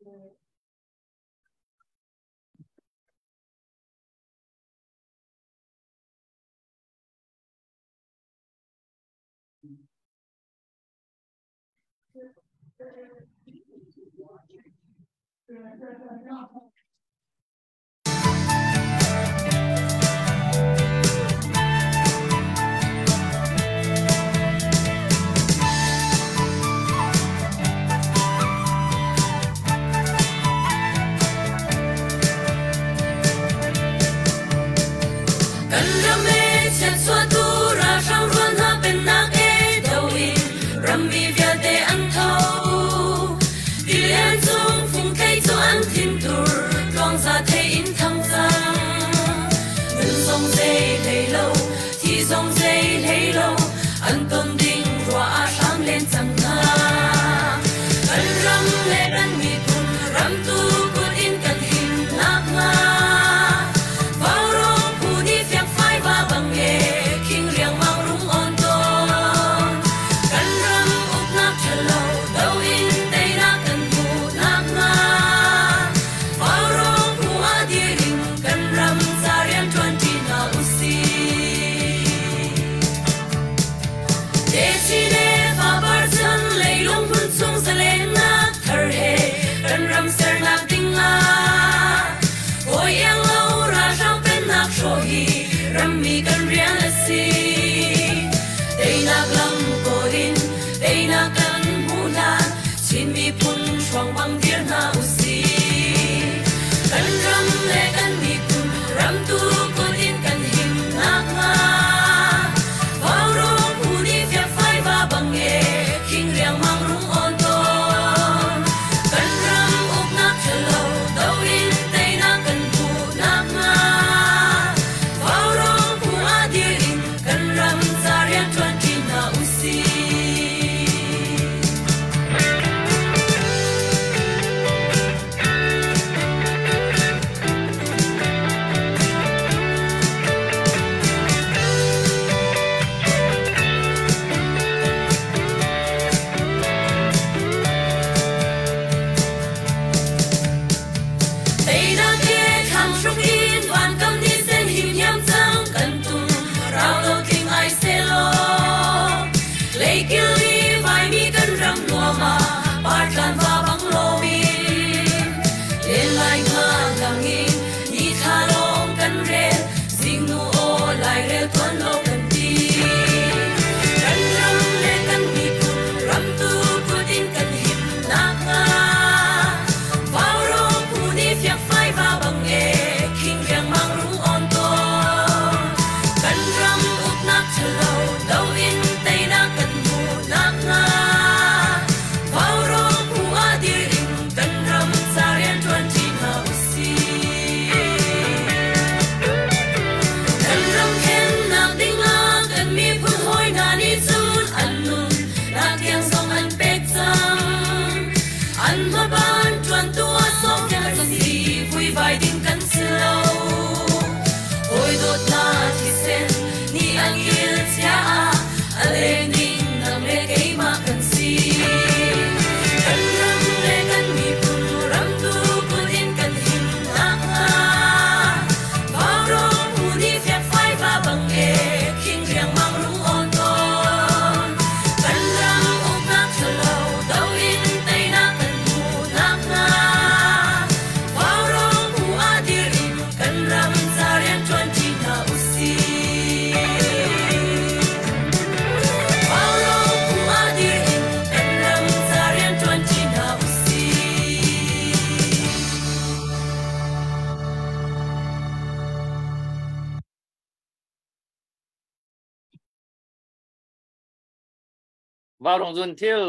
Kan ram e chiatchuahtu ralhrang rual hna pennak e do in rammi vialte an tho. Tilian cung fungthei cu an thintur tluangza thei in thang cang. Nun zong zei hlei lo, thi zong zei hlei lo, an ton ding ruah ah hram len cang hna. Kan ram le kan miphun ramtu kut in kan him nakhnga Vaurawng phu nih fiangfai va bang e khing riangmang rung on tawn. Kan ram uknak ṭhalo do in teinak kan hmuh nakhnga Vaurawng phu ah dir in kan ram ca rian ṭuanṭi hna usih. Techin le fapar chan leilung hmun chung zalennak thar he kan ram sernak ding ah hawi iang lo ralhrang pennak hrawh hi rammi kan rian a si. Teinak lam kawl in teinak kan hmuh hlan Chin miphun hruang bang dir hna usih. Kan ram le kan miphun ramtu kut in kan him nakhnga Vaurawng phu nih fiangfai va bang e khing riangmang rung awn tawn. Kan ram uknak ṭhalo do in teinak kan hmuh nakhnga Vaurawng phu ah dir in kan ram ca rian ṭuanṭi hna usih. Teinak he thanghruk in vankam ni sen himhiam cang kan tum rau lo tling ai selaw leikil i vaimi kan ram nuam ah partlan va bang lomin len lai nga lang in ni thla lawng kan rel zingnu aw lairel tuan lo kan ti kan ram le kan miphun ramtu kut in kan him nakhnga Vaurawng phu nih fiangfai va bang e khing riangmang rung awn tawn kan ram uknak ṭhalo do in teinak kan hmuh nakhnga Vaurawng phu ah dir in kan ram ca rian ṭuanṭi hna usih. Kan ram khennak dingah kan miphun hawi hna nih cun an nun nak tiang zong an pek cang. An hmaban ṭuantu ah sawmnak kan si vuivai ding kan si lo. Hawi dawtnak thisen nih an kil chia ah a leng ding nang le keimah kan si. Kan ram le kan miphun ramtu kut in kan him nakhnga Vaurawng phu nih fiakfai va bang e khing riangmang rung awn tawn. Kan ram uknak ṭhalo do in teinak kan hmuh nakhnga Vaurawng phu ah dir in kan ram ca rian ṭuanṭi hna usih. Vaurawng phu ah dir in kan ram ca rian ṭuanṭi hna usih. Vaurong zun thil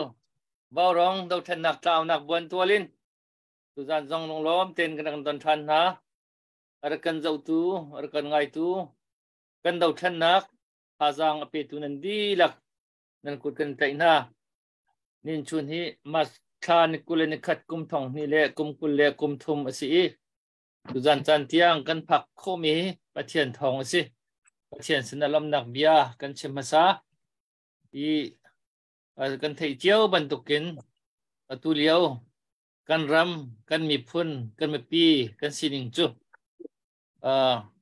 vaurong dothlennak tlaunak buan tualin tuzan zong lunglawm tein kan rak don ṭhan hna. A rak kan zohtu, a rak kan ngaitu, kan dothlennak thazaang a petu nan dihlak nan kut kan tlaih hna. Nin chun hi March thla ni 20 le ni khat kum thong hnih le kum 23 a si i tuzan caan tiang kan phak khawhmi Pathian thawng a si. Pathian sin ah lawmhnak bia kan chim hmasa i kan theih cio bantukin atu lio. Kan ram, kan miphun, kan mipi, kan sining cu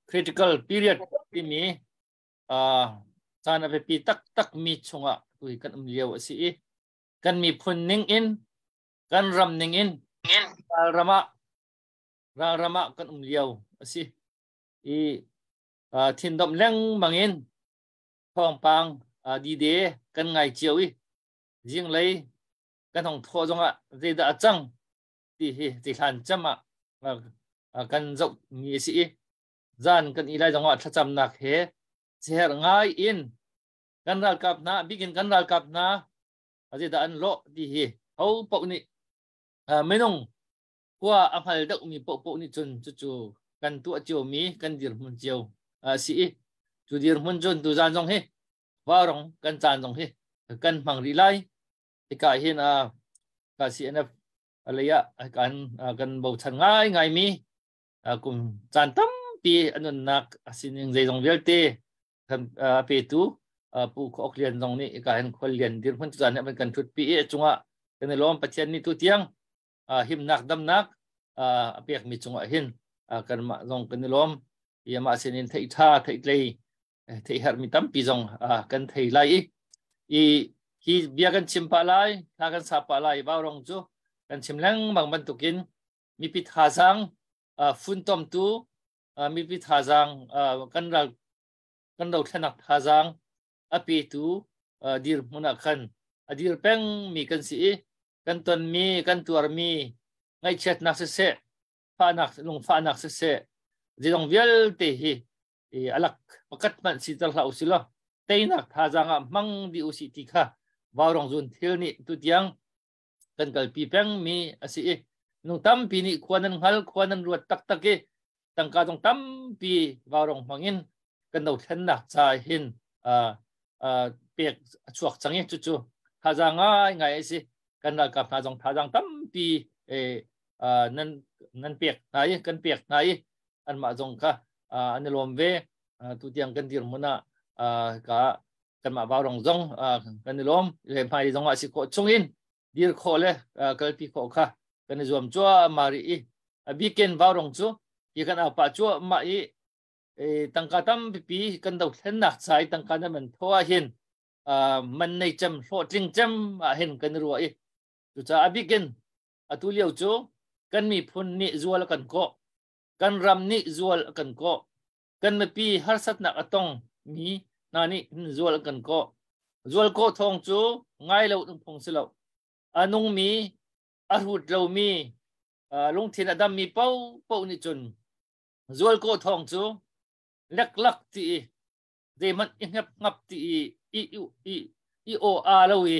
critical period timi caan a biapi taktak mi chungah tui kan um lio a si i kan miphun ning in kan ram ning in ral ah ral ah kan um lio a si i thindomh lengmang in thawngpang dide kan ngai cio i zinglei kan hong thawh zongah zeidah a cang ti hi ti hlan cem ah kan zoh mi a si i zan kan i lai zongah thlacamnak he seher ngai in kan ralkap hna bikin kan ralkap hna zeidah an lawh ti hi ho paoh nih minung khua a hngal deuhmi paohpaoh nih cun cucu kan tuah ciomi kan dirhmun cio a si i cu dirhmun cun tuzan zong hi varong kan caan zong hi kan hmang rih lai. Hika hin a ka CNF lei ah kan kan bochan ngai ngai mi kum caan tampi a nunnak a sining zeizong vialte kan petu Pu Khok Lian zong nih hika hin khual lian dirhmun tuzan hi kan thut pi i cungah kan i lawm. Pathian nih tu tiang himnak damnak a pekmi cungah hin kanmah zong kan i lawm i amah sinin theih tha theih tlei theih herhmi tampi zong kan thei lai i hi bia kan chim pah lai, thla kan sa pah lai. Vaurong cu kan chim lengmang bantukin mipi thazaang funtomtu, mipi thazaang, kan ral kan dothlenak thazaang a petu dirhmun ah khan a dir pengmi kan si i kan tonmi, kan tuarmi ngaihchiatnak siseh, fahnak, lungfahnak siseh, zeizong vialte hi alak pakhat hmanh si ter hlah usih law teinak thazaang ah hmang dih usih ti kha vaurong zun thil nih tutiang kan kalpi pengmi a si i nung tampi nih khua nan hngal, khua nan ruat taktak i tangka zong tampi vaurong hmangin kan dothlennak ca hin pek a chuak cang i cucu thazaang ngai ngai a si. Kan ralkap hna zong thazaang tampi nan nan pek hna i kan pek hna i anmah zong kha an i lawm ve. Tutiang kan dirhmun ah ka kanmah vaurong zong kan i lawm le hmai zong ah si khawh chungin dir khawh le kalpi khawh kha kan i zuam cuahmah rih i a bikin vaurong cu hi kan au pah cuahmah i tangka tampipi kan dothlennak ca i tangka nan man thaw ah hin man nei cem, hlawhtling cem ah hin kan i ruah i cucaah a bikin atu lio cu kan miphun nih zual a kan kawh, kan ram nih zual a kan kawh, kan mipi harsatnak a tong mi hna nih zual an kan kawh. Zual kawh thawng cu ngai lo ding phung si lo. A nungmi, a hrut lomi, lungthin a dammi paohpaoh nih cun zual kawh thawng cu leklak ti i zeihmanh i hngep ngap ti i i i i aw a lo i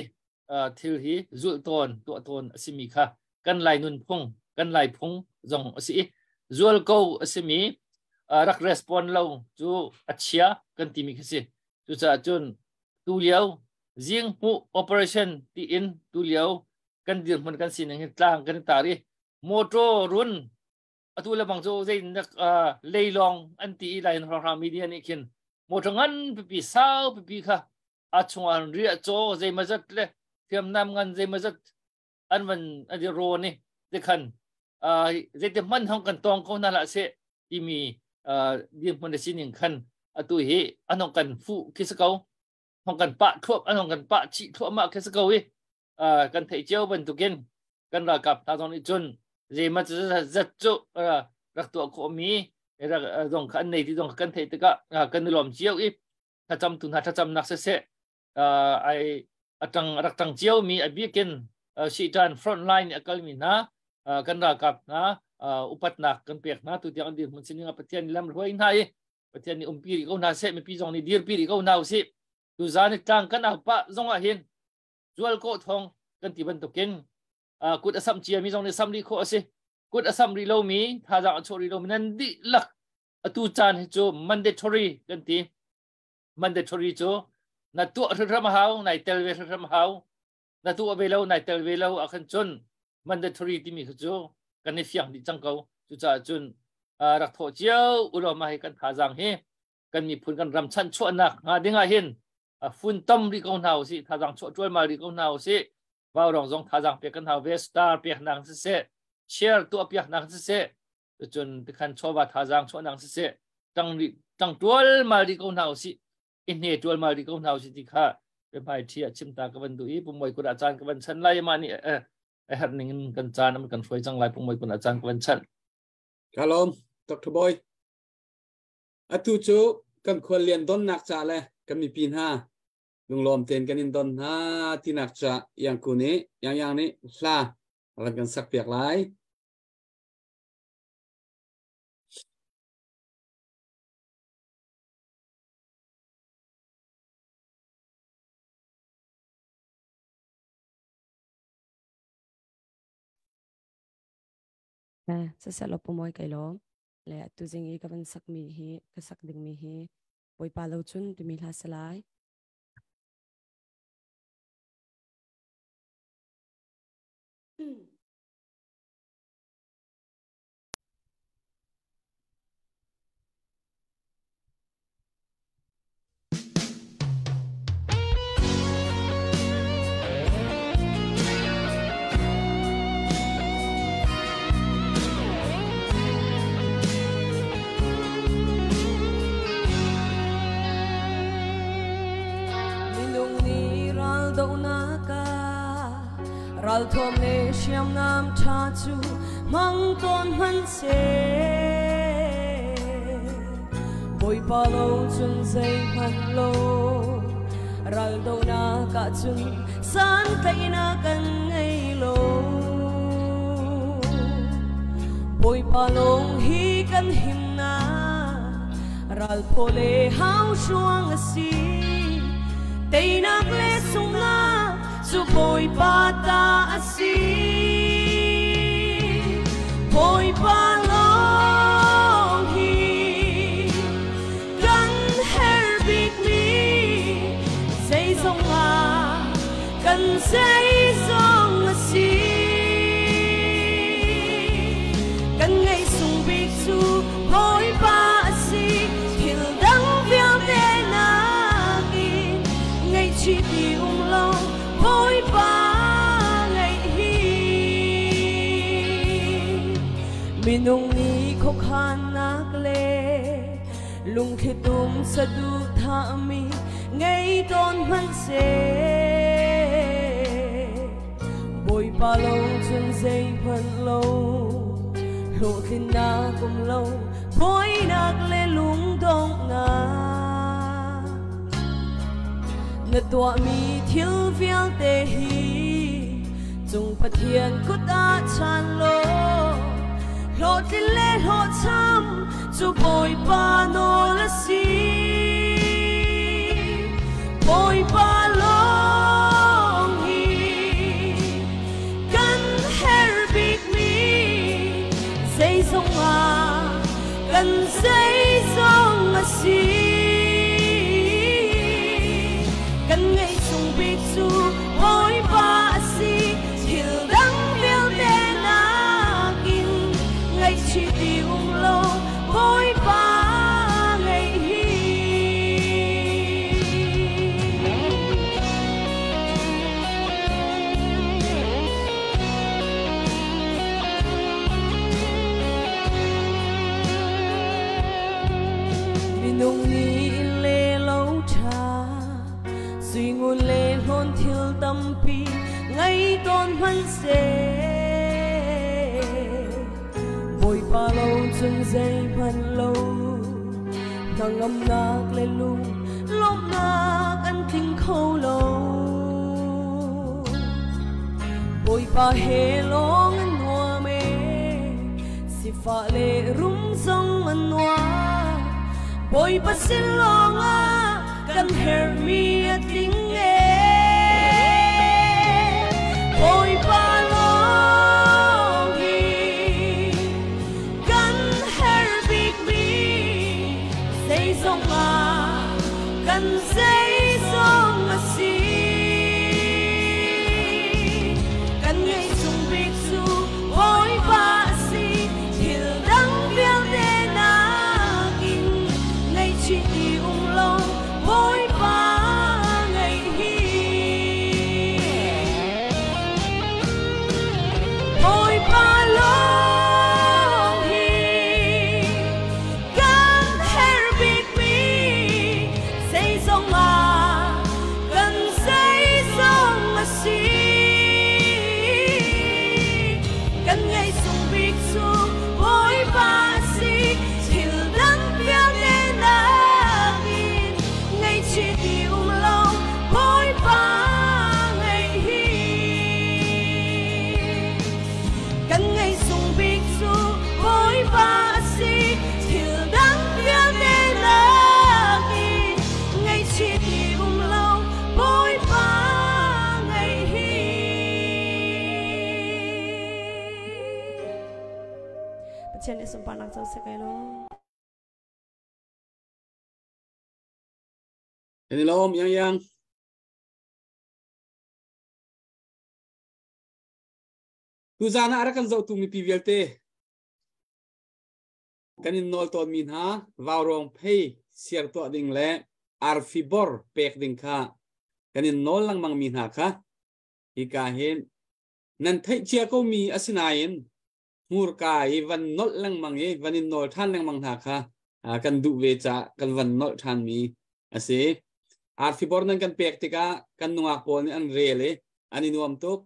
thil hi zulh tawn, tuah tawn a simi kha kan Lai nunphung, kan Lai phung zong a si i zual ko a simi rak respond lo cu a chia kan timi khi si. Cucaah cun tu lio zing hmuh operation tiin tu lio kan dirhmun, kan sining hi tlang kan tar i motor run atu le bang cu zei nak leilawng an ti i lai hrawng media nih khin motor ngan pipi, sau pipi kha a chungah riah caw zeimazat le hriamnam ngan zeimazat an van an i rawn i tikhan zeiti hman hong kan tong ko hna lah seh timi dirhmun a sining khan atu hi an hong kan fuh khi si ko, hong kan pah thluap, an hong kan pah chih thluahmah khi si ko i kan theih cio bantukin kan ralkap hna zong nih cun zeimat zat cu rak tuah khawhmi zong kha an nei ti zong kan theih tikah kan i lawm cio i thlacam tu hna thlacamnak siseh, ai atang rak tang cio mi, a bikin Shitan front line a kalmi hna kan ralkap hna upatnak kan pek hna. Tu tiang an dirhmun sining ah Pathian lam hruai hna i Pathian nih umpi rih ko hna seh. Mipi zong nih dirpi rih ko hna usih. Tu zan i tlang kan au pah zong ah hin zual ko thong kan ti bantukin kut a sam cia mi zong nih sam rih khawh a si. Kut a sam rih lomi, thazaang a chuah rih lomi nan dihlak atu caan hi cu mandatory kan ti. Mandatory cu na tuah hrimhrim hau, nai tel ve hrimhrim hau. Na tuah ve lo, nai tel ve lo ah khan cun mandatory timi kha cu kan i fiang dih cang ko. Cucaah cun rak thawh cio ulaw mah hi kan thazaang hi kan miphun, kan ram chanchuahnak hnga ding ah hin funtom rih ko hna usih, thazaang chuah ṭualmal rih ko hna usih. Vaurawng zong thazaang pek kan hau ve. Star peknak siseh, share tuah piaknak siseh, cun tikhan chawva thazaang chuahnak siseh, tang tang tual mal di ko hna usih, i hne tual mal di ko hna usih ti kha hmai thi ah chimta ka van duh i pumoi kut ah caan ka van chan lai. Ma nih a herh ning in kan caan am kan hruai cang lai. Pumoi kun ah caan ka van chan. Kalom Dr. Boy, atu cu kan khuallian donnak ca le kan mipi hna lunglawm tein kan in don hna tinak ca yang ku nih yang yang nih hla ran kan sak piak lai. Sasalo pumoy kai lom le atu zing i ka van sak mi hi ka sak ding mi hi Bawipa lo cun timi hla salai. Minung nih ral dohnak ah ralthuam le hriamnam ṭha cu hmang tawn hmanhseh, Bawipa lo cun zeihmanh lo. Ral dohnak ah cun santlaihnak kan ngei lo. Bawipa lawng hi kan himnak, ral phaw le hau hruang a si. Teinak le sunghnak cu Bawipa ta a si. Bawipa lawng hi kan herh bikmi, zeizong ah kan zeizong a si. Kan ngeih sung bik cu Bawipa a si, thil dang vialte nakin ngaihchih ti um lo Bawipa ngeih hi. Minung nih khuakhannak le lungthlitum saduhthahmi ngei tawn hmanhseh, Bawipa lo cun zeihmanh lo, hlawhtlinnak um lo, buainak le lungdonghnak. Na tuahmi thil vialte hi cung Pathian kut ah chan law, hlawhtlin le hlawhcham cu Bawipa nawl a si. Bawipa lawng hi kan herh bikmi, zeizong ah kan zeizong a si. Kan ngeih sung bik cu Bawipa a si, thil dang vialte nakin ngaihchih ti um lo Bawipa ngeih hi. Minung nih le lo ṭha sui ngun le hlawn thil tampi ngei tawn hmanhseh, Bawipa lo cun zeihmanh lo, hnangamnak le lung lawmhnak an tling kho lo. Bawipa he lawng an nuam e, sifah le rum zong an nuam. Bawipa sin lawng ah kan herhmi a tling e. Bawipa lawng hi kan herh bikmi, zeizong ah kan zeizong a si. Kan ngeih sung bik cu Bawipa a si, thil dang vialte nakin ngaihchih ti um lo Bawipa ngeih. Pathian nih sunparnak co seh kai lawm. Kan i lawm yang yang. Tuzan ah rak kan zohtu mipi vialte kan in nawl tawnmi hna vaurawng phei siar tuah ding le arfi bor pek ding kha kan in nawl lengmang mi hna kha hika hin nan theih cia ko mi asinain hmurka i van nolh lengmang i van in nawl ṭhan lengmang hna kha kan duh ve caah kan van nolh ṭhan mi a si. Arfi bor nan kan pek tikah kan nungak pawl nih an rel i an i nuam tuk.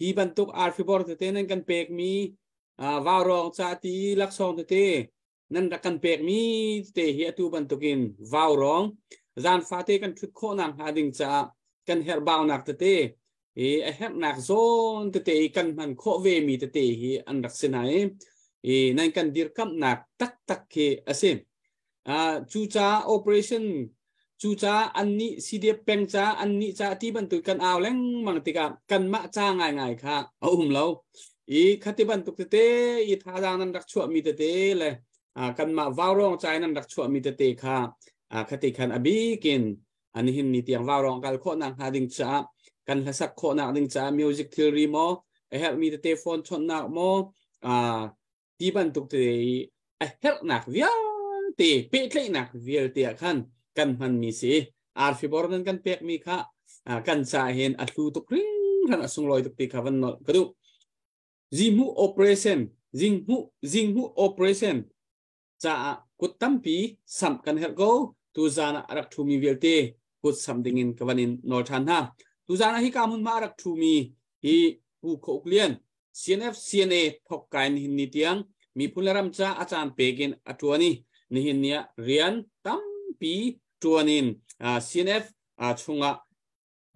Hi bantuk arfi bor tete nan kan pek mi vaurawng ca ti laksawng tete nan rak kan pek mi tete hi atu bantukin vaurawng zan fate kan ṭhut khawhnak hnga ding caah kan herhbaunak tete i a herhnak zawn tete i kan hman khawh ve mi tete hi an rak si hna i nan kan dirkamhnak taktak khi a si. Cu ca operation cu ca annih CDF peng ca annih ca ti bantuk kan au lengmang tikah kanmah ca ngaingai kha a um lo i khati bantuk tete i thazaang nan rak chuahmi tete le kanmah vaurawng ca in nan rak chuahmi tete kha khati khan a bikin an hin ni tiang vaurawng kal khawhnak hnga ding caah kan hlasak khawhnak ding caah music thilri maw a herhmi tete phone chawnhnak maw ti bantuk tete i a herhnak vialte pehtlaihnak vialte ah khan kan hmanmi si arfi bor nan kan pekmi kha kan ca hin a hlu tuk hringhran a sunglawi tuk ti kha van nolh ka duh. Zihmuh operation zingmuh zingmuh operation caah kut tampi samh kan herh ko. Tuzan ah a rak ṭhumi vialte kut samh dingin ka van in nawl ṭhan hna. Tuzan ah hika hmunhma a rak ṭhumi hi Pu Kho Uk Lian CNF CNA thok kai nihin ni tiang miphun le ram ca a caan pek in a ṭuan i nihin ni ah rian tampi ṭuan in CNF chungah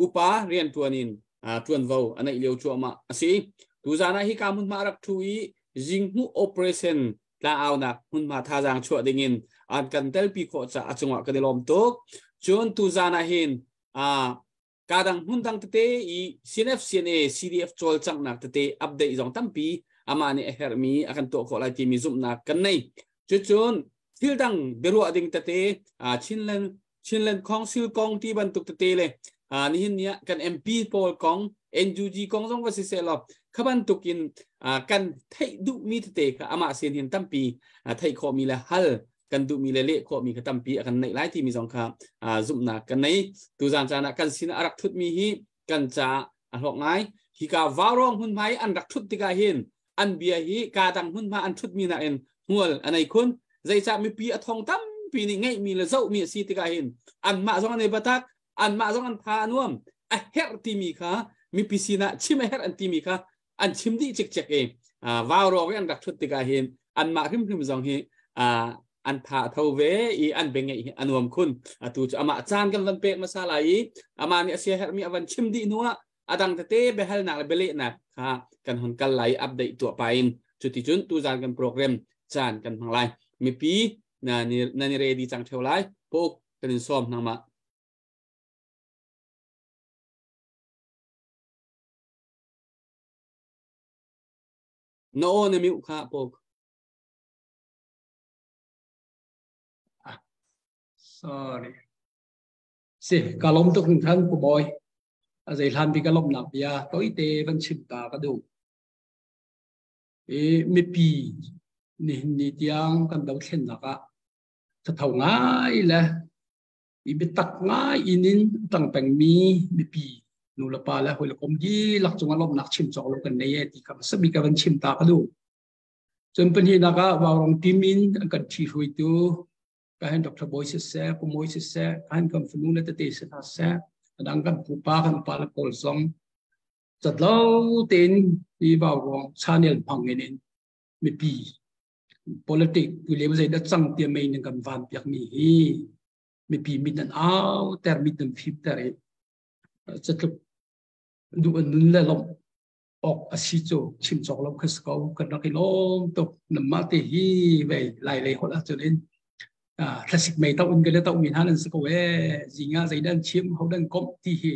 upa rian ṭuan in ṭuanvo a neih lio cuahmah a si. Tuzan ah hika hmunhma a rak ṭhu i zinghmuh operation tlangaunak hmunhma thazaang chuah dingin an kan telpi khawh caah a cungah kan i lawm tuk. Cun tuzan ah hin kadang hmun dang tete i CNF CNA CDF cawlcanghnak tete update zong tampi amah nih a herhmi a kan tuah khawh lai timi zumhnak kan nei. Cucun thil dang biaruah ding tete Chinland Chinland Council kong ti bantuk tete le nihin ni ah kan MP pawl kong NUG kong zong va si seh law kha bantuk in kan theih duhmi tete kha amah sin hin tampi theih khawhmi le hal kan duhmi le leh khawhmi kha tampi a kan neih lai timi zong kha zumhnak kan nei. Tuzan caan ah kan sin a rak thutmi hi kan caah a hlawk ngai. Hika vaurawng hmunhma i an rak thut tikah hin an bia hi ka dang hmunhma an thutmi nakin hmual a nei khun. Zeicah mipi a thong tampi nih ngeihmi le zohmi a si tikah hin anmah zong an i batak, anmah zong an tha a nuam, a herh timi kha mipi sinah chim a herh an timi kha an chim dih cikcek i vaurawng i an rak thut tikah hin anmah hrimhrim zong hi an tha a tho ve i an bengeih hi a nuam khun. Atu cu amah caan kan van pek hmasa lai i amah nih a siaherhmi a van chim dih hnuah a dang tete biahalnak le bialehnak kha kan hon kal lai i update tuah pa in cuticun tuzan kan program caan kan hmang lai. Mipi nan i ready cang theo lai. Puk kan in sawm nangmah. Na aw na mute kha puk. Sorry. Si, ka lawm tuk hringhran Pu Bawi. A zei hlan bi ka lawmhnak bia toite van chim ta ka duh. I mipi nihin ni tiang kan dothlennak ah thatho ngai le i biatak ngai in in tang pengmi mipi nu le pa le hawi le kom dihlak cungah lawmhnak chim cawk lo kan nei e ti kha sabi ka van chim ta ka duh. Cun pahnihnak ah Vaurawng team in an kan ṭhihruaitu ka hen Dr. Bawi siseh, Pu Mawi siseh, ka hen kan fanu le tete si hna seh, a dang kan pupa kan pa le pawl zong catlo tein hi Vaurawng channel hmang in in mipi politic tu le zei dah cang tia mei nan kan van piak mi hi mipi mit nan au ter mit nan fim ter i catluk duh an nun le lawmh awk a si cu chim cawk lo kha si ko. Kan rak i lawm tuk. Namah te hi vei lai lei holh ahcun in thlasik mei to in ka le to mi hna nan si ko e zinga zei dan chim ho dan komh ti hi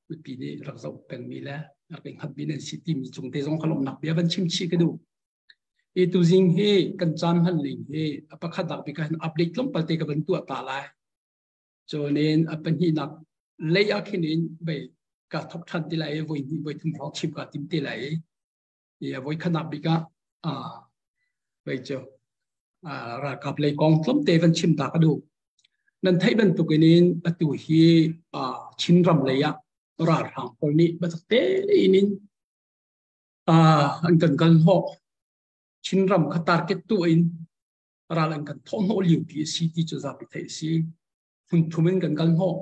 mipi nih rak zoh peng mi le rak i hngat mi nan si ti mi cung te zong ka lawmhnak bia van chim chih ka duh. I tuzing hi kan caan hman ning hi a pakhat nak bik ah hin update tlawmpal te ka van tuah ta lai. Cunin a pahnihnak lei ah khin in bei ka thok ṭhan ti lai i voi hnih voi thum hrawng chim kaa tim te lai i i a voi khatnak bik ah vei cu ralkap lei kong tlawmte van chim ta ka duh. Nan theih bantuk in atu hi Chinram lei ah ralhrang pawl nih biatak tein in an kan kal hnawh. Chinram kha target tu in ral an kan thawh hnawh lio pi a si ti cu zapi theih a si. Hmun thum in kan kal hnawh.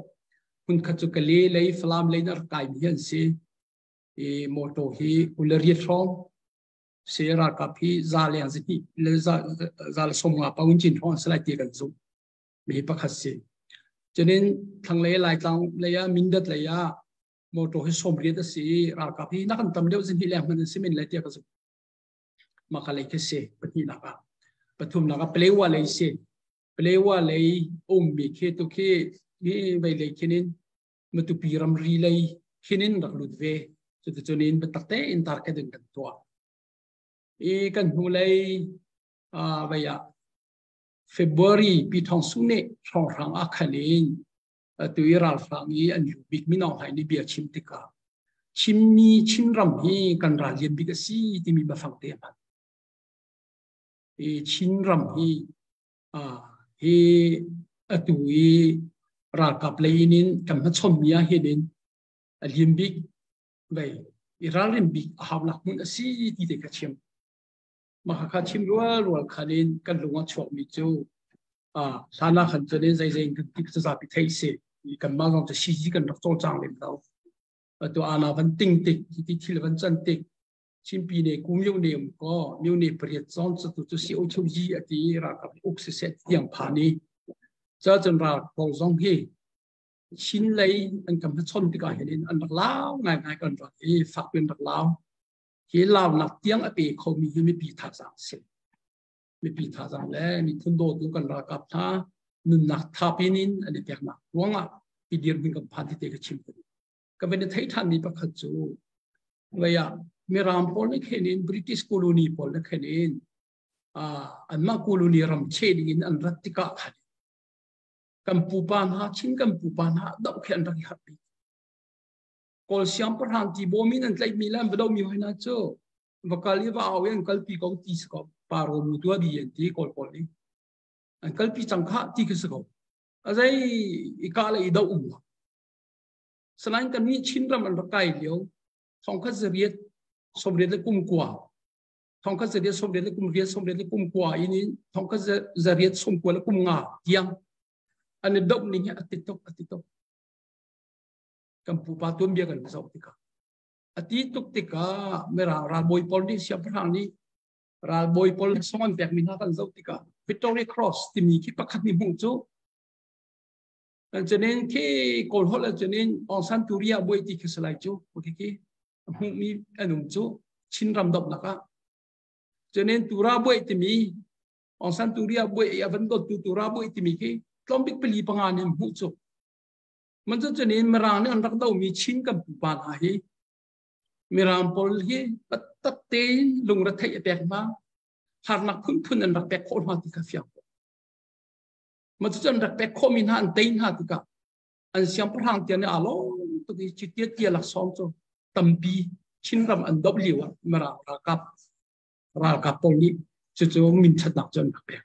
Hmun khat cu Kale lei, Falam lei in a rak kaimi hi an si. I motor hi 28 hrawng se ralkap hi za leng zahnih le za za le 50 paung cin hrawng an si lai ti kan zumh. Mi pakhat si. Cunin thlanglei Laitlang lei ah Mindat lei ah motor hi 80 a si i ralkap hi nak an tam deuh zahnih leng hmanh an si men lai tiah ka zumh. Mah ka lei khi si pahnihnak ah. Pathumnak ah Palewa lei si. Palewa lei ummi khi tu khi hi vei lei khin in Matupi ramri lei khin in rak lut ve. Cuticun in biatak tein target in kan tuah. I kan hnulei vei ah February pi thong su nih hrawnghrang ah khan in atu i ralhrang i an lu bik Min Aung Hlaing nih bia chim tikah Chinmi Chinram hi kan ral lian bik a si timi biafang te a hman. I Chinram hi hi atu i ralkap lei in in kan hmachonmi ah hin in a lian bik vei i ralrin bik a haunak hmun a si ti te ka chim. Mah kha chim rual rual khan in kan lung a chuakmi cu hlan ah khan cun in zeizei in kan ti cu zapi theih si. Kanmah zong cu siji kan rak cawlcang lem lo. Atu ana van ting tik, hi ti thil van can tik, Chinpi ne ku myo ne um ko myo ne pariat zong cu tu cu si o chu ji ati ralkap uk si set tiang phan i cha cun ral ko zong hi Chin lei an kam chon tikah hin in an rak lau ngai ngai kan rak i fak pin rak lau hi lau nak tiang a pe kho mi hi mipi thazaang si mipi thazaang le miphun dawtu kan ralkap hna nunnak thapin in an i peknak ruangah i dirhmun kan phan ti te ka chim ka van i theih ṭhan mi pakhat cu vei ah Mirang pawl nih khin in British colony pawl nih khin in anmah colony ram cheh ding in an rat tikah khan kan pupa hna Chin kan pupa hna doh khi an rak i harh bik. Kawl siangpahrang ti bawm in an tlaihmi le an va dohmi hoi hna cu va kal i va au i an kalpi ko ti si ko paro mu tua di an ti Kawl pawl nih an kalpi cang khah ti khi si ko a zei i kah le i doh um lo. Sanain kan nih Chinram an rak kai lio 1889 1898 89 in 1895 tiang an i doh ning hi a ti tuk a ti tuk. Kan pupa tuanbia kan zoh tikah a ti tuk tikah Mirang ralbawi pawl nih siangpahrang nih ralbawi pawl song an pekmi hna kan zoh tikah Victoria Cross timi khi pakhat nih hmuh cu Cunin khi Kawl holh cunin Aung San Turiya buai ti khi salai cu khi khi hmuhmi an um cu Chinram dawtnak ah. Cunin Tura buai timi Aung San Turiya buai i a van dawttu Tura buai timi khi tlawmbik pali panga nih an hmuh cu. Man cu cunin Mirang nih an rak domi Chin kan pupa hna hi Mirang pawl hi taktak tein lungretheih a pek hna harnak phunphun an rak pek khawh hna ti kha fiang. Ma cucu an rak pek khawhmi hna an tei hna tikah an siangpahrang tiang nih aa lawm tuk i cutia tia laksawng cu tampi Chinram an doh lio ah Mirang ralkap ralkap pawl nih cucu minthatnak cu an rak pek.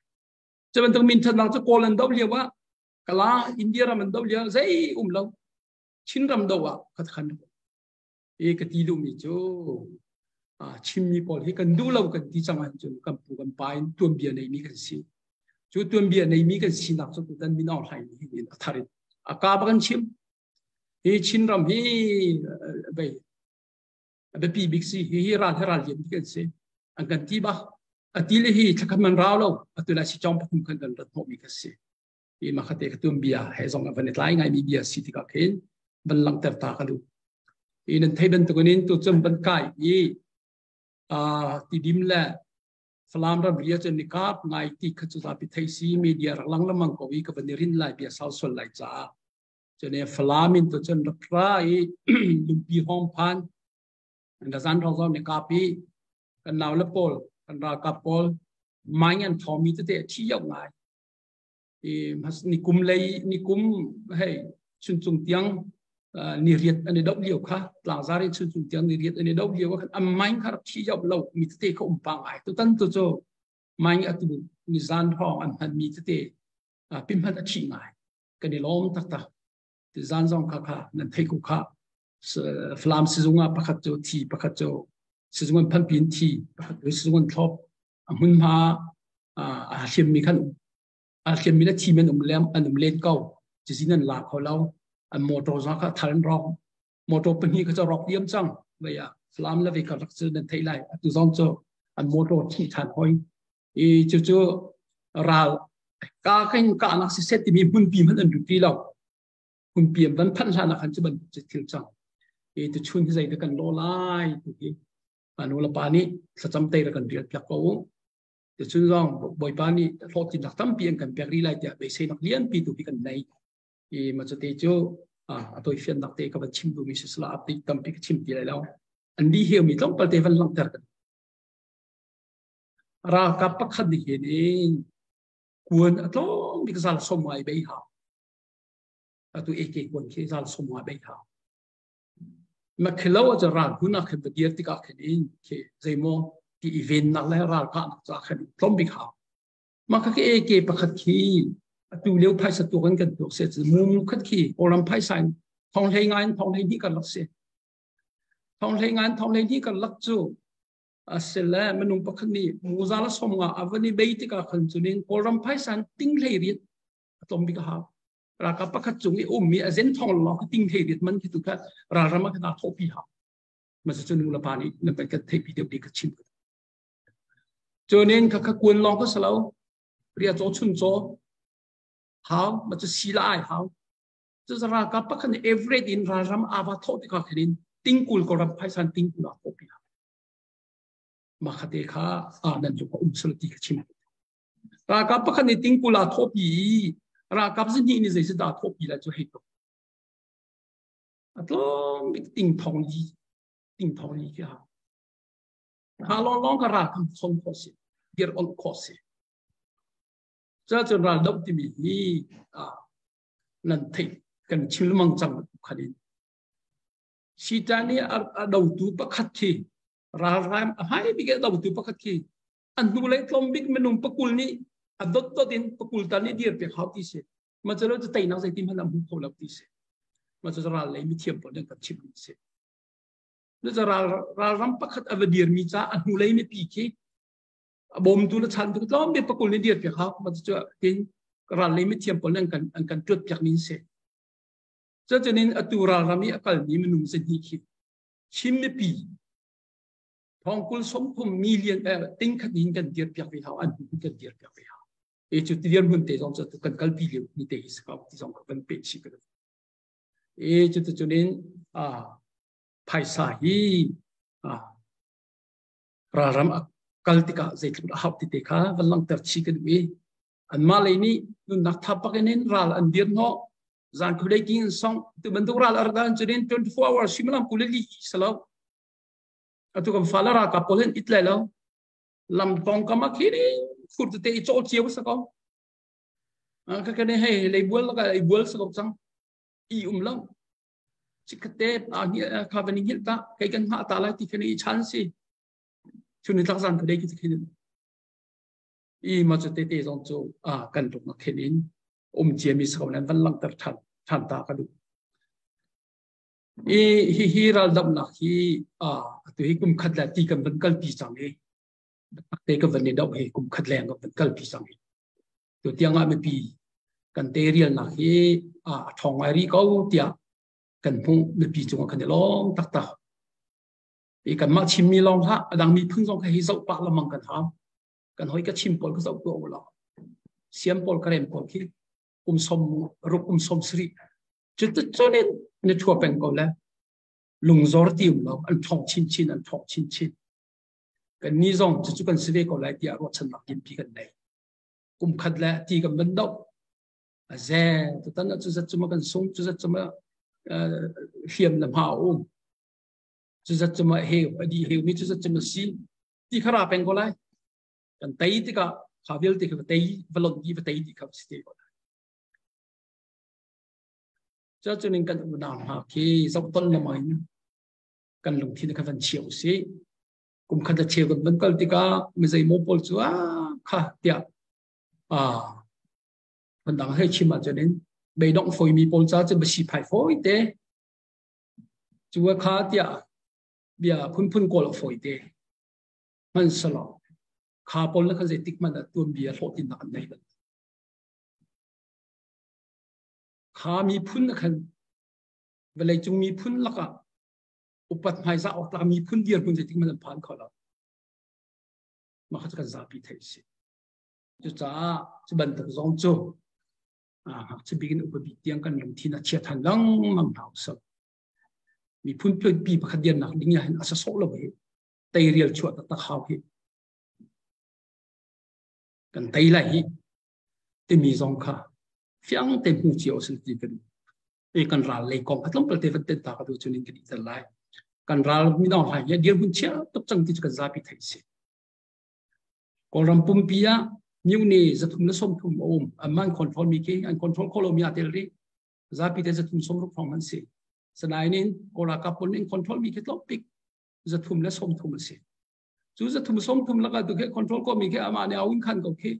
Cu bantuk minthatnak cu Kawl an doh lio ah Kala India ram an doh lio ah zei um lo Chinram doh ah khat khan i ka ti duhmi cu Chinmi pawl hi kan duh lo kan ti cang ahcun kan pu kan pa in tuanbia neimi kan si. Cu tuanbia neimi kan sinak cu tutan Min Aung Hlaing nih hin a thar in a ka bak an chim. Hi Chinram hi vei a biapi bik si hi hi ral hi ral lian bik an si. An kan ti bak. A ti le hi thlakhat man rau lo atu lai si chong pathum khan kan rat hnawhmi ka si. Hi ma khate ka tuanbia he zong a van i tlai ngaimi bia si tikah khin van langhter ta ka duh. Hi nan thei bantukin in tu cun van kai i Tidim le Falam ram ria cun ni kap ngai ti kha cu zapi thei si media rak lang lamang ko i ka van i rin lai bia sau sual lai caah cun Falam in tu cun rak ra i lungpi hong phan na zan rong zong ni kap i kan nau le pawl Kan ralkap pawl mine an thawmi tete a thi yau ngai. I ni kum lei ni kum hei chuncung tiang ni riat an i doh lio kha tlangzar in chuncung tiang ni riat an i doh lio khan an mine kha rak thi yau lo mi tete kha um pa ngai. Tutan tu cu mine atu ni zan hrawng an hman mi tete pim hman a thi ngai. Kan i lawm taktak. Ti zan zong kha kha nan thei ko kha. Falam sizung ah pakhat cu thi pakhat cu sizung an phanpi in thi pakhat cu sizung an thlop a hmunhma a hliam mi khan a hliam mi le thi men um lem an um len ko cizin an la kho lo an motor zong kha thar an rawk motor pahnih kha cu rawk diam cang vei ah Falam le vei karlak cu nan theih lai atu zong cu an motor thi than hoi i cu cu ral ka kan ka nak si set timi hmunpi hmanh an lut lo hmunpi an van phanh hlan ah khan cu bantuk cu thil cang i tu chun hi zei dah kan lo lai tu hi nu le pa nih thlacam te kan rial piak ko tu chun zong bawipa nih hlawhtlinnak tampi an kan pek rih lai tiah beiseinak lianpi tu hi kan nei i ma cu te cu a toi fiannak te ka van chim duhmi si sala update tampi ka chim ti lai lo an di hiu mi tlawmpal te van langhter kan ralkap pakhat nih hin in kuan a tlawm bik zal som ngai bei hau atu AK kuan khi zal som ngai bei hau ma khilo a ral hun a khen dir tikah khen in khi zeimaw ti event nak le ral ka nak cha khen tlawm bik hau ma kha AK pakhat khi atu leo phaisa tu kan kan tuak se mu mu khat khi oram phaisa in thong hlei ngai thong hlei ni kan lak se thong hlei ngai thong hlei ni kan lak chu asile minung pakhat nih muza la som nga avani bei tikah khan chunin kawlram phaisan ting hlei riat atom bik ha ralkap pakhat cung i ummi a zen thong lo ting hlei riat man khi tu kha ralram ah khan thopi ha ma chu nu la pa nih na kan kan thei pi deuh di ka chim chunin kha kha kuan long ka salo ria cho chun cho hau ma chu sila ai hau chu ralkap pakhat nih average in ralram ava tho tikah khin tingkul kawlram phaisan tingkul a thopi ha ma khate kha a nan cu um sul ti ka chim ralkap pakhat nih tingkul a thopi ralkap zihnih nih zei dah thopi la cu hei to a tlawm bik ting thong li ting thong li khi ha ha long long ka ral kam chon kho si dir on kho si cha chun ral dok timi hi a nan thei kan chim mang chang khalin Satan nih a dotu pakhat khi ralram a hmai bik a dotu pakhat khi an hnulei tlawm bik minung pakul nih a dot dot in pakul tal nih dir pek hau ti si ma cu lo cu teinak zeitin hmanh an hmu kho lo ti si ma cu ral lei mithiam pawl nih kan chim mi si nu cu ral ralram pakhat a va dir mi ca a hnulei mipi khi a bawmtu le chantu tlawm bik pakul nih dir pek hau ma cu tin ral lei mithiam pawl nih an kan an kan tuat piak mi si Cucanin atu ralram i a kalmi minung zahnih khi Chin mipi thongkul 30 million ting khat in kan dir piak ve hau an kan dir piak ve hau e cu ti hmun te zong cu kan kalpi lio ni te hi sakau ti zong kan pe chi ka e cu tu cunin a phaisa hi a ralram a kal tikah zeitluk a hau ti te kha van langhter chi ka duh i anmah lei nih nunnak thap bak in ral an dir hnawh zan khulei king song tu bantuk ral ardan chunin 24 hours suimilam kul li salo atu kan fala ra ka pol hen it lai lo lam tong kama khiri khur te i chol chiu sa ko ka ka ne hei lei bual ka i bual sa ko chang i um lo chikkate a hi kha bani hil ta kai kan ha ta lai ti khani i chan si chuni tlak zan khulei ki khin i ma chu te te zong chu a kan tuk na khin in um ciami si ko nan van langhter than than ta ka duh i hi hi raldamnak hi a atu hi kum khat le ti kan van kalpi cang i te ka van i doh hi kum khat leng ka van kalpi cang i tu tiang ah mipi kan te rial nak hi a thong ngai ri ko tiah kan hmuh mipi cungah kan i lawm taktak i kanmah chimmi lawng hlah adang miphun zong kha hi zoh pah lamang kan hau kan hoi ka chim pawl ka zoh tuah ulaw siam pawl ka rem pawl khi kum som ruk kum som sri cu cunin na thua peng ko le lungzor ti um lo an thong chin chin an thong chin chin kan ni zong cu cu kan si ve ko lai tiah ruahchannak limpi kan nei kum khat le ti kan ban do a ze tutan cu zat cuma kan sung cu zat cuma hliam na hma um cu zat cuma heu adi heu mi cu zat cuma si ti khara peng ko lai. Kan tei tikah kha vialte kha va tei va lonh dih va tei dih kha si te ko lai. Cuacun in kan unau hna khi zohton lengmang in kan lungthin kha van chia usih. Kum khat le cheu kan van kal tikah mi zeimaw pawl cu ah kha tiah phundang hei chim ahcun in beidongh fawimi pawl ca cu basi phai fawi te cu kha tiah bia phunphun kawl a fawi te hman selaw kha pawl na kha zeitik hmanh ah tuan bia hlawhtlinnak an nei bal. Kha miphun na khan vawleicung miphun lakah upat hmaizah awk tlak miphun dirhmun zeitik hmanh an phan kho lo. Mah kha cu kan zapi theih a si. Cucaah cu bantuk zong cu ngakchia bik in upa bik tiang kan lungthin a chia than lengmang hna usih. Miphun pi pakhat dirnak ding ah hin a sasawh lo hi teirial chuah taktak hau hi. Kan tei lai hi timi zong kha fiang te hmu cio sin ti kan e kan ral lei kong kha tlawmpal te van ten ta ka tu chunin kan i lai. Kan ral midang hai hi dirhmun chia tuk cang ti cu kan zapi thei si. Kawlram pumpi ah myone 330 a um. An control mi khi an control kho lo mi a tel rih. Zapi te 360 hrawng an si. Sanain in Kawl ralkap pawl nih control mi khi tlawmpik 330 a si. Cu 330 lakah tu khi control ko mi khi amah nih a un khan ko khi.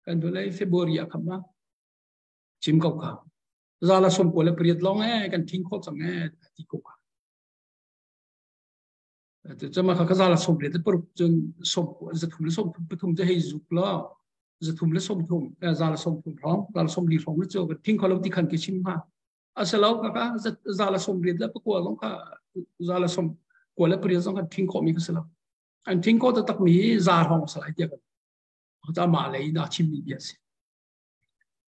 Kan vawlei February ah kham ma. Chim ko kha. Zala som ko le pariat long e kan thing kho cang e ti ko kha. Cama kha ka zala som le paruk cun som 333 cu hei zuk law 330 zala 30 hrawng zala 40 hrawng cu thing kho lo ti khan ke chim hnga. Asalo ka ka zala 80 le pakua zong kha zala som kua le pariat zong kha thing khawh mi ka si lo. An thing khawh taktak mi za hrawng salai tiah kan ca ma lei na chim mi bia si.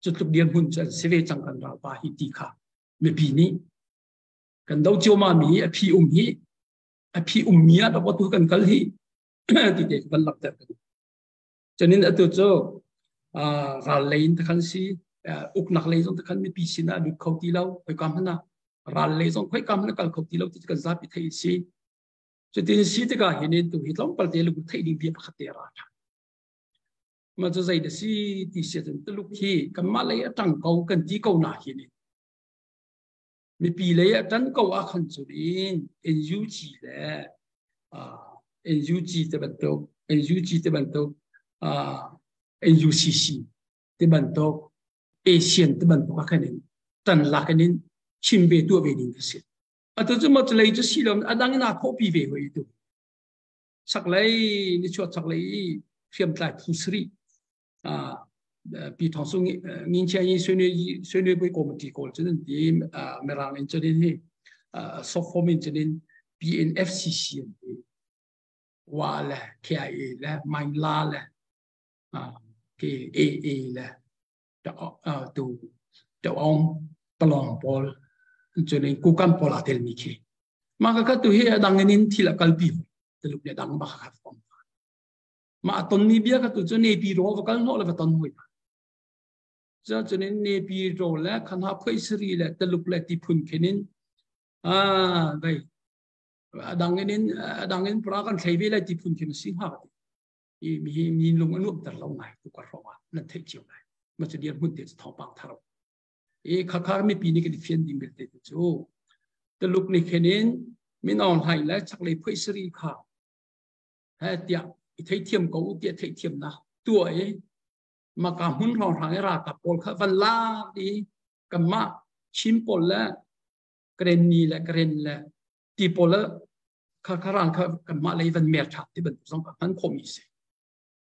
Cu tluk dirhmun cu an si ve cang kan ralpa hi ti kha mipi nih kan do cio ma mi a phi um hi a phi um mi ah dawt tu kan kal hi ti te kan lakter kan chanin atu cu ral lei in takhan si uknak lei zong takhan mipi sin ah lut kho ti lo khoi kam hna ral lei zong khoi kam hna kal kho ti lo ti kan zapi thei si cutin si tikah hinin tu hi tlawmpal te lung thei ding bia pakhat te ra tha ma cu zei da si ti sia cun tuluk hi kanmah lei a tang ko kan ti ko na hi ni Mipi lei ah ṭan ko ah khan cun in NUG le NUG te bantuk NUG te bantuk NUCC te bantuk ASEAN te bantuk ah khan in ṭan lak in chim ve tuah ve ding ka si. Atu cu maw lei cu si lo a dang in aa thawhpi ve hoi tu. Chaklei nichuah chaklei i hriamtlai phu sarih pi thong sung ngin chia yin sui nui bui committee kawl cun an ti mirang in cun in hi soft form in cun in PNFCC an ti wa le KIA le Main La le KAA le tu Taung Palong pawl cun in Kukam pawl aa tel mi khi mah ka tu hi adang in thil a kalpi tuluk le dang ba kha form Mah a tonmi bia kha tu cu nepi raw va kal hnawh le va ton hoi hna. Cucun in nepi raw le khanha phuai sari le taluk le tiphun khin in vei adang in adang in pra kan thlei ve lai tiphun khin si hnga ka ti. I mi hi mi lung a nuam ter lo ngai tu ka hrawng ah nan theih cio lai. Ma cu dir hmun te cu thawngpang thar. I khakha mipi nih kan i fian ding belte cu Tuluk nih khin in Min Aung Hlaing le chaklei phuai sari kha he tiah i theithiam ko u tiah theihthiamnak tuah i maka hmun hrawnghrang i ralkap pawl kha van lak i kanmah Chin pawl le Karenni le Karen le ti pawl le kha kha ral kha kanmah lei van mer ṭhak ti bantuk zong kha hman khawhmi si.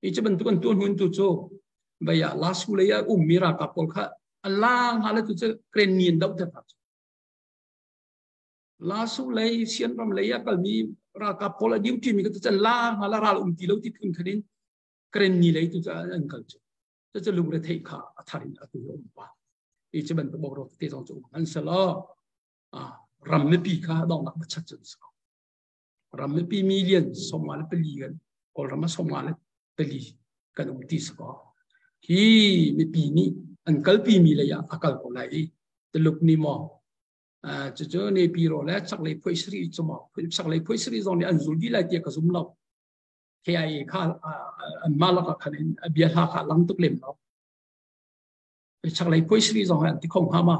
Hi cu bantuk an tuah hnu tu cu vei ah Lasu lei ah ummi ralkap pawl kha an lang hna le tu cu Karenni an doh ter hna cu. Lasu lei Sianram lei ah kalmi ralkap pawl a duty mi ka can la nga la ral um ti lo ti phun khan in Karenni lei tu an kal cu cu lungre theih kha a thar in atu um pa i cu bantuk bok ro te zong cu um an selo ram mipi kha dongnak ba chat cun so ram mipi million 54 kan Kawlram ah 54 kan um ti sako hi mipi nih an kalpi mi lei ah a kal ko lai i Tuluk ni maw cucu nepi ro le chaklei phuai sari cu maw chaklei phuai sari zong nih an zul dih lai tiah ka zum lo. KIA ခါအမလကခန်အဘီလာခလန်တုကလင်နော်ချက်လိုက်ပွိစရီဇောဟန်တိခုံဟာမ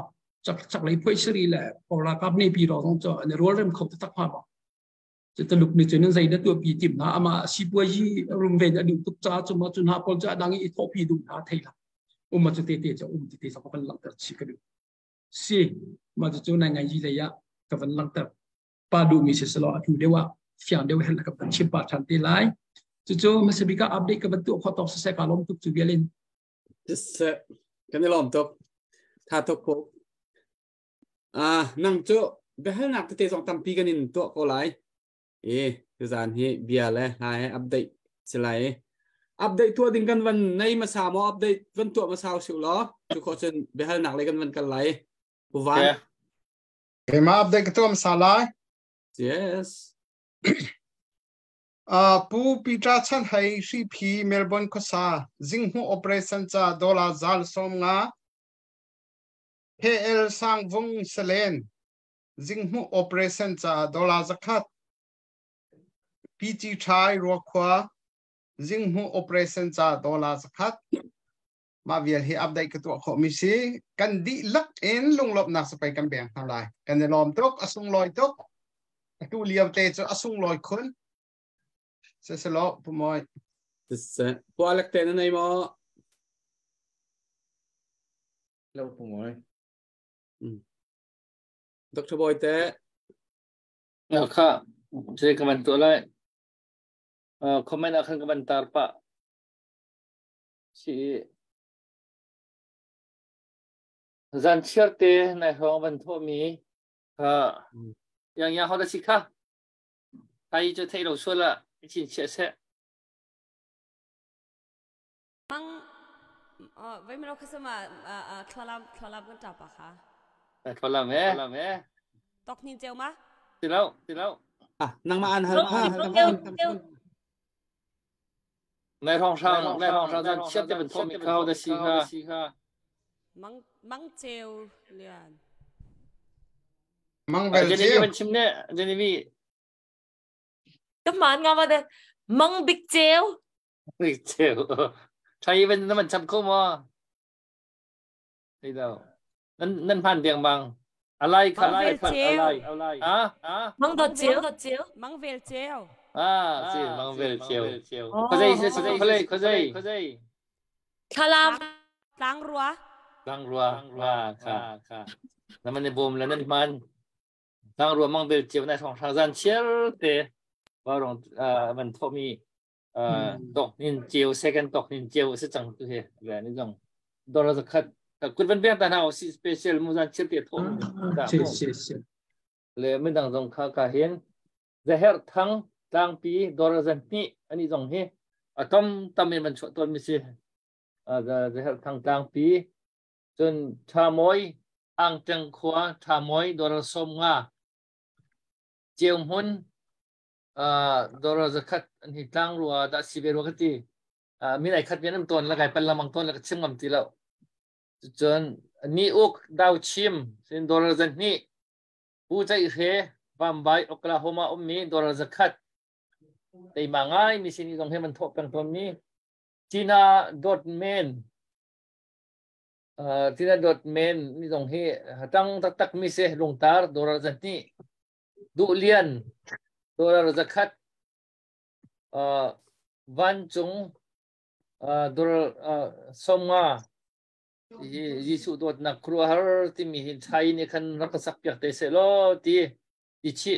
ချက်ချက်လိုက်ပွိစရီလေပေါ်လာကပ်နေပြီးတော့တော့အနေရောရမ်ခုတ်တက်မှာပါจะตลุกนี่จะนั่นใจได้ตัวปีจิมนะอามาสิบวยรุมเวนอดูตุกจ้าจุมาจุนหาปอลจ้าดังอีทอปีดูนาเทละอุมาจะเตเตจะอุมเตเตสักวันหลังตัดชิกดูสิมาจะจูนงไงยี่เลยยะกับวันหลังตัดปาดูมีเสลอดูเดว่าเสียงเดวเห็นกับชิมปาชันตีไลจะจูมาสบิกาอัปเดตกับตัวข้อตอกเสกอารมณ์ตุกจูเบลิน กันนี่ลอมตกถ้าตกอ่านั่งจูเบลนักเตะสองตัมปีกันนินตัวก็ไหลเอคือจานฮีเบียร์เลยไฮอัปเดตสไลอัปเดตตัวดิ่งกันวันในมาสามอัปเดตวันตัวมาสาวสิวล้อทุกคนเบลนักเลยกันวันกันไหลผู้วันเอมาอัปเดตตัวมาสาลาย yes ปูปีจาชันให้ชีพีเมลเบิร์นคซาจิงหูโอเปเรชั่นจาดอลลาร์ซาลสมงา KL สังวงเซเลนจิงหูโอเปเรชั่นจาดอลลาร์สักขัด PG ชายรัวควาจิงหูโอเปเรชั่นจาดอลลาร์สักขัดมาเวียลฮีอัปเดตตัวขอมิซีกันดีลักเอ็นลงลบนักสไปกันแบ่งทำลายกันในลอมตกอสุงลอยตกตูเลียวเตจะอสุงลอยคนเสสลอปุ่มอยเสปวลักเตนในมอแล้วปุ่มอยดรบอยเตะเอาค่ะใช้คำตัวเลยเอ่อคอมเมนต์akan komentar pak si zan chiar te nai hong ban tho mi ha yang yang好的西卡他一就退楼说了一起切切มังเออไว้ไม่รู้คือสมาอ่าทลามทลามกันจับปะคะทลามไหมทลามไหมตอกนินเจลมะติแล้วติแล้วอ่ะนั่งมาอ่านฮะในท้องช่างในท้องช่างจะเชื่อจะเป็นทอมิเข้าได้สิค่ะมังมังเจลเลียนมังเวลเจลมันชิมเนี่ยเจนี่มีก็มันงามาเดมังบิ๊กเจลบิ๊กเจลใช้เป็นน้ำมันชับเข้ามาใช่แล้วนั่นนั่นพันเตียงบางอะไรค่ะอะไรอะไรอะไรอ่ะอ่ะมังดอเจลมังเวลเจลอ่าสิมังเวลเจลเข้าใจเข้าใจเข้าใจเข้าใจคาลามล้างรัวล้างรัวว่าค่ะค่ะแล้วมันในบูมแล้วนั่นมันล้างรัวมังเวลเจลในท้องทางเชียร์เตว่าลงมันทมีตกนินเจียว second ตกนินเจียว是จังตัวแบบนี้จังดอลลาร์คัดคุณเป็นเบี้ยแต่เอาสิ special มูซันเชียร์เตทงใช่ใช่ใช่เลยไม่ดังตรงข้ากาเห็นจะเฮร์ทั้งตั้งปีดอลลาร์นี่อันนี้ตรงนี้อะตอมตอมมันชดตัวมิสิจะเฮร์ทั้งตั้งปีจนชามอยอังจังขวาชามอยดอลลาร์สมงาเจียวหุนดอลลาร์คัดอันนี้ตั้งรัวดัสิเบรัวกตีมีไหนคัดเวียนน้ำต้นแล้วไงเป็นละมังต้นแล้วก็เชื่อมกันตีแล้วจนนี่อุกดาวชิมสินดอลลาร์นี่ผู้ใจเฮบัมไบโอคลาโฮมาอุมีดอลลาร์คัดแต่มาง่ายมีสิ่งที่ต้องให้มันทบกันตรงนี้จีน่าดอทเมนจีน่าดอทเมนนี่ตรงที่ตั้งตักตักมีเสลงตาร์ดอลลาร์นี่ดูเลียนดอลลาร์คัดวันจงดอลลาร์สมมายิสุดนักครัวฮาร์ที่มีหินไทยนี่คันรักสักเปียกเตเสโลที่ดิชิ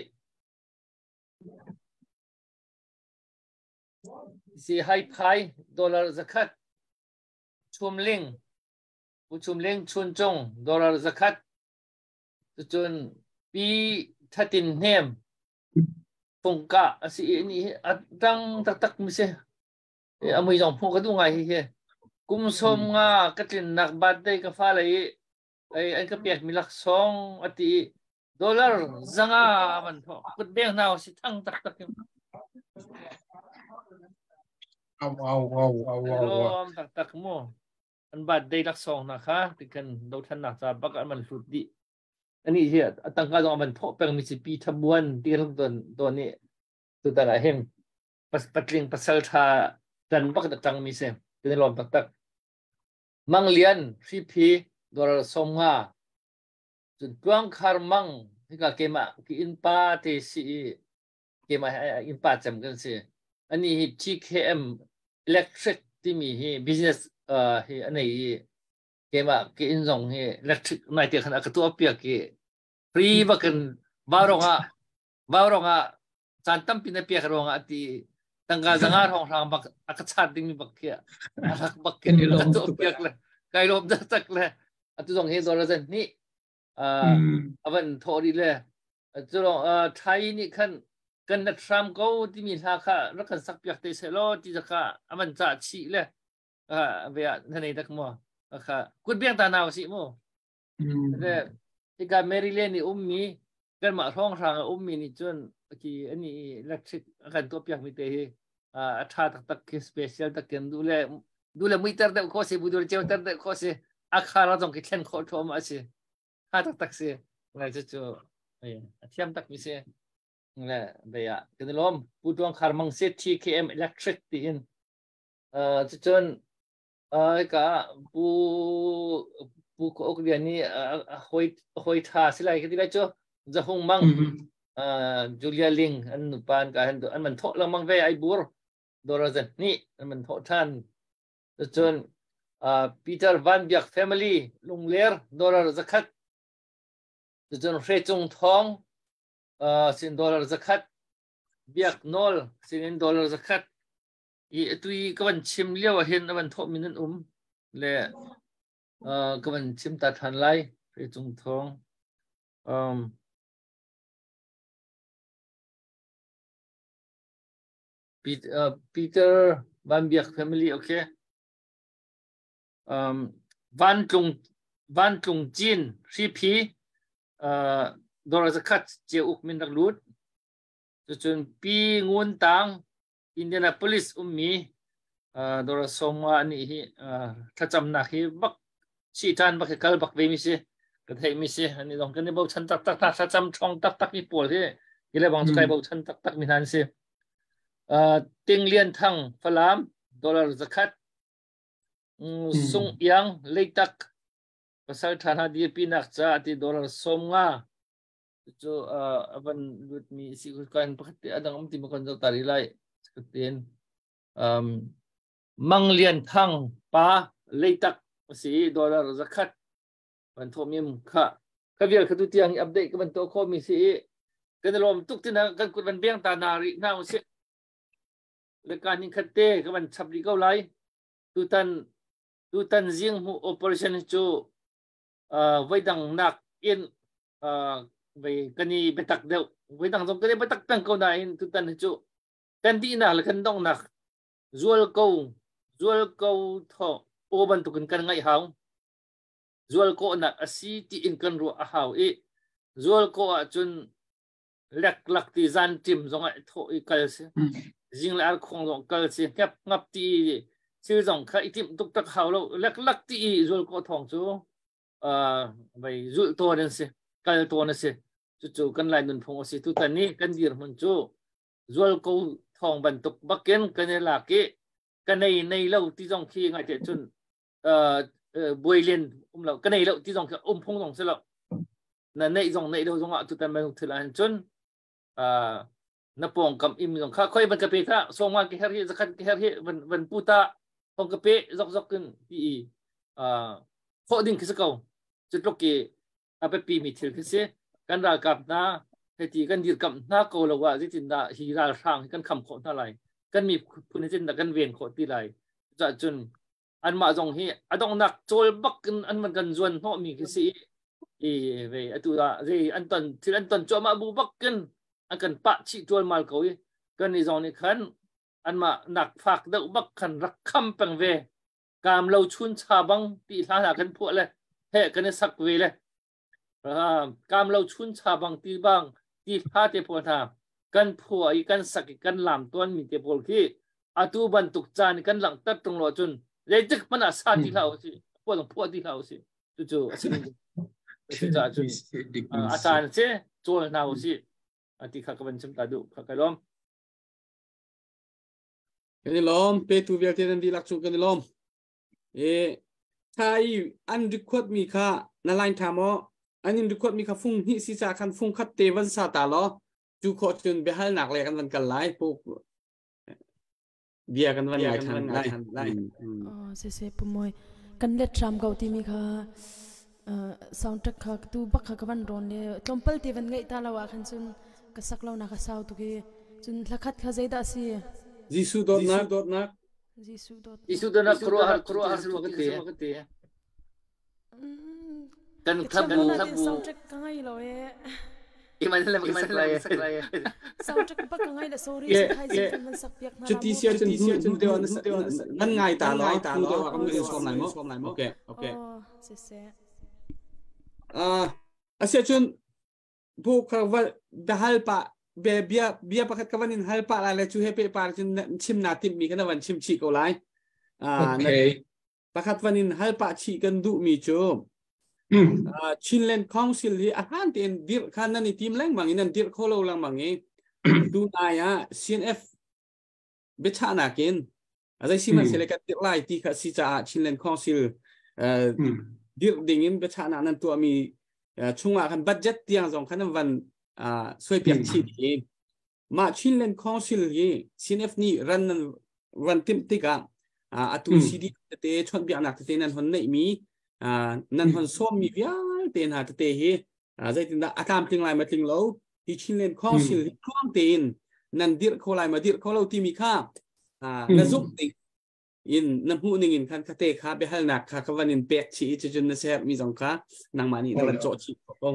สิให้พายดอลลาร์สักขัดชุมลิงผู้ชุมลิงชุนจงดอลลาร์สักขัดจนปีทัตินเนมฟงกะสินี่ตั้งตักตักมิเสอมวยจงพูกระดูไงเฮกุมสมงากระตินนักบัดได้กาฟาเลยไอ้ไอ้กระเปียกมีลักซองอติดอลลาร์จังอามันทอกุดเบี้ยงนาวสิทั้งตักตักเอาเอาเอาเอาเอาตักตักมั่วอันบัดได้ลักซองนะคะที่กันเราถนัดจะบักอันมันสุดดีอันนี้เฮียตั้งการมันทอเป็นมีสิปีทบวนที่กันตัวตัวนี้ตัวแต่ละเฮง Patling pasal tha tan bak da tang mi se kan lom tak tak. Mang Lian Hriphi dollar 50. Cun Tluang Khar Mang hika keimah ki innpa te si i keimah innpa cem kan si. Ani hi TKM electric timi hi business hi anei i keimah ki inn zong hi electric nai te khan a ka tuah piak i free bakin vaurong ah vaurong ah caan tampi na piak ruangah ati tangka zanga rong hrang bak a ka chat ding mi bak khi a rak bak Kan i lawm tuah tuk piak le kai lawm da tak le atu zong hi dor zan ni avan tho ri le cu long thai nih khan kan nat hram ko timi hla kha rak kan sak piak te se lo ti kha avan cha chi le ve na nei tak mo kha kut biang ta nau si mu Le hika Maryland i ummi kanmah hrawnghrang a ummi nih cun khi ani electric a kan tuahpiak mi te hi a tha taktak khi special tak kan duh le duh le muiter deuh khawh si bu duh le ceuter deuh khawh si a khar zong khi thlen khawh thluahmah a si tha taktak si ngai cu cu a thiam tak mi si le bei ah kan i lawm Pu Tuang Khar Mang si TKM Electric tiin cucun Hika Pu Pu Ka Uk Lian nih a hawi hawi ṭha si lai ka ti lai cu. Zahung Mang Julia Ling an nupa an ka han an man thawh lengmang ve ai bur dollar zan hnih an man thawh ṭhan. Cun Peter Van Biak family Lungler dollar 100. Cun Hre Cung Thawng sin dollar 100. Biak Nawl sinin dollar 100. I atu i ka van chim lio ah hin a van thawhmi nan um le ka van chim ta ṭhan lai. Hre Cung Thawng. Peter Van Biak family, okay. Van Tlung Van Tlung Cin Hriphi dollar 100 ce uk min rak lut. Cucun Pi Ngun Tang Indianapolis ummi Dora Soma nih hi thlacamnak hi bak sitan bak hi kal bak ve mi si ka theih mi si ani dong kan i bochan taktak hna thlacam ṭhawng taktak mi pawl hi hi le bang cu kai bochan taktak mi hna an si. Ting Lian Thang Falam dollar 100 Sung Iang Leitak pasal ṭha hna dirpi nak ca ati dollar 50 Cu a van lutmi si kan pakhat te a dang um ti ma kan zoh ta rih lai. Tin Mang Lian Thang pa leitak a si dollar 100 van thawh mi kha ka vial kha tu tiang hi update ka van to kho mi si i kan i lawm tuk tina kan kut van beng ta na rih hna usih le ka ning khat te ka van chap rih ko lai tutan tutan zing mu operation cu voidang nak in vei kan i biatak deuh voidang zong kan i biatak peng ko nain tutan hi cu kan dihnak le kan donghnak zual ko zual ko thaw aw bantukin kan ngaih hau zual kawhnak a si tiin kan ruah a hau i zual kawh ahcun leklak ti zan ṭim zong ah thawh i kal si zing le arkhuang zong kal si ngap ngap ti thil zong kha i timh tuk tak hau lo leklak ti i zual kawh thawng cu vei zulh tawn an si kal tawn a si cucu kan lai nunphung a si tutan ni kan dirhmun cu zual ko thawng bantuk bakin kan i lak i ka nei nei lo ti zong khi ngai te cun buai len um lo ka nei lo ti zong khi um phung zong si lo na neih zong neih lo zong ah tutan bantuk thil ah cun na pawngkam im zong kha khoi van ka pe kha sawngwa ke her hi zakhat ke her hi van van pu ta phong ka pe zok zok in ti i khawh ding khi si ko cu tluk ki a biapi mi thil khi si kan ralkap hna heti kan dirkamh hna ko lo ah zeitin dah hi ralhrang hi kan kham khawh hna lai kan mi phun hi zeitin dah kan ven khawh ti lai cucaah cun anmah zong hi a donghnak cawl bak in an man kan zuan hnawh mi khi si i ve atu ah zei an ton thil an ton cuahmah bu bak in an kan pah chih tualmal ko i kan i zong nih khan anmah nak fak deuh bak khan rak kham peng ve kaam lo chun cha bang ti hla hna kan phuah le he kan i sak ve le kaam lo chun cha bang ti bang ti hla te pawl hna kan phuah i kan sak i kan lam tuan mi te pawl khi atu bantuk caan kan langhter tung lo cun zeitik hmanh ah sa ti hlah usih phuah zong phuah ti hlah usih cucu a si cucu caah cun a caan si cawl hna usih ati kha ka van chim ta duh kha ka lawm. Kan i lawm petu vialte nan dihlak cung kan i lawm. E tha i an record mi kha na line tha maw? An in record mi kha fung hnih si ca khan fung khat te van sa ta law cu khawh cun biahalnak le kan van kal lai pu bia kan van ngai than lai. Oh se se pu moi kan let tram ko ti mi kha soundtrack kha tu bak kha ka van ron le tlawmpal te van ngaih ta lo ah khan cun ka sak lo na ka sau tuk i cun hlakhat kha zeidah si Jesuh dawtnak dawtnak Jesuh dawtnak Jesuh dawtnak khuaruahhar khuaruahhar ka ti ka ti kan thlabu soundtrack ka ngai lo e iman le ka sak lai soundtrack bak ka ngai la sorry thai zing kan sak piak hna cuti sia cun hnu deuh nan ngai ta lo hnu deuh ah kan in sawm lai mu okay okay si se asia cun bu ka va hal pa bia bia bia pakhat ka van in hal pa lai le cu he pe pa cun chim na timh mi kana van chim chih ko lai. Okay. Pakhat van in hal pa chih kan duh mi cu Chinland Council hi a hlan tein dirh khan nan i tim lengmang in nan dirh kho lo lengmang i tu nai ah CNF biachahnak in azai si man sele kan dirh lai ti kha si caah Chinland Council dirh ding in biachahnak nan tuahmi chungah khan budget tiang zong khan nan van suai piak chih i mah Chinland Council hi CNF nih ran nan ran timh tikah atu CD tete chawnhbiaknak tete nan hon neihmi nan hon sawmmi vialte hna tete hi zeitindah a tlamtling lai ma tling lo hi Chinland Council hi tluang tein nan dirh kho lai ma dirh kho lo timi kha na zumh ding in na hmuh ning in khan khate kha biahalnak kha ka van in pek chih i cucun na siaherh mi zong kha nangmah nih na van cawh chih ko.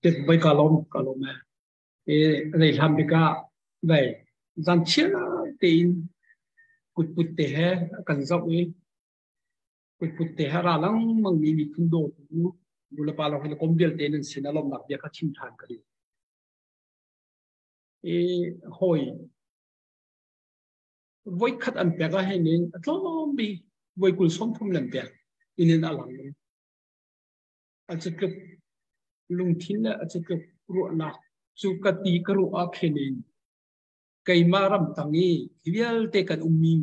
Tet bai ka lom ka lom e. E rei hlam bika vai zan chia tein kut put te he kan zau i kutput te ha ra lengmang mi miphun dawtu nulepa lawng hi kom vialte nan sin a lawmnak bia kha chim ṭhan ka duh. I hawi voikhat an pek ah hin in a tlawm bi voi kul 30 len pek inin a lang. A cu tluk lungthin le a cu tluk ruahnak cu ka ti ka ruah ah khin in keimah ram tang i vialte kan ummi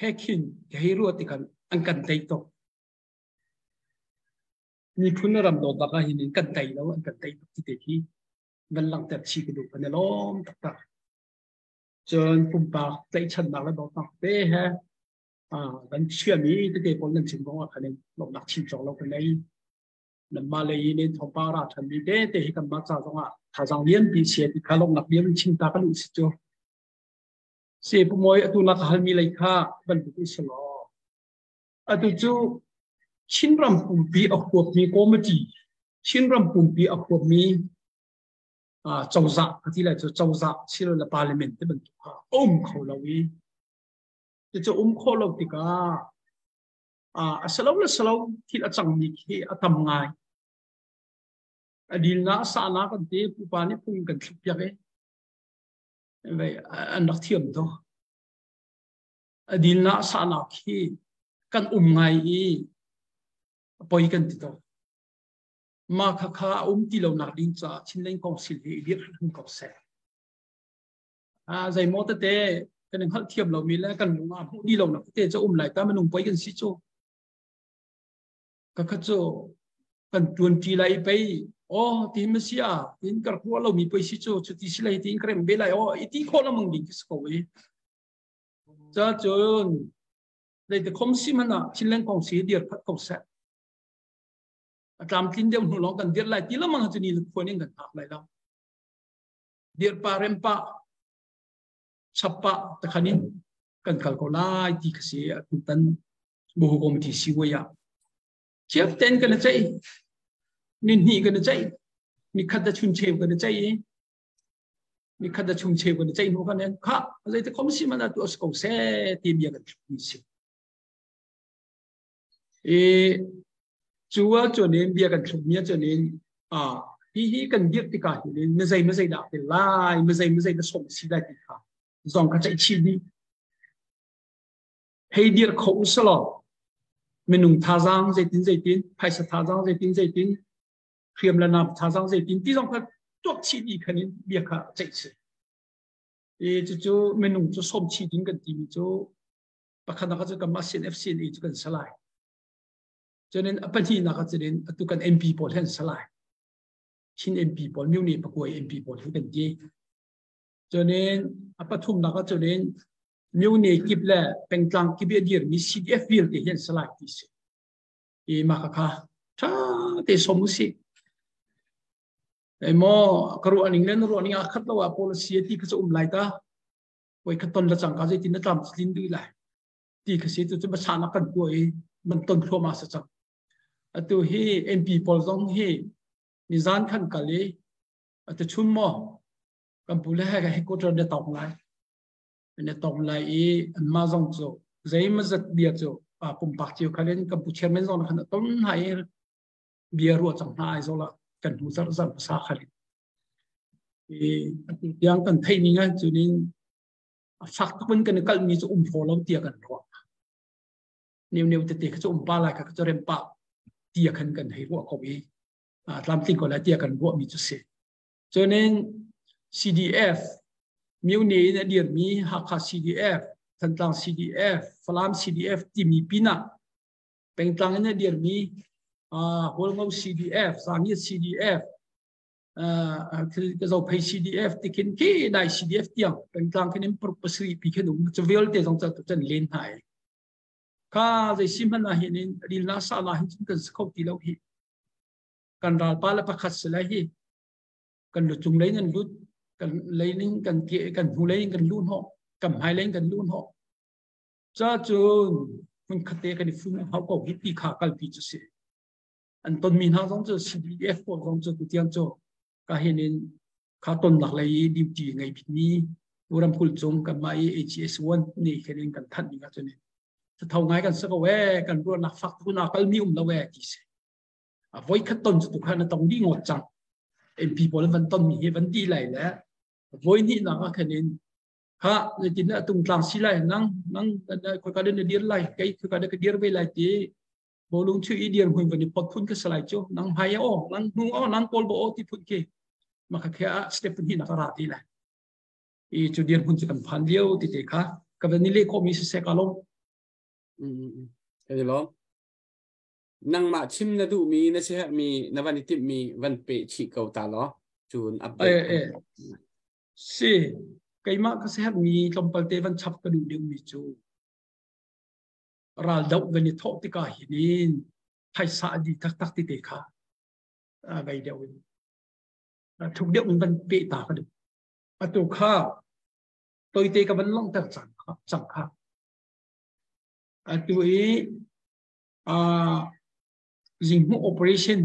he khin ka hei ruah tikah an kan tei tuk. Miphun ram dawtnak ah hin kan tei lo, an kan tei tuk ti te khi van langhter chih ka duh kan i lawm taktak. Cun pumpak tlaihchannak le dawtnak te he kan chiami tete pawl nan chim kong ah khan in lawmhnak chim cawk lo ka nei. Nanmah lei in thawngpang ra ṭhanmi te te hi kanmah ca zong ah thazaang lianpi sia ti kha lawmhnak bia in chim ta kan uh si cu. Se pumawi atu na ka halmi lei kha bantuk in si law atu cu Chinram pumpi a huapmi committee Chinram pumpi a huapmi cozah ka ti lai cu cozah silo le parliament te bantuk kha a um kho lo i cucu um khawh lo tikah a salo le salo thil a cangmi khi a tam ngai a dilna a sahna kan ti pupa nih phung kan thluk piak i an rak thiam to a dilna sahnak hi kan um ngai i poi kan ti to ma kha kha a um ti lo nak ding caah Chinland Council hi dir hrim ko seh a zeimaw tete kan hngalh thiam lo mi le kan lung ah hmuh di lo nak tete cu um lai ta minung poi kan si cu ka kha cu kan tuan ṭi lai pei aw ti ma si a tin kar khua lo mi pei si cu cu ti si lai tin krem be lai aw i ti kho la mang ding ki ko i cha chun dei te khom si mana Chinland kong si dir phat ko se a tlam tlin deuh hnu long kan dir lai ti lamang chu ni khuan in kan thak lai lo dir pa rem pa chap pa takhanin kan kal ko lai ti ka si atu tan bu committee si waya chiap ten kan chei ni hni kan chei ni khat da chun cheu kan chei ni khat da chung cheu kan chei nu kan kha zai te khom si mana tu as ko se ti bia kan mi si e chuwa chuanin bia kan thluk mi chuanin a hi hi kan biak tikah hin na zei ma zei dah te lai ma zei ma zei na som si lai ti kha zong ka chei chi ni Hei dir kho usalaw minung thazaang zeitin zeitin, phaisa thazaang zeitin zeitin, hriam le nam thazaang zeitin ti zong kha tuak chih dih khan in bia kha ceih si. I cucu minung cu som chi ding kan timi cu pakhat nak cu kanmah CNF CNA cu kan salai. Cunin a pahnihnak ah cunin atu kan MP pawl hi an salai. Chin MP pawl, Myone Pakuai MP pawl hi kan ti. Cunin a pathumnak ah cunin Myone kip le pengtlang kip i a dirmi CDF vialte hi an salai ti si. I mah kha tha te som usih. Emaw ka ruah ning le na ruah ning aa khat lo ah policy ti kha cu um lai ta. Voi khat ton le cangka zeitin na tlam tlin dih lai. Ti kha si tu cu basanak kan tuah i man ton thluahmah sa cang. Atu hi MP pawl zong hi nizan khan kal i atu chun maw kan pu le he ka headquarter ne tong lai. Ne tong lai i anmah zong cu zeimazat bia cu pumpak cio khalin kan pu chairman zong khan a ton hna i bia ruah cang hna ai zola kan hnu zarh zarh hmasa khalin i atu tiang kan theih ning ah cunin a fak tuk in kan i kalmi cu um thaw lo tia kan ruah neu neu tete kha cu um pa lai kha cu rem pa tia khan kan hei ruah ko i tlamtling ko lai tia kan ruah mi cu si cunin CDF Myone in a dirmi Hakha CDF Thantlang CDF Falam CDF timi pinah pengtlang in a dirmi Hualngo CDF, Zangiat CDF, ka Zophei CDF tikhin khi dai CDF tiang pengtlang khin in pasarih pi khin um cu vialte zong cu cun len hna ai. Kha zei si hmanh ah hin in ril na sa na hin cun kan si kho ti lo hi. Kan ralpa le pakhat si lai hi. Kan lu cung lei nan lut kan lei ning kan ke kan hnu lei kan lu hnawh kan hmai lei kan lu hnawh Ca cun hmunkhat te kan i fum hau ko hi ti kha kalpi cu si. An tonmi hna zong cu CDF pawl zong cu tutiang cu ka hin in kha tonnak lei i duty ngei bikmi ramkulh cung kanmah i HES1 nih khin in kan thanh ding ahcun tho ngai kan si ko ee kan ruahnak fak tuk na kalmi um lo ee ti si. A voi khat ton cu tu kha na tong dih ngawt cang. MP pawl van tonmi hi van ti lai le voi hnih nak ah khan in Ha zeitin dah tungtlang si lai nang nang khoika den na dir lai kei khoika den ka dir ve lai ti bawlung chu i dir hmun van i pot phun ka salai cu nang hmai o nang hnu o nang kawl bo o ti phun khi ma kha khe a step hi na ka ra ti lai i cu dir hmun chu kan phan lio ti te kha ka van ni le kho mi se se ka lo. Ka lo nangmah chim na duh mi na si mi na van i timh mi van pe chih ko ta lo cun update. Eh Si, keimah ka siaherhmi tlawmpal te van chap ka duh deuhmi cu raldoh van i thawh tikah hin in phaisa a di taktak ti te kha vei deuh in thuk deuh in van peh ta ka duh. Atu kha toite ka van langhter cang kha cang kha. Atu i zinghmuh operation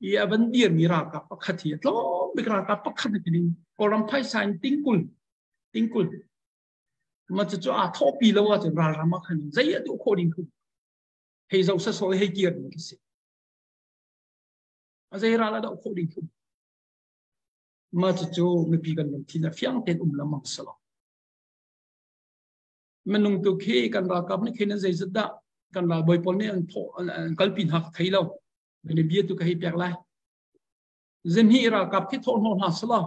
i a van dirmi ralkap pakhat hi a tlawm bik ralkap pakhat na tinin Kawlram phaisa in tingkul tingkul ma cu cu aa thawhpi lo ahcun ralram ah khan zei a duh khawh ding khu hei zo sa so hei kir ding khi si a zei ral a doh khawh ding khu ma cu cu mipi kan lungthin a fiang ten um lamang salo minung tu khi kan ralkap nih khin an zei zat dah kan ralbawi pawl nih an thawh an kalpi hna thei lo. Ni bia tu ka hei pek lai. Zinhi ralkap khi thawh hnawh hna selaw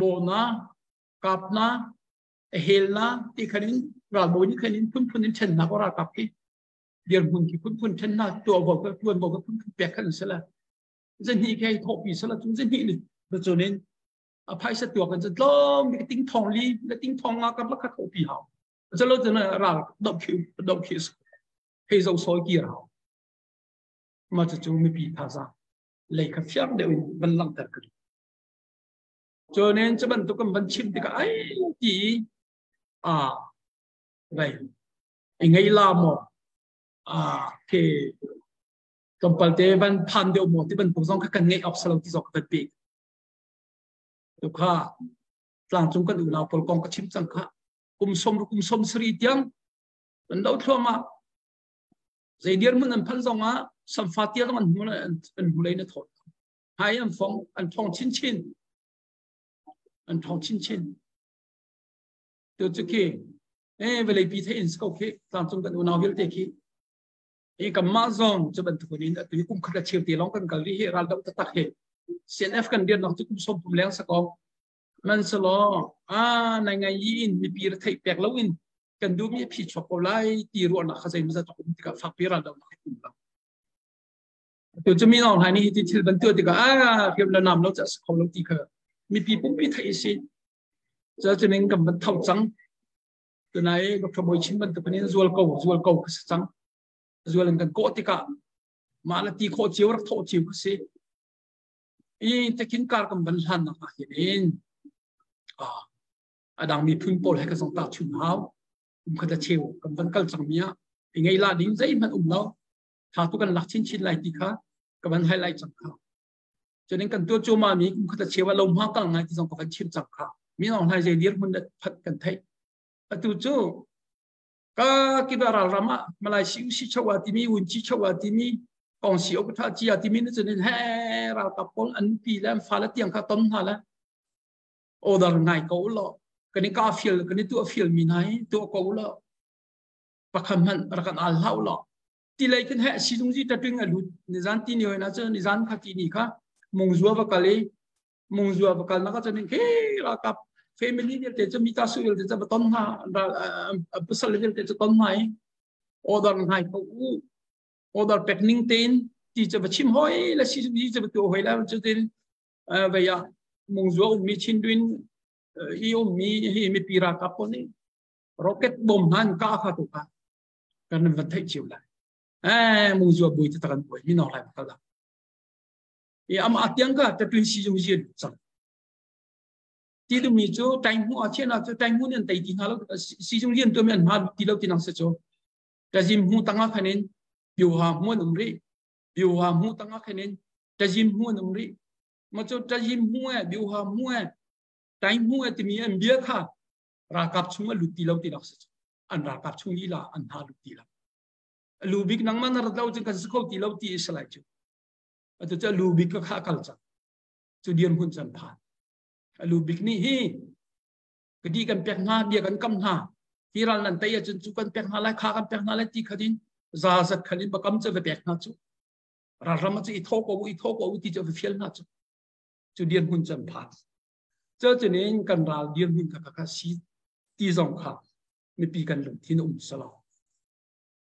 bo na kap na hel na ti khan in ralbawi nih khan in phunphun in ṭhen hna ko ralkap khi dirhmun khi phunphun ṭhen hna tuah bo ka tuan bo ka phunphun pek khan sela zinhi khi hei thawhpi sela cun zinhi ni cun in a phaisa tuak in cun tlawm bik ting thong li le ting thong nga kar la kha thawhpi hau calo cun ral doh khi doh khi hei zo sawi kir hau. Mah cucu mipi thazaang lei kha fiang deuh in van langhter ka duh. Cunin cu bantuk kan van chim tikah ai ti a vai i ngei la maw a ke tlawmpal te van phan deuh maw ti bantuk zong kha kan ngeih awk salo ti zong ka van pek. Tu kha tlangcung kan unau pawl kong ka chim cang kha kum som kum som sari tiang kan do thluahmah. Zei dirhmun an phanh zongah samfa tia zong an hmu an hmu lei na thawt. Hai an fong an thong chinchin. An thong chinchin. Tu cu khi eh vawlei pi thei in ko khi tlangcung kan unau vialte khi hi kanmah zong cu bantuk in atu hi kum khat le cheu te lawng kan kal rih hi ral doh taktak hi CNF kan dirnak cu kum 30 leng sa ko. Man selaw a nai ngai in mipi ra theih pek lo in kan duhmi a phi chuak ko lai ti ruahnak kha zeimawzat a um tikah fakpi ral dohnak a um lo. Tu cu mi Aung Hlaing nih hi ti thil ban tuah tikah a hriam le nam lo cu a si kho lo ti kha mipi pumpi theih a si. Cucaah kan van tho cang. Tunai Dr. Bawi Chin bantuk in zual ko zual ko ka si cang. Zual in kan kawh tikah mah le ti khawh cio rak thawh cio ka si. I takin kar kan van hlan nak ah hin a dang miphun pawl he ka zong ta chun hau. Um khat a cheu kan van kal cang mi ah i ngei la ding zeihmanh um lo. Tha tu kan lak chinchin lai ti kha ka van highlight cang kha. Cunin kan tuah cuahmah mi kum khat a cheu ah lo hma kal ngai ti zong ka van chim cang kha. Mi Aung Hlaing zei dirhmun dah phat kan theih. Atu cu ka kiba ralram ah Malay si si chawa timi un chi chawa timi kong si ok tha chia timi na chunin he ralkap pawl an pi le an fa le tiang kha ton hna le order ngai ko lo kan i ka fial kan i tuah fial mi hna hi tuah ko lo pakhat hmanh rak kan al hlau lo ti lei kan he sizung zi tatwing a lut nizan ti ni hoina cu nizan kha ti ni kha mungzua va kal i mungzua va kal na ka cun ke ralkap family vialte cu mita su vialte cu va ton hna pasal vialte cu ton hna i order ngai ko u order pek ning tein ti cu va chim hoi la sizung zi cu va tu hoi la cu tin vei ah mungzua ummi Chindwin i ummi hi mipi ralkap pawl nih rocket bom hna an ka kha tu kha kan van theih cio lai eh mungzua bui te kan buai mi nong lai kal da i ama atiang ka tatwin si jung ji chang ti du mi chu tai mu a chen a chu tai mu nan tai ti na lo si jung lian to mi an ma ti lo ti nang se chu tazim mu tanga khanin biu ha mu num ri biu ha mu tanga khanin tazim mu num ri ma chu tazim mu e biu ha mu e tai mu e ti mi an bia kha ralkap chung a lut ti lo ti nak se an ralkap chung lila an hna lut ti lo lu bik nangmah na rat lo cun kan si kho ti lo ti is lai cu atu cu lu bik ka kha kal cang cu dir hmun can phan lu bik nih hi kadi kan pek hna bia kan kam hna hi ral nan tei ahcun cu kan pek hna lai kha kan pek hna lai ti khatin za zat khalin bakam cu va pek hna cu ralram cu i tho ko i tho ko ti cu va fial hna cu cu dir hmun can phan Cucunin kan ral dirhmun kha kha si ti zong kha mipi kan lungthin um salo.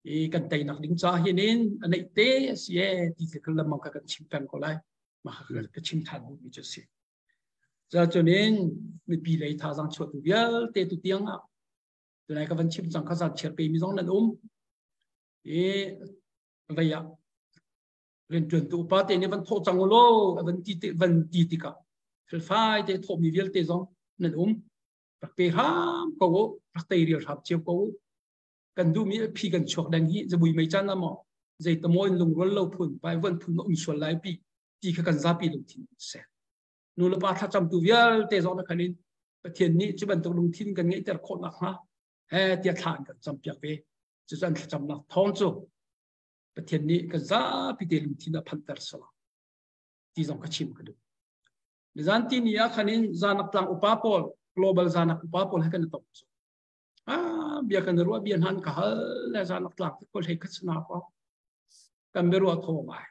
I kan teinak ding ca hin in a neih te a si e ti te lamang kha kan chim peng ko lai. Mah kha ka chim than duhmi cu si. Cucunin mipi lei thazaang chuahtu vialte tu tiang ah tunai ka van chim cang kha zan chiar pe mi zong nan um. I vei ah rianṭuantu upa te nih van thawh cang u law van ti van ti tikah felfai te thawhmi vialte zong nan um rak pe hram ko u rak tei rial hram cio ko u kan duhmi phi kan chuak deng hi zabui mei chan amo zei tamo in lungrual lo phun pai van phun um sual lai pi ti kha kan zapi lungthin se nu le pa thlacam tu vialte zong na khanin Pathian nih cu bantuk lungthin kan ngeihter khawh nak hnga he tia thla an kan cam piak ve cu an thlacamnak thawng cu Pathian nih kan zapi te lungthin a phanter sala ti zong ka chim ka duh. Nizan ti ni ah khan in zanak tlang upa pawl global zanak upa pawl he kan i tong cu. Ah bia kan ruah bia hnan ka hal le zanak tlang te pawl hei khat sana ko. Kan biaruah tho ngai.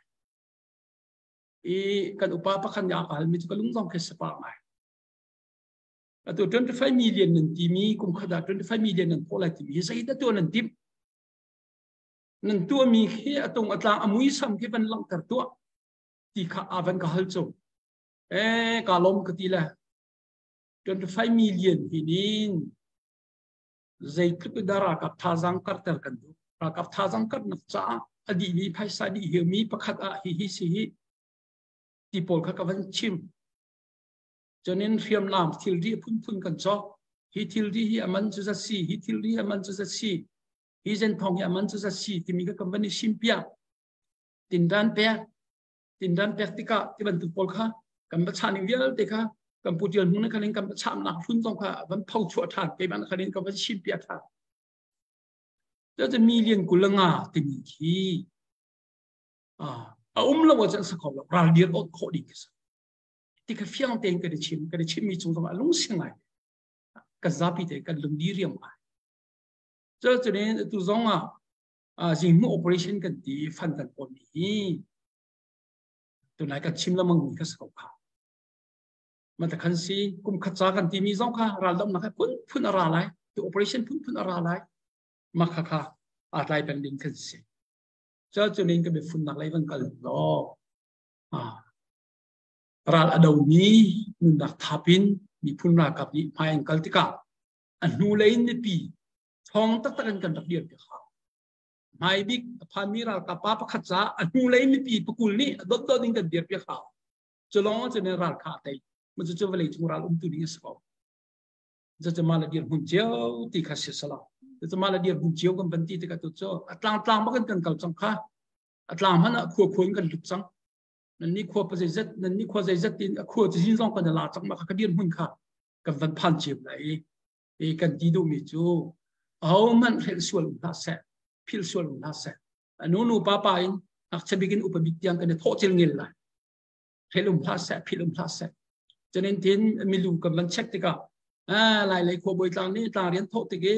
I kan upa pakhat nih a ka hal mi cu ka lung zong khi sapa ngai. Atu 25 million nan timi kum khat ah 25 million nan thawh lai timi hi zeidah tuah nan timh? Nan tuahmi khi a tung a tlang a muisam khi van langhter tuah ti kha a van ka hal cu eh ka lawm ka ti le 25 million hi nin zeitluk da ralkap thazang karter kan duh ralkap thazang karnak caah a dihmi phaisa dih hiami pakhat ah hi hi si hi ti pawl kha ka van chim cunin hriamnam thilri phunphun kan cawk hi thilri hi aman cu zat si hi thilri aman cu zat si hi zen thong hi aman cu zat si timi ka kan van i sim piak tindan pek tindan pek tikah ti bantuk pawl kha kan va chah ning vialte kha kan pu tial hmun khan in kan va chah nak hlun zong kha van pho chuah than keimah khan in ka van sim piak than cu million kulanga timi khi a um lo ah cun sa kho lo ral dir ot khawh ding khi ti kha fiang tein kan i chim kan i chimmi chung zong ah lung si ngai kan zapi te kan lung di riam ngai Cucun atu zong ah zinghmuh operation kan ti fan kan kawl mi hi tunai kan chim lengmang mi kha si ko kha. Man ta khan si kum khat cha kan timi zong kha ral dam nak phun phun ara lai tu operation phun phun ara lai ma kha kha a tlai peng ding kan si cha chunin ka be fun nak lai van kal lo a ral a do mi nunnak thapin miphun ralkap nih hmai an kal tikah a hnu lei in mipi thong taktak in kan rak dir pi kha hmai bik a phanmi ralkap pa pakhat ca a hnu lei mipi pakul nih dot dot in kan dir pi kha cu lawng cu ne ral kha tei mu cu cu vawlei cung ral um tu ding a si ko cu cu mah le dir hmun cio ti kha si sala cu mah le dir hmun cio kan van ti tikah tu cu a tlang tlang bak in kan kal cang kha a tlang hmanh ah khua khua in kan lut cang nan ni khua pa zeizat nan ni khua zeizat tin a khua cu zin zong kan la cang ma kha ka dir hmun kha kan van phan cio lai i kan ti duhmi cu ahohmanh hrelh sual um hlah seh philh sual um hlah seh nu nu pa pa in ngakchia bik in upa bik tiang kan i thawh cil ngel lai hrelh um hlah seh philh um hlah seh cunin tin milu kan van check tikah lai lei khua bawi tlang nih tlang rian thawh tik i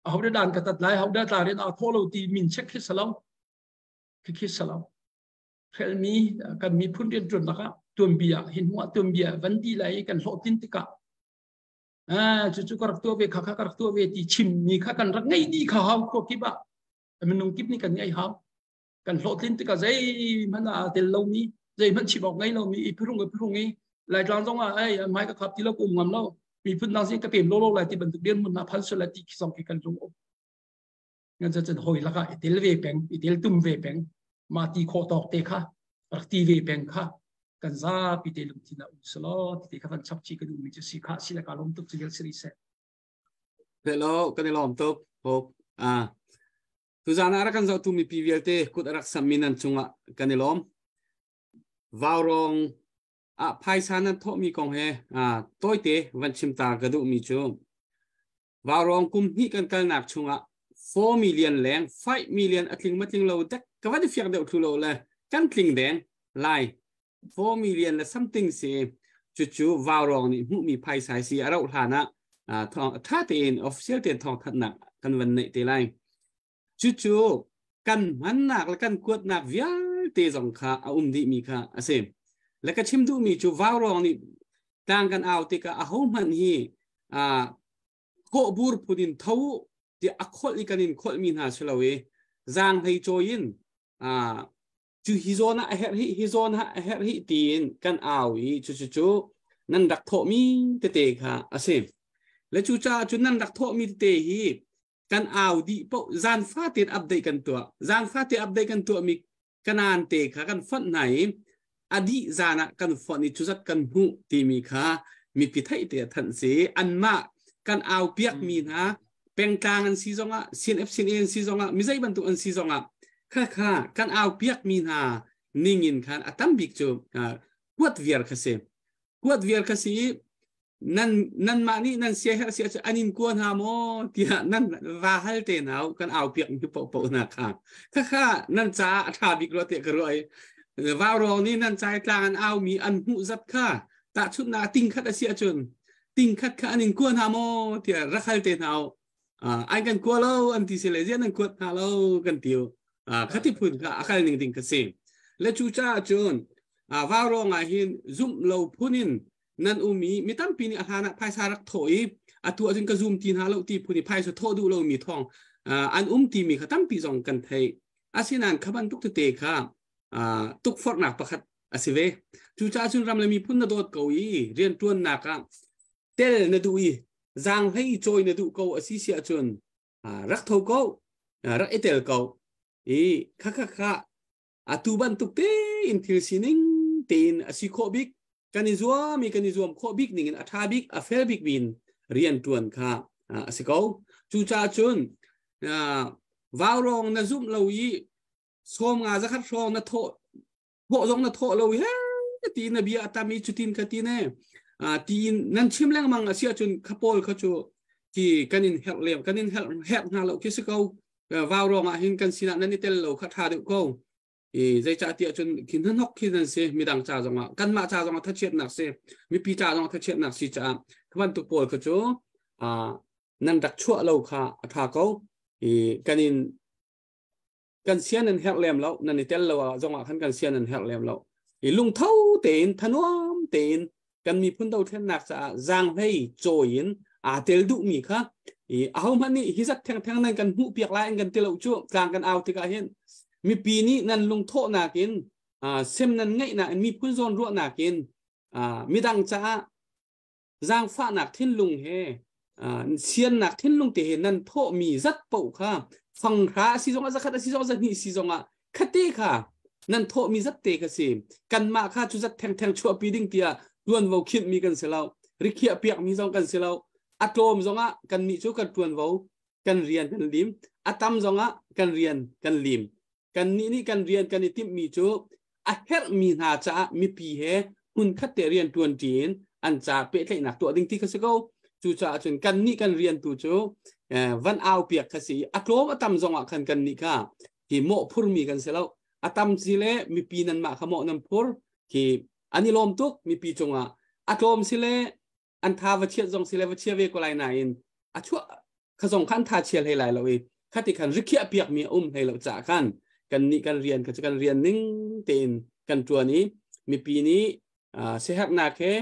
aho dah dan ka tat lai ho dah tlang rian aa thawh lo ti min check khi salo khi khi salo hrelmi kan miphun rian ṭuannak ah tuanbia hin hmuah tuanbia van ti lai kan hlawh tin tikah cu cu ka rak tuah ve kha kha ka rak tuah ve ti chim mi kha kan rak ngei dih kha hau khua kip ah minung kip nih kan ngei hau kan hlawhtlin tikah zeihmanh ah tel lomi zeihmanh chim awk ngei lomi i phurung i phurung i laitlang zong ah ei mai ka khap ti lo ka um ngam lo miphun dang sin ka pem lo lo lai ti bantuk dirhmun na phan sual ti khi zong khi kan lung um ngan cun hoi lakah i tel ve peng i tel tum ve peng ma ti khawh tawk te kha rak ti ve peng kha kan zapi te lungthin ah um selaw ti kha van chap chi ka duh mi cu si kha si le ka lawm tuk cu siri se Hello kan i lawm tuk hop a tuzan ah rak kan zohtu mipi vialte kut a rak sammi nan cungah kan i lawm vaurong ah phaisa nan thawhmi kong he tawite van chim ta ka duhmi cu Vaurong kum hnih kan kalnak chungah 4 million leng 5 million a tling ma tling lo dek ka van i fiak deuh thlu lo le kan tling deng lai 4 million le something si cucu vaurong nih hmuhmi phaisa si a rauh hlan ah tha tein official tein thawng thatnak kan van neih te lai cucu kan hmannak le kan kuatnak vialte zong kha a um dihmi kha a si le ka chim duhmi cu vaurong nih tlang kan au tikah aho hmanh hi khawh bur phun in tho ti a kholh i kan in kholh mi hna si lo i zaang hlei cawi in cu hi zawn ah a herh hi hi zawn ah a herh hi tiin kan au i cu cu cu nan rak thawhmi tete kha a si le cu caah cu nan rak thawhmi tete hi kan au dih paoh zan fatin update kan tuah zan fate update kan tuahmi kanan te kha kan fonh hna i a dih zan ah kan fonh i cuzat kan hmuh timi kha mipi theih te thanh si anmah kan au piak mi hna pengtlang an si zongah CNF CNA an si zongah mizei bantuk an si zongah kha kha kan au piak mi hna ningin khan a tam bik cu kuat viar kha si kuat viar kha si nan nanmah nih nan sia herh sia cu an in kua hna maw tiah nan va hal te hna kan au piak mi paohpaoh hna kha kha kha nan caah a ṭha bik rua tiah ka ruah i vaurawng nih nan cai tlang an au mi an hmuh zat kha tahchunhnak ting khat a si ahcun ting khat kha an in kua hna maw tiah rak hal te hna ai kan kua lo an ti si le ziah nan kuat hna lo kan ti khati phun kha a kal ning ding ka si le cu caah cun vaurawng ah hin zumh lo phun in nan um i mi tampi nih a hlan ah phaisa rak thawh i atu ahcun ka zum ti hna lo ti phun i phaisa thawh duh lomi thawng an um timi kha tampi zong kan theih asinain kha bantuk tete kha tukforhnak pakhat a si ve cucaah cun ram le miphun na dawt ko i rianṭuannak ah tel na duh i zaanghlei cawi na duh ko a si si ahcun rak tho ko rak i tel ko i kha kha kha atu bantuk tein thil sining tein a si khawh bik kan i zuam i kan i zuam khawh bik ning in a ṭha bik a fel bik min rian ṭuan kha a si ko cucaah cun vaurawng na zumh lo i sawm nga zakhat hrawng na thawh thawh zong na thawh lo i he ti na bia a tam i cutin kha ti ne tiin nan chim lengmang a si ahcun kha pawl kha cu ti kan in herh lem kan in herh herh hna lo khi si ko vau ruang ah hin kan sinah nan i tel lo kha ṭha deuh ko i zeicah tiah cun khi hnahnok khi nan si midang ca zongah kanmah ca zongah thachiatnak si mipi ca zongah thachiatnak si caah kha bantuk pawl kha cu nan rak chuah lo kha a ṭha ko i kan in kan sian nan herh lem lo nan i tel lo ah zongah khan kan sian nan herh lem lo i lungtho tein thanuam tein. Kan miphun dothlennak caah zaanghlei cawi in aa tel duhmi kha i ahohmanh nih hi zat thengtheng nan kan hmuh piak lai an kan ti lo cu. Tlang kan au tikah hin mipi nih nan lungthawhnak in, sem nan ngeihnak in, miphun zawn ruahnak in, midang caah zaangfahnak thinlung he, siannak thinlung te he nan thawhmi zat paoh kha, fanghra a si zongah, zakhat a si zongah, zahnih si zongah, khate kha nan thawhmi zat te kha si. Kanmah kha cu zat thengtheng chuahpi ding tiah tuanvo khinhmi kan si lo, rikhiah piakmi zong kan si lo. A tlawm zongah kannih cu kan tuanvo, kan rian kan lim. A tam zongah kan rian kan lim. Kannih nih kan rian kan i timhmi cu a herhmi hna caah mipi he hmun khat te rian tuan ṭi in an ca pehtlaihnak tuah ding ti kha si ko. Cucaah cun kannih kan rian tu cu van au piak kha si. A tlawm a tam zongah khan kannih kha hi mawh phurmi kan si lo. A tam si le mipi nan mah kha mawh nan phur khi an i lawm tuk mipi cungah. A tlawm si le an tha va chiat zong si le va chia ve ko lai nain a chuah kha zong khan tha chia hlei lai lo i khati khan rikhiah piak mi a um hlei lo ca khan kan nih kan rian kha cu kan rian ning tein kan tuan i mipi nih siaherhnak he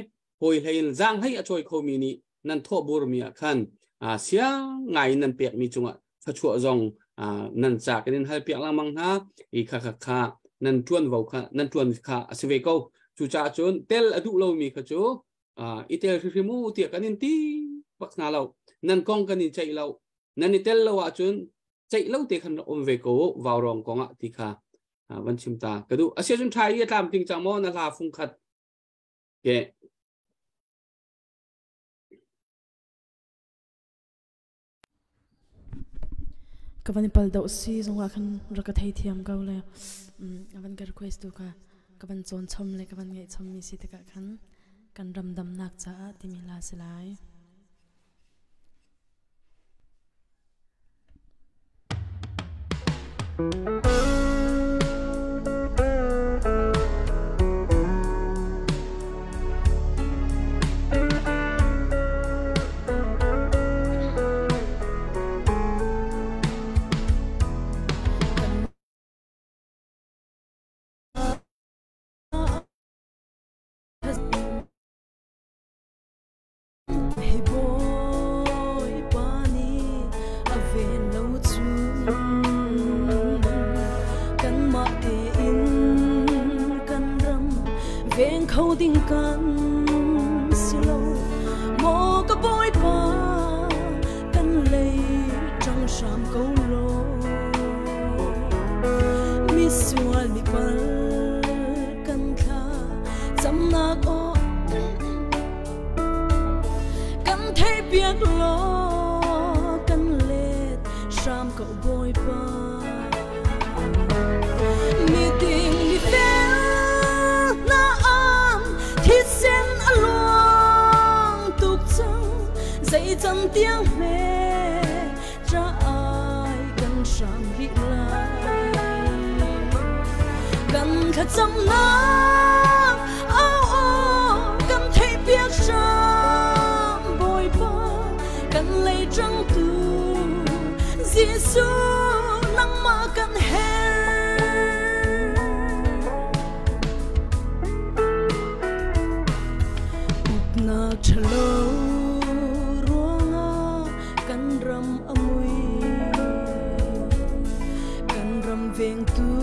hawi hlei in zaang hlei a cawi khomi nih nan thawh bur mi ah khan siang ngai in nan pek mi cungah thluachuah zong nan ca kan in hal piak lengmang hna i kha kha kha nan tuan vo kha nan tuan kha a si ve ko. Cucaah cun tel a duh lomi kha cu i tel hrimhrim u tiah kan in ti bak hna lo. Nan kong kan in ceih lo. Nan i tel lo ahcun ceih lo te khan um ve ko vaurawng kong ah ti kha van chim ta ka duh. Asia cun tha i a tlam ting cang maw na hla fung khat ke? Ka van pal do si zongah khan rak ka thei thiam ko le avan ka request tu kha ka van cawn chom le ka van ngaih chom mi si tikah khan kan ram damnak caah timi la si lai. Hi Bawipa nih a ven lo cun kanmah tein kan ram veng kho ding kan si lo. Maw ka Bawipa, kan lei ṭang hram ko law. Misual mi pal kan thla camnak aw kan theih piak law, kan let hram ko Bawipa. Mi ding mi fel na am thisen a luang tuk cang, zei can tiang hme cha ai kan hram rih lai? Kan thlacamnak au aw kan theih piak hram Bawipa, kan lei ṭangtu Jesuh, nangmah kan herh. Uknak ṭhalo ruangah kan ram a mui, kan ram vengtu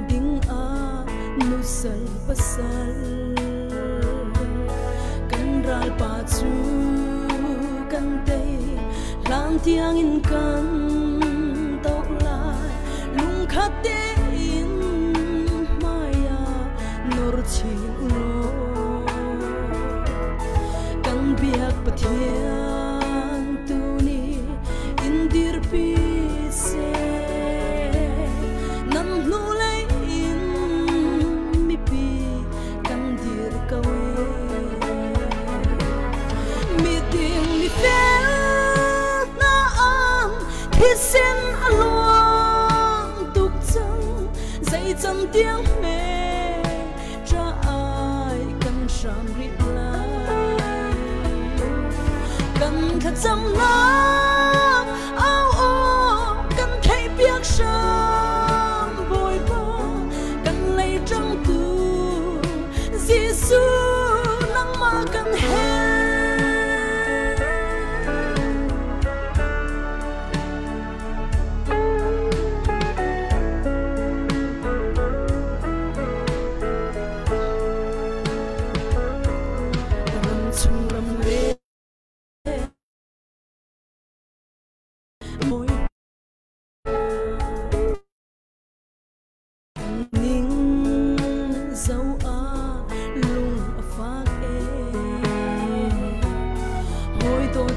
ding ah nusal pasal kan ralpa cu kan tei hlan tiang in kan doh lai. Lungkhat tein hmai ah nor chin ulaw, kan biak Pathian tu nih in dirpi seh. Nan hnulei in mipi kan dir ko e. Mi ding mi fel na am thisen a luang tuk cang, zei can tiang hme cha ai kan hram rih lai? Kan thlacamnak au aw kan theih piak hram Bawipa, kan lei ṭangtu Jesuh.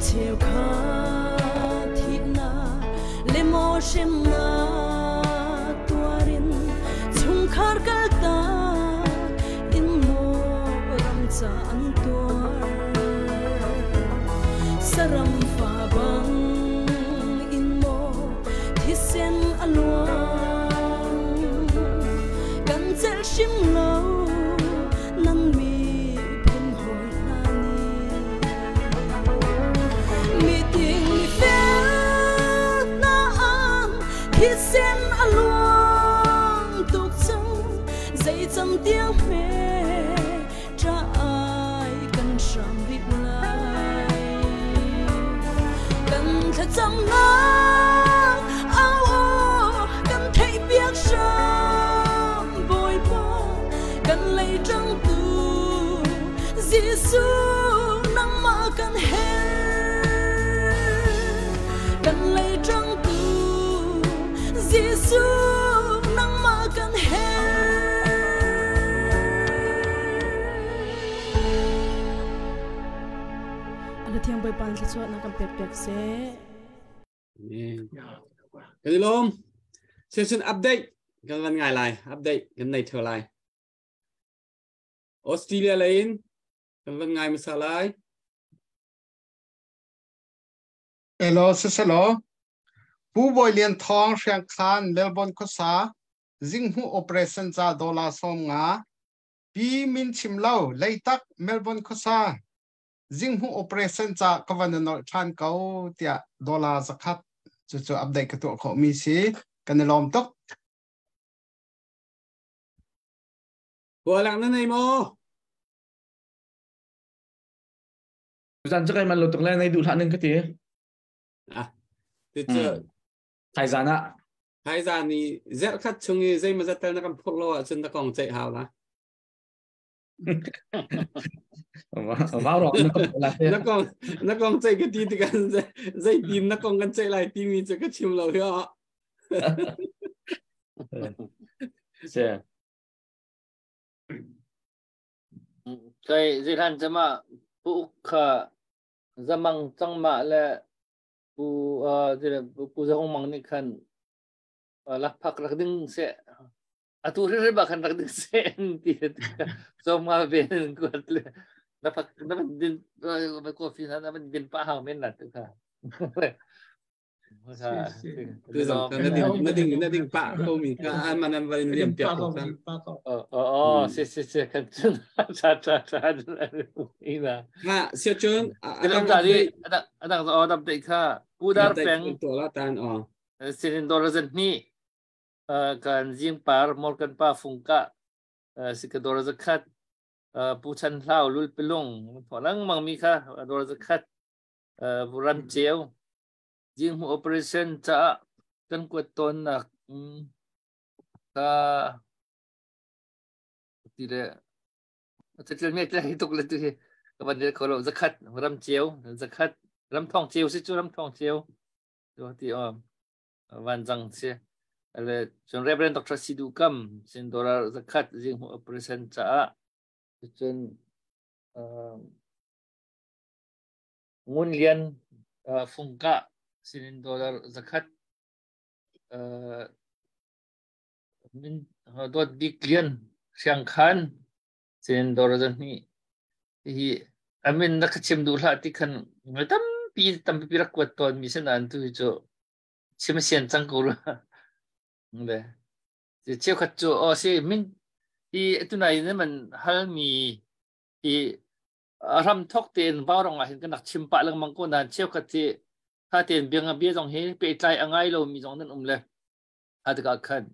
Cheukhat thihnak le maw hremnak tuarin chungkhar kaltak in maw ram ca an tuar. Saram fa bang in maw thisen a luang. Kan celh hrim lo nan miphun hawi hna nih. Miting mi fel hna ang thisen a luang tuk cang zei cam tiang hme ṭah ai kan hram rih lai. Kan thlacamnak au aw kan theihpiak hram Bawipa kan lei ṭangtu Jesuh nangmah kan herh. Kan lei ṭangtu Jesuh nangmah kan herh. Ala thiang Bawipa in thluachuah na kan pek piak seh. Amen. Kan i lawm. Session update kan van ngai lai. Update kan nei theo lai. Australia lei in kan van ngai hmasa lai. Elo siselaw Pu Bawi Lian Thawng Hriangkhan Melbourne khuasa Zinghmuh operation ca dollar 50 Pi Min Chim Lo Leitak Melbourne khuasa Zinghmuh operation ca ka van nolh ṭhan ko tiah dollar 100 cucu update ka tuah khawh mi si kan i lawm tuk. Hualak na nei maw? Zan cu kai man lo tuk le nei duh hlah ning ka ti. Ah, ti cu. Thaizan ah. Thaizan i zerh khat chung i zei mazat tel na kan phurh lo ahcun na kong ceih hau la. Vau rok na kan la. Na kong na kong ceih ka ti tikah zei tin na kong kan ceih lai timi cu ka chim lo hi. Se. Kai zeihlan cama pu uk kha zamang cangmah le pu pu zahung mang nih khan lakphak rak ding se atu hri ba khan rak ding se ti so ma ven kuat le na pak na din coffee na na din pa hau men la tu kha. Na ding na ding pa ko mi ka an man an van liam piak ko kan. Oh oh si si si kan chun cha cha cha ina. Ha sia chun adang ta di adang adang zo update kha pudar peng to la tan o sinin dollar ni kan jing par Morgan pa fungka si ka dollar zakhat pu chan hlau lul pilung lang mang mi kha dollar zakhat ram ceu Zinghmuh operation caah kan kuat tawnnak ka ti le catlel me tlai tuk le tu hi ka van rel kho lo zakhat ram ceu zakhat ram thong ceu si cu ram thong ceu tu ti om van jang si le cun Reverend Dr. Sidu Kam sin dollar zakhat zinghmuh operation caah cun Ngun Lian Fungkah sinin dollar 100 Dawt Bik Lian Siangkhan sinin dollar 200. Hihi amin na ka chim duh hlah ti khan tampi tampi rak kuat tawn mi sinain tu hi cu chim sian cang ko rua. Le cheukhat cu aw si min hi tunai in man hal mi hi ram thok tein vaurong ah hin kan rak chim pah lengmang ko nain cheukhat hi tha tein bia bia zong hi pehtlai a ngai lomi zong nan um le a tikah khan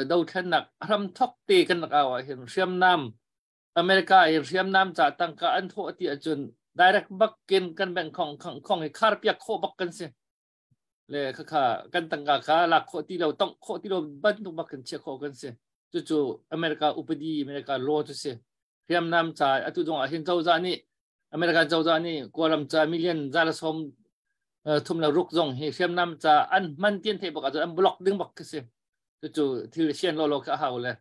dothlennak ram thok te kan rak au ah hin hriamnam America i hriamnam ca tangka an thawh ti ahcun direct bakin kan bank khong khong hi khar piak khawh bak kan si le khakha kan tangka kha lak khawh ti lo tongh khawh ti lo bantuk bak kan chiah khawh kan si. Cucu America upadi, America law cu si. Hriamnam ca atu zong ah hin cozah nih, America cozah nih Kawlram ca million za le sawm thum le ruk zong hi hriamnam ca an hman tian theih bak ahcun an block ding bak khi si. Cucu thil sian lawlaw kha a hau le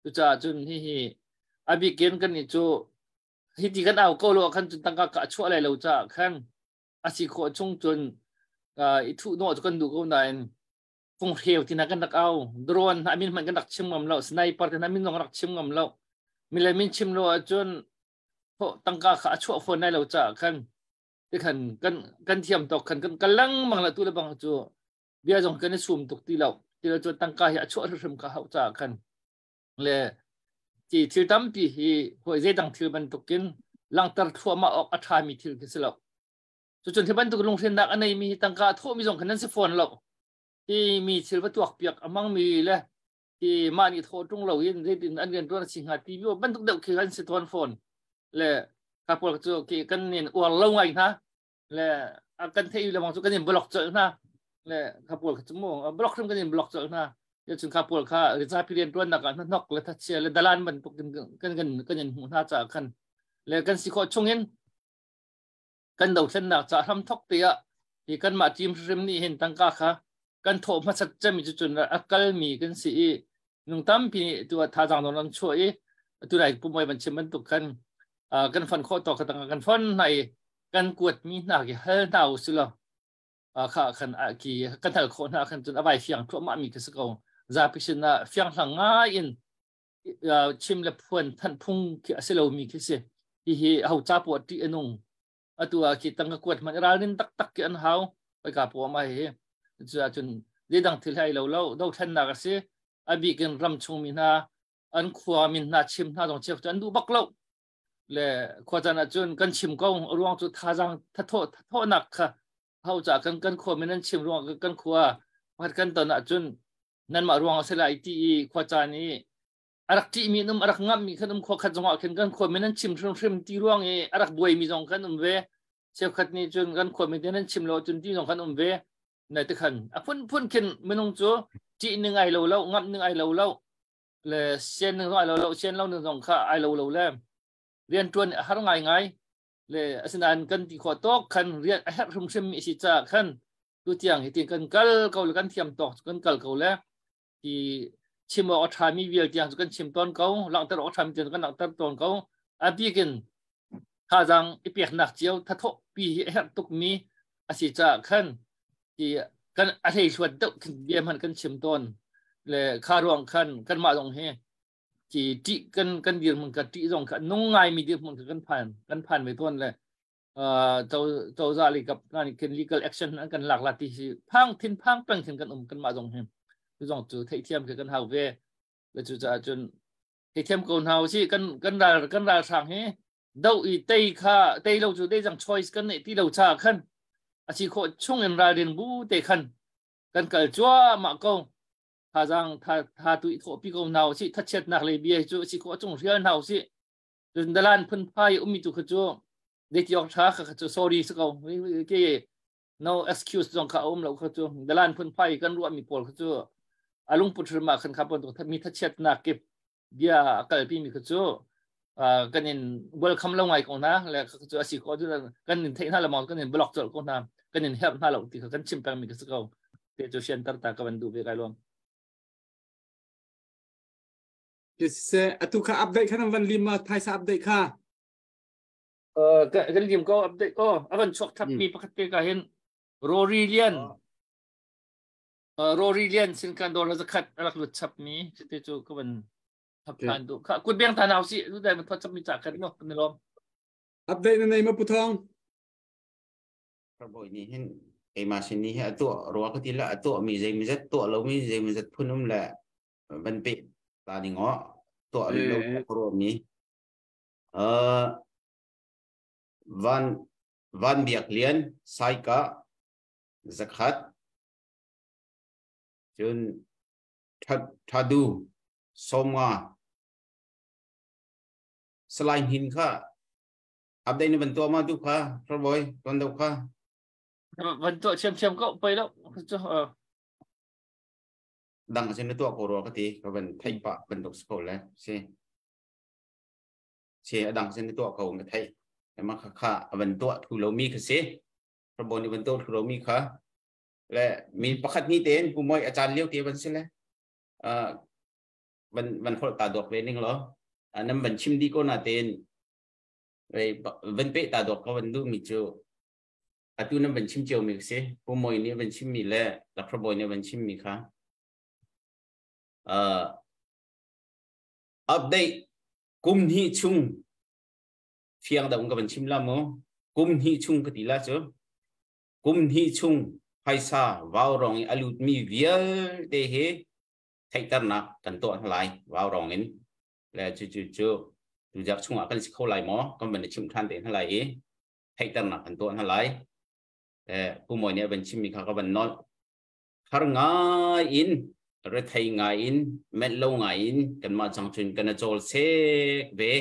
cucaah cun hihi a bikin kan nih cu hi ti kan au ko lo khan cun tangka ka chuah lai lo caah khan. A si khawh chung cun i thuh hnawh cu kan duh ko nain funghreu ti hna kan rak au. Drone hna min hmanh kan rak chim ngam lo. Sniper te hna min zong rak chim ngam lo. Mi le min chim lo ahcun tangka kha a chuah fawn lai lo caah khan tikhan kan kan thiam tawk khan kan kal lengmang la tu le bang cu bia zong kan i sum tuk ti lo. Ti lo cu tangka hi a chuah hrimhrim kha hauh caah khan le ti thil tampi hi hawi zeidang thil bantukin langhter thluahmah awk a ṭhami thil khi si lo. Cucun hi bantuk lunghrinnak a neimi hi tangka a thawhmi zong khan nan si fawn lo. Hi mi thil va tuakpiak a hmangmi le hi mah nih thawh ṭung loin zeitin an rian ṭuan a si hnga ti mi bantuk deuh khi an si tawn fawn. Le kha pawl cu khi kan in uar lo ngai hna. Le kan theih le bang cu kan in block colh hna. Le kha pawl kha cu mu block hrim kan in block colh hna. Cun kha pawl kha zapi rian ṭuannak ah hnahnok le thachia le dalan bantuk in kan kan kan in hmuh hna caah khan le kan si khawh chungin kan dothlennak ca hramthok te ah hi kanmah team hrim nih hin tangka kha kan thawh hmasat cemi cu cun a kalmi kan si i nung tampi nih tu ah thazaang don an chuah i atu lai pumoi ban chim bantuk khan kan fon khawh tawk tangka kan fon hna i kan kuat mi hna ki hal hna u si lo kha khan ki kan hal khawh hna khan cun a vai fiang thluahmah mi khi si ko. Zapi sin ah fiang hlang ngai in chim le phuan thanh phung khi a si lomi khi si. Hihi ho ca puah ṭih a nung. Atu ah khi tangka kuat hmanh ralrin taktak khi an hau. Ka puah ma hi. Cu ahcun zeidang thil hai lo lo dothlennak a si. A bik in ram chung mi hna an khua min hna chim hna zong cheu cu an duh bak lo. Le khua caan ahcun kan chim ko ruang cu thazaang thathawh thathawhnak kha ho ca kan kan khua min an chim ruang kan khua pakhat kan ton ahcun nanmah ruang a si lai ti i khua caan i a rak ṭihmi an um, a rak ngamhmi khan um. Khua khat zongah khin kan khua min an chim hrimhrim ti ruang i a rak buaimi zong kan um ve. Cheukhat nih cun kan khua min an chim lo cun ti zong kan um ve. Nai te khan a phunphun khin minung cu ṭih ning ai lo lo, ngamh ning ai lo lo, le sian ning zong ai lo lo, sian lo ning zong kha ai lo lo le rian ṭuan a har ngaingai. Le asinain kan ti khawh tawk khan rian a herh hrimhrim mi si caah khan tu tiang hi tin kan kal ko le kan thiam tawk kan kal ko le ti chim awk a ṭhami vial tiang cu kan chim tawn ko, langhter awk a ṭhami tiang kan langhter tawn ko. A bikin thazaang i peknak cio thathawh pi hi a herh tukmi a si caah khan ti kan a hleihluat deuh bia hmanh kan chim tawn. Le kha ruang khan kanmah zong hi ti ṭih kan kan dirhmun ka ṭih zong kha nung ngaimi dirhmun kha kan phan kan phan ve tawn. Le cozah lei kap nga nih khin legal action an kan lak la ti hi phang thin phang peng khin kan um kanmah zong hi. Cu zong cu theihthiam khi kan hau ve. Le cu caah cun theihthiam ko hna usih. Kan kan ral kan ralhrang hi do i tei kha tei lo cu dei jang choice kan neih ti lo cha khan a si khawh chung in ralrin bu te khan kan kal cuahmah ko. Thazaang tha tha tu i thawh pi ko hna usih. Thachiatnak le bia cu a si khawh chung hrial hna usih. Cun dalan phun phai ummi tu kha cu zeiti awk ṭha kha cu sorry si ko ke no excuse zong kha a um lo kha cu. Dalan phun phai kan ruahmi pawl kha cu a lungput hrim ah khan kha bantuk mi thachiatnak kip bia a kalpi mi kha cu kan in welcome lo ngai ko hna. Le kha cu a si ko kan in theih hna lo kan in block colh ko hna, kan in herh hna lo ti kha kan chim peng mi kha si ko. Te cu sian tar ta ka van duh ve kai lawm. Se atu kha update kha nan van lim ma phaisa update kha? Kan lim ko update. Oh, avan chuak thap mi pakhat te ka hin Rory Lian, Rory Lian sin kan dollar zakhat rak lut chap mi te cu ka van thap than du kha kut beng than hau si lu dai man thot chap mi cha kan no kan lom. Update na nei ma puthong? Boy ni hin keima sin ni hi atu ruwa ka ti la atu mi zei mi zat to lo mi zei mi zat phun um le van pe ta ding o to lo ro mi van van biak lian saika zakhat cun thadu somnga salai hin kha update ni ban to ma tu kha boy ton do kha. Van to chiam chiam ko pai lo. Dang sin to ko ro ka ti ka van thai pa ban dok sko le si si adang sin to ko nga thai ma kha kha avan to thu lo mi kha si bo ni van to thu lo mi kha le mi pakhat ni ten pu moi achan liu te ban si le van van hol ta dok ve ning lo nam van chim di ko na ten ve van pe ta dok ko van du mi chu. Atu nan van chim cio mi si. Pu Moi nih van chim mi le Dr. Boy nih van chim mi kha. Update kum hnih chung fiang deuh ka van chim la mu. Kum hnih chung ka ti la cu. Kum hnih chung phaisa vau rong i a lut mi vialte hi theihternak kan tuah hna lai vau rong in. Le cu cu cu tuzarh chungah kan si kho lai maw kan van i chimh ṭhan te hna lai i theihternak kan tuah hna lai. Pu Mawi nih a van chimmi kha ka van nolh. Har ngai in, rethei ngai in, menh lo ngai in kanmah cang cun kan i cawl sek ve.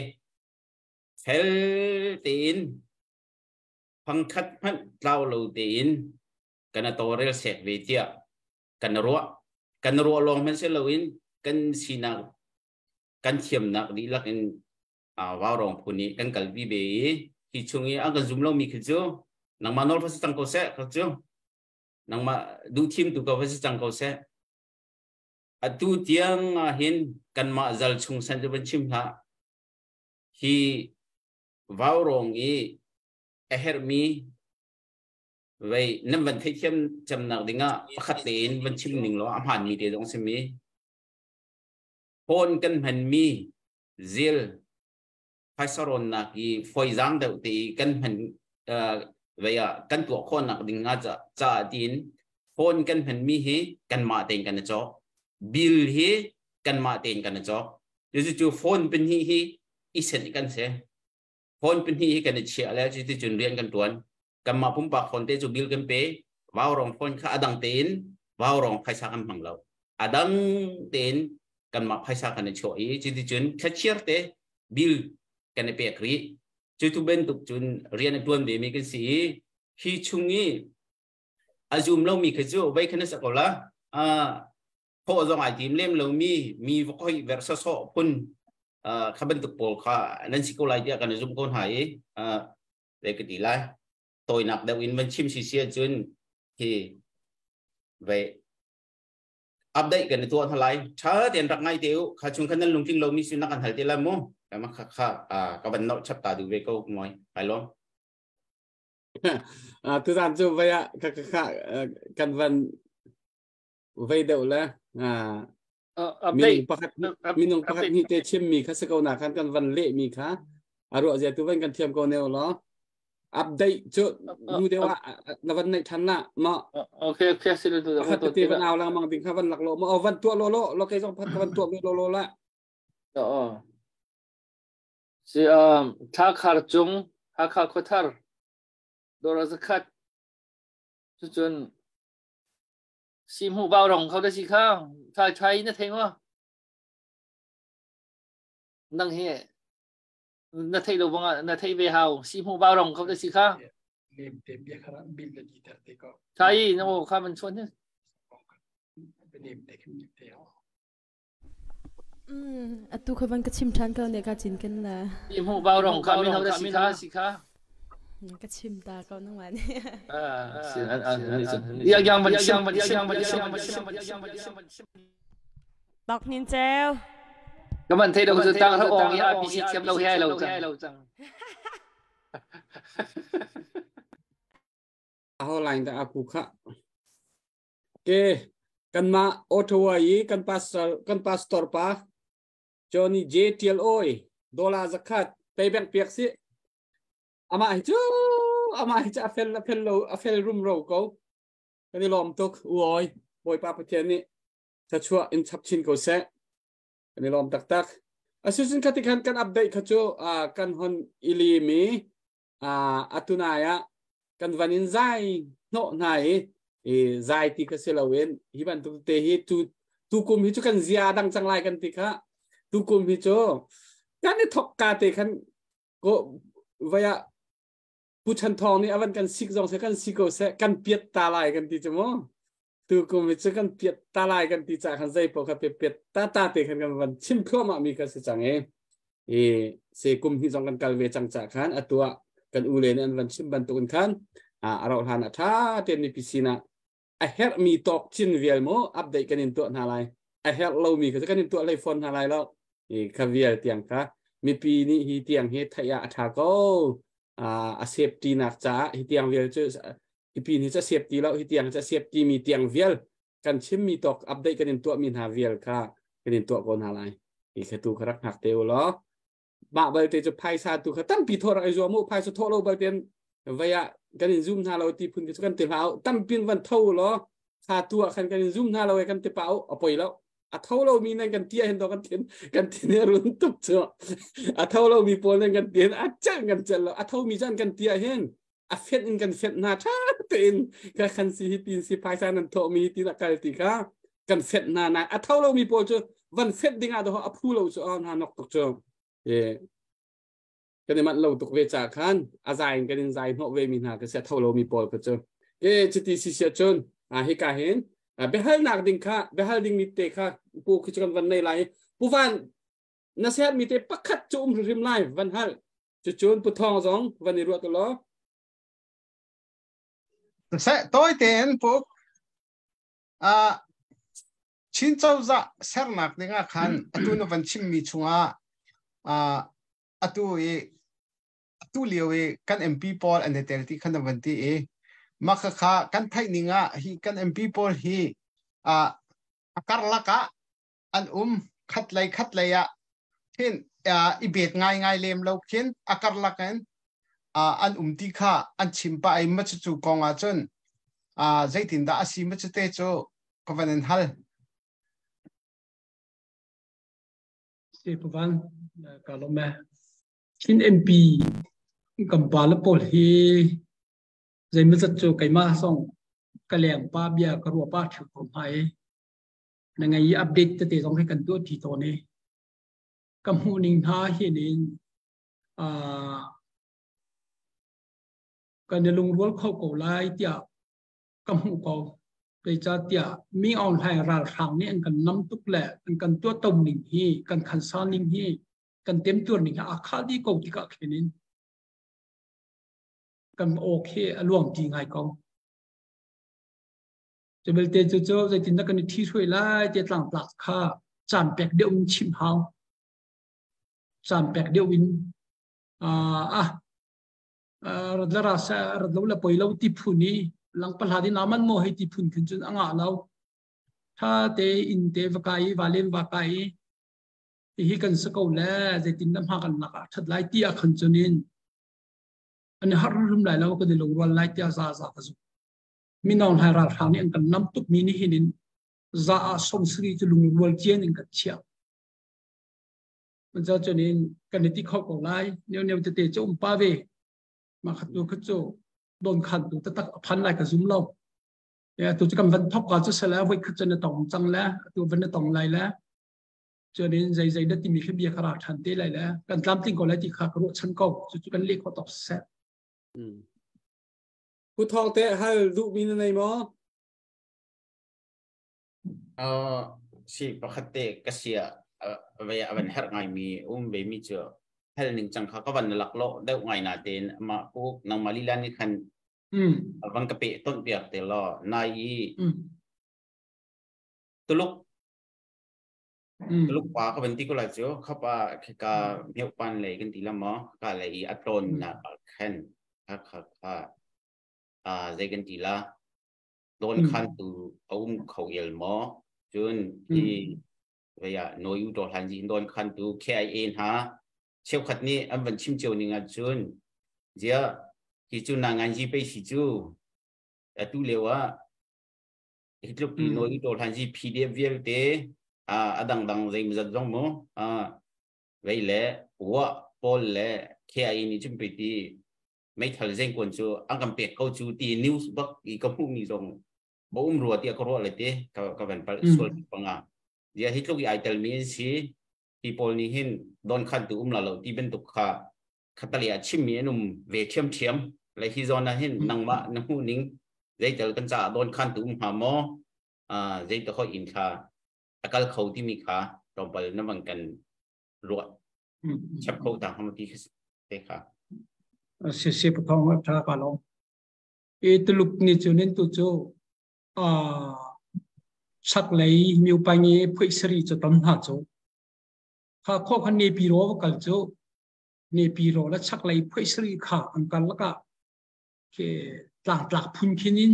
Fel tein, phangkhat hmanh tlau lo tein kan i tawlrel sek ve tiah kan ruah. Kan ruah lawng hmanh si loin kan sinak, kan thiamnak dihlak in Vaurawng phu nih kan kalpi ve i hi chung i a kan zum lomi khi cu nangmah nawl fa si cang ko seh kha cu nangmah duhthim tu ko fa si cang ko seh. Atu tiang ah hin kanmah zal chung san cu van chim hlah, hi Vaurawng i a herhmi vei nan van theithiam camnak dingah pakhat tein van chim ning law a hmaanmi te zong simi phone kan hmanmi zil phaisa rawnnak i fawizaang deuh te i kan hman vei ah kan tuah khawhnak ding nga caah tiin phone kan hmanmi hi kanmah tein kan i cawk, bill hi kanmah tein kan i cawk. Cucu phone pahnih hi i senh kan si. Phone pahnih hi kan i chiah le cuticun rian kan tuan. Kanmah pumpak phone te cu bill kan pe, vaurong phone kha a dang tein vaurong phaisa kan hmang lo, a dang tein kanmah phaisa kan i chuah i cuticun thlachiar te bill kan i pek rih. Cu tu bantuk cun rian a tuan ve mi kan si i hi chung i a zum lomi kha cu vei khan sa ko la thawh zong ai tim lem lomi mi va khoi ver sawsawh phun kha bantuk pawl kha nan si ko lai tiah kan zum ko hna i ve ka ti lai. Tawinak deuh in van chim si si ahcun hi ve update kan i tuah hna lai. Tha tein rak ngai te u. Kha chung khan nan lungtling lomi si na kan hal te la mu. Kama kha kha ka van nolh chap ta du ve ko moi kai lom. Tuzan cu vei ah ka ka kan van vei deuh le update pakhat minung pakhat nih te chim mi kha si ko na khan kan van leh mi kha a ruah zia tu van kan thiam ko ne lo. Update cu nu deuh ah na van neih than na ma. Okay, si lu tu pakhat te van aw lang mang ding kha van lak lo ma van tuah lo lo lo ke zong phat van tuah lo lo la. Oh si tha khar cung Hakha khuathar dora zakhat cucun si hmu bau rong kho da si kha thai thai na thei ma nang hi na thei lo banga na thei ve hau si hmu bau rong kho da si kha. Lem te bia khara bil le di ter te ko thai na o kha man chon ne. Lem te khim te ho. Atu kha van ka chim ṭhan ko ne ka cin kan la. Si hmu bau rong kha min ho da si kha si kha. Ka chim ta ko nang ma ni. Yang yang van chim van chim van chim van chim van chim van chim. Tok nin ceu. Ka man thei do cu tang ha ong i RPC thiam lo hi lo cang. Aho line da aku kha. Ke kanmah Ottawa i kan pastor pa Johnny J Tial Oi dollar 100 payback piak si. Amah hi cu a fel lo, a fel rum ro ko. Kan i lawm tuk u oi. Bawipa Pathian nih thluachuah in chap chin ko seh. Kan i lawm taktak. Asucun khati khan kan update kha cu kan hon ili mi atunai ah kan van in zai hnawh hna i zai ti kha si loin hi bantuk te hi tu tukum hi cu kan zia dang cang lai kan ti kha. Tukum hi cu kan i thok ka te khan ko vaya Pu Chan Thawng nih avan kan sik zong se kan si ko se kan piat ta lai kan ti chu mu. Tukum hi cu kan piat ta lai kan ti ca khan zei paoh kha piat piat ta ta te khan kan van chim thluahmah mi kha si cang i se kum hi zong kan kal ve cang ca khan atua kan u le nih an van chim bantukin khan a rauh hlan a tha ten mi pi sinah a herh mi tawk chin vial mu update kan in tuah hna lai. A herh lo mi kha kan in tuah lei phone hna lai lo i kha vial tiang kha mipi nih hi tiang hi theih ah a tha ko, a safety nak caah hi tiang vial cu. Hi pin hi ca siap ti lo, hi tiang ca siap ti mi tiang vial kan chim mi tok update kan in tuah mi hna vial kha kan in tuah ko hna lai. Hi kha tu kha rak hngak te u law. Mah balte cu phaisa tu kha tampi thawh rak i zuam u. Phaisa thawh lo balte vei ah kan in zoom hna lo ti phun cu kan ti hlah u. Tampin van tho u law kha tu ah khan kan in zoom hna lo e kan ti pa u a poi lo. A tho lo mi nan kan tia hin to kan thin kan thin a run tuk cu. A tho lo mi pawl nan kan tin a cel kan cel lo. A tho mi chan kan tia hin a fenh in kan fenh hna tha tein ka khan si hi tin si phaisa nan thawh mi tin a kal ti kha kan fenh hna na a tho lo mi pawl cu van fenh ding ah do a phu lo cu a hna nok tuk cu e kan i manh lo tuk ve cha khan a zai in kan in zai hnawh ve mi hna ka sia tho lo mi pawl ka cu e chiti si sia cun a hi ka hin behal nak ding kha behal ding mi te kha pu khi chu kan van nei lai pu van na set mi te pakhat chu um hrim lai van hal Cucun Pu Thawng zong van i ruat u law. Seh tawi tein Pu Chin cozah sernak dingah khan atu na van chimmi chungah atu i atu lio i kan MP pawl an i tel ti khan na van ti i mah khakha kan theih ning ah hi kan MP pawl hi a karlak ah an um khatlei khatlei ah khin i bet ngaingai lem lo khin a karlak in an um ti kha an chim pah i ma cu kong ah cun zeitindah a si ma cu te cu ka van in hal. Si pavan ka lawm e. Chin MP kan pa le pawl hi zeimazat cu keimah song ka leng pa bia ka ruah pa ṭhiu ko hna i na ngai i update tete zong hi kan tuah ṭi tawn i ka hmuh ning hna hin in kan i lungrual kho ko lai tiah ka hmuh ko. Zeicahtiah mi Aung Hlaing ralhrang nih an kan nam tuk le an kan tuahto ning hi kan khansa ning hi kan temtuar ning hi aa khah dih ko tikah khin in kan aw khi a luang ti ngai ko. Cu belte cu cu zeitindah kan i ṭhihruai lai ti tlangtlak kha caan pek deuh in chimh hau. Caan pek deuh in ah rat le ra seh rat lo le poi lo ti phun i lang pahla din aman mo hei ti phun khin cun a ngah lo. Tha te inn te va kai i valen va kai i hihi kan si ko le zeitin dah hma kan lak ah ṭhat lai ti ah khan cun in an i harh rum lai lo kan i lungrual lai tiah za za ka zumh. Mino hlai ralhrang nih an kan nam tukmi nih hin in za ah sawmsarih cu lungrual cian in kan chiah. Cun cun in kan i ti kho ko lai. Neu neu tete cu um pa ve. Mah khat tu khat cu don khan tu taktak a phan lai ka zum lo. Ya tu cu kan van thok ka cu sala voi khat cun na tong cang le tu van na tong lai le cun in zei zei na timi khi bia kha rak than te lai le kan tlamtling ko lai ti kha ka ruah chan ko cu cu kan leh kho tok seh. Pu Thawng teh hal duhmi na nei maw? Si pakhat te ka sia ve a van herh ngaimi um ve mi cu hal ning cang kha ka van lak lo deuh ngai na tein ama pu nangmah lila nih khan van ka pe ton piak te law nai i Tuluk Tuluk pa ka van ti ko lai cu khapa khika miau pan lei kan ti la maw ka lei i a tlawn na khan kha kha kha a zei kan ti la don khan tu a um kho el maw cun hi veya noi u to hlan ji don khan tu KIA hna cheukhat nih an van chim cio ning ah cun zia hi cu na ngan ji pe si cu atu leo ah hi tluk ti noi to hlan ji PDF vialte a dangdang zeimazat zong mu vei le wa pawl le KIA nih cun pe ti meithal zengkuan cu an kan pek ko cu ti news bak i ka hmuh mi zong bo um rua tiah ka ruah le te ka van pal sual panga dia hi tluk i ai tel mi an si ti pawl nih hin don khan tu um la lo ti bantuk kha khatali ah chim mi an um ve thiam thiam le hi zawn ah hin nangmah na hmuh ning zeitel kan caah don khan tu um hnga maw zei te hoi in kha a kal kho timi kha tlawmpal na van kan ruah chap kho ta hama ti te kha si si pathong a tha ka lo e tuluk ni chu nin tu chu a chak lei miu pa ngi phoi sari chu tam ha chu kha kho khan ne pi ro kal chu ne pi ro la chak lei phoi sari kha an kal laka. Ke tlang tlak phun khin in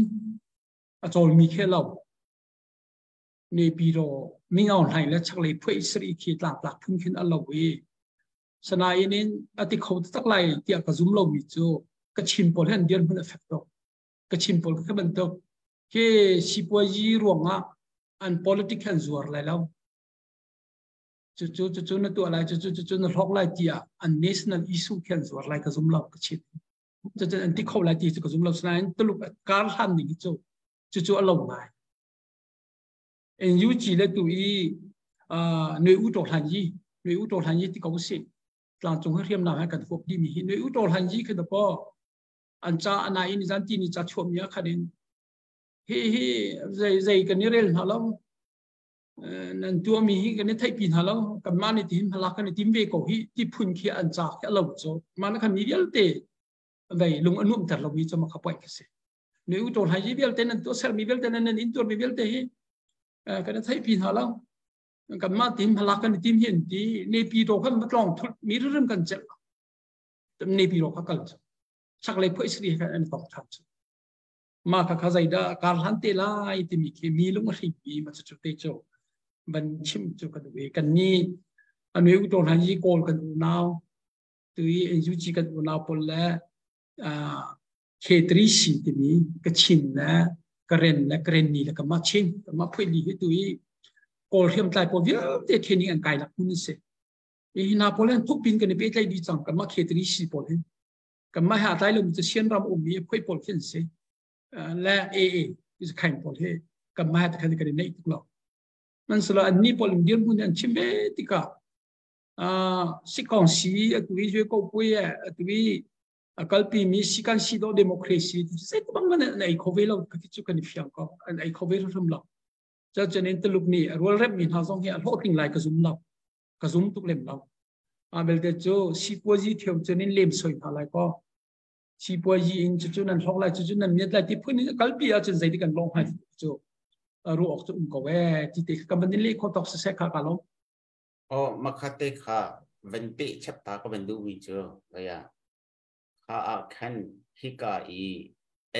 a cawlmi khe lo. Nepi ro Min Aung Hlaing le chaklei phuai sari khi tlang tlak phun khin a lo i sanain in a ti kho tak lai tiah ka zum lomi cu Kachin pawl he an dir hmun a fek tuk. Kachin pawl kha bantuk ke sipuazi ruangah an politic an zuar lai lo. Cucu cucu na tuah lai, cucu cucu na hlawk lai tiah an national issue khi an zuar lai ka zum lo Kachin. Cucu an ti kho lai ti cu ka zum lo. Sinain Tuluk kar hlan ning hi cu cucu a lo ngai. NUG le tu i noi u to hlan yi noi u to hlan yi ti ko si tlangcung hi hriamnam he kan huap dimi hi noi u to hlan yi khi ko an cha ana in zan ti ni cha chuam ya khan in hi hi zei zei kan i rel hna lo nan tua mi hi kan i theih pi hna lo kan ma ni tin hala kan i tim ve ko hi ti phun khi an cha khi lo cho ma na khan ni vialte vei lung anum ter lo mi cho ma kha poi khi si ne u to hai vialte nan to ser mi vialte nan nan in tur mi vialte hi kan thei pi hna lo kan ma tim hala kan tim hian ti ne pi to khan matlong thut mi rim kan chel ne pi ro kha kal chak le phoi sri kha an tong than chu ma kha kha zaida kar hlan te lai ti mi khi mi lung hri pi ma chu te cho ban chim chu kan we kan ni anu u to hlan yi kol kan u naw tu i NUG kan u naw pol le K3C timi Kachin le Karen le Karenni le Kama Chin Kama Phuili hi tu i Kawl hriamtlai pawl vialte training an kai nak hmun an si. Hi hna pawl hin thukpin kan i pehtlaih dih cang kanmah K3C pawl hin. Kanmah he aa tlai lomi cu Sian ram ummi phuai pawl khi an si. Le AA khain pawl hi kanmah he takhan kan i neih tuk lo. Hmanhsehlaw annih pawl in dirhmun an chim ve tikah sikong si atu i zue ko pui atu i a kalpi mi sikan si do democracy ti zei bang man an ei kho ve lo ka ti cu kan i fiang ko an ei kho ve hrim lo cha chen in Tuluk nih rual rep mi hna zong hi a hlawhtling lai ka zum lo ka zum tuk lem lo a belte cu sipuazi thiam chen in lem soi hna lai ko sipuazi in cu cu nan hlok lai cu cu nan miat lai ti phun in kalpi ah cun zei kan long hai cu ru ok cu um ko e ti te ka ban le kho tok se se kha ka lo Oh makhate kha van pe chap ta ka van du mi cu ya Kha ah khan hika i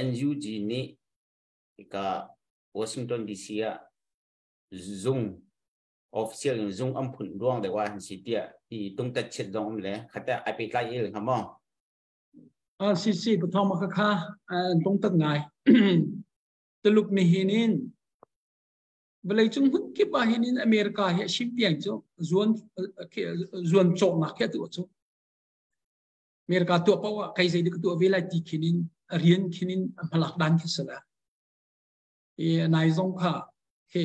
NUG nih hika Washington DC ah zung official in zung an phun ruang deuh ah han si tiah ti tungtat chiat zong um le khate ai pehtlai il hnga maw? Si si pathawng ma kha tungtat ngai. Tuluk ni hin in vawlei cung hmun kip ah hin in America hi a sim piang cu zuan zuan cawknak khi atu cu America tuah paoh ah kei zei dik ka tuah ve lai ti khin in a rian khin in a hmalak dan khi si la. I nai zong kha he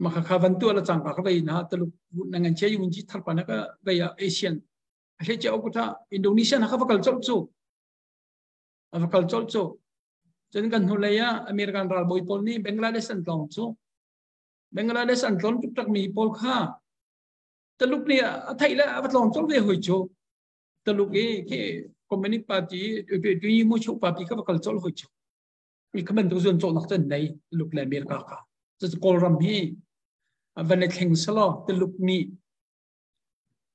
maka kha van tuah la cang ka ka vei na Tuluk na ngan che yun ji thar pa na ka vei ah Asian a hle che ok tha Indonesia na ka va kal chol chu a va kal chol chu cun kan hnu lei ah American ralbawi pawl nih Bangladesh an tlawng chu Bangladesh an tlawn tuk tak mi pawl kha Taluk nih a theih le a va tlawng colh ve hoi cu. Taluk i khi Communist Party tui mu chu party kha va kal colh hoi cu. I kha bantuk zuan cawlnak cu an nei Taluk le America kha. Cucu Kawlram hi van i thleng selaw Taluk nih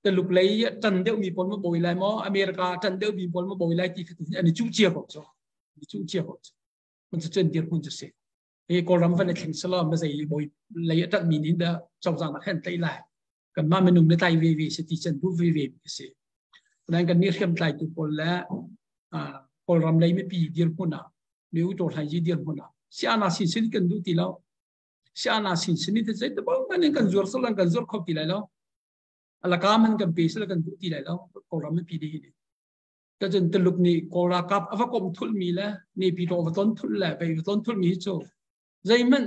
Taluk lei ṭan deuhmi pawl ma bawi lai maw America ṭan deuhmi pawl ma bawi lai ti kha an i cuh cia ko cu. An i cuh cia ko cu. Mun cu cun dirhmun cu si. Hi Kawlram van i thleng selaw ma zei bawi lei a ṭanhmi nih dah cozah nak hen tlaih lai. Kanmah minung le tlai ve ve si ti chan duh ve ve mi si. Nain kan nih hriamtlai tu pawl le Kawlram lei mipi dirhmun ah mi u to hlai ji dirhmun ah si ana sin sin kan duh ti lo. Si ana sin sin te zei te bang man kan zuar salan kan zuar kho ti lai lo. Alaka man kan pe sala kan duh ti lai lo. Kawlram mipi dih hi. Cun Tuluk nih Kawl ralkap a va komh thulhmi le Naypyidaw va ton thulh le vei va ton thulhmi hi cu zeihmanh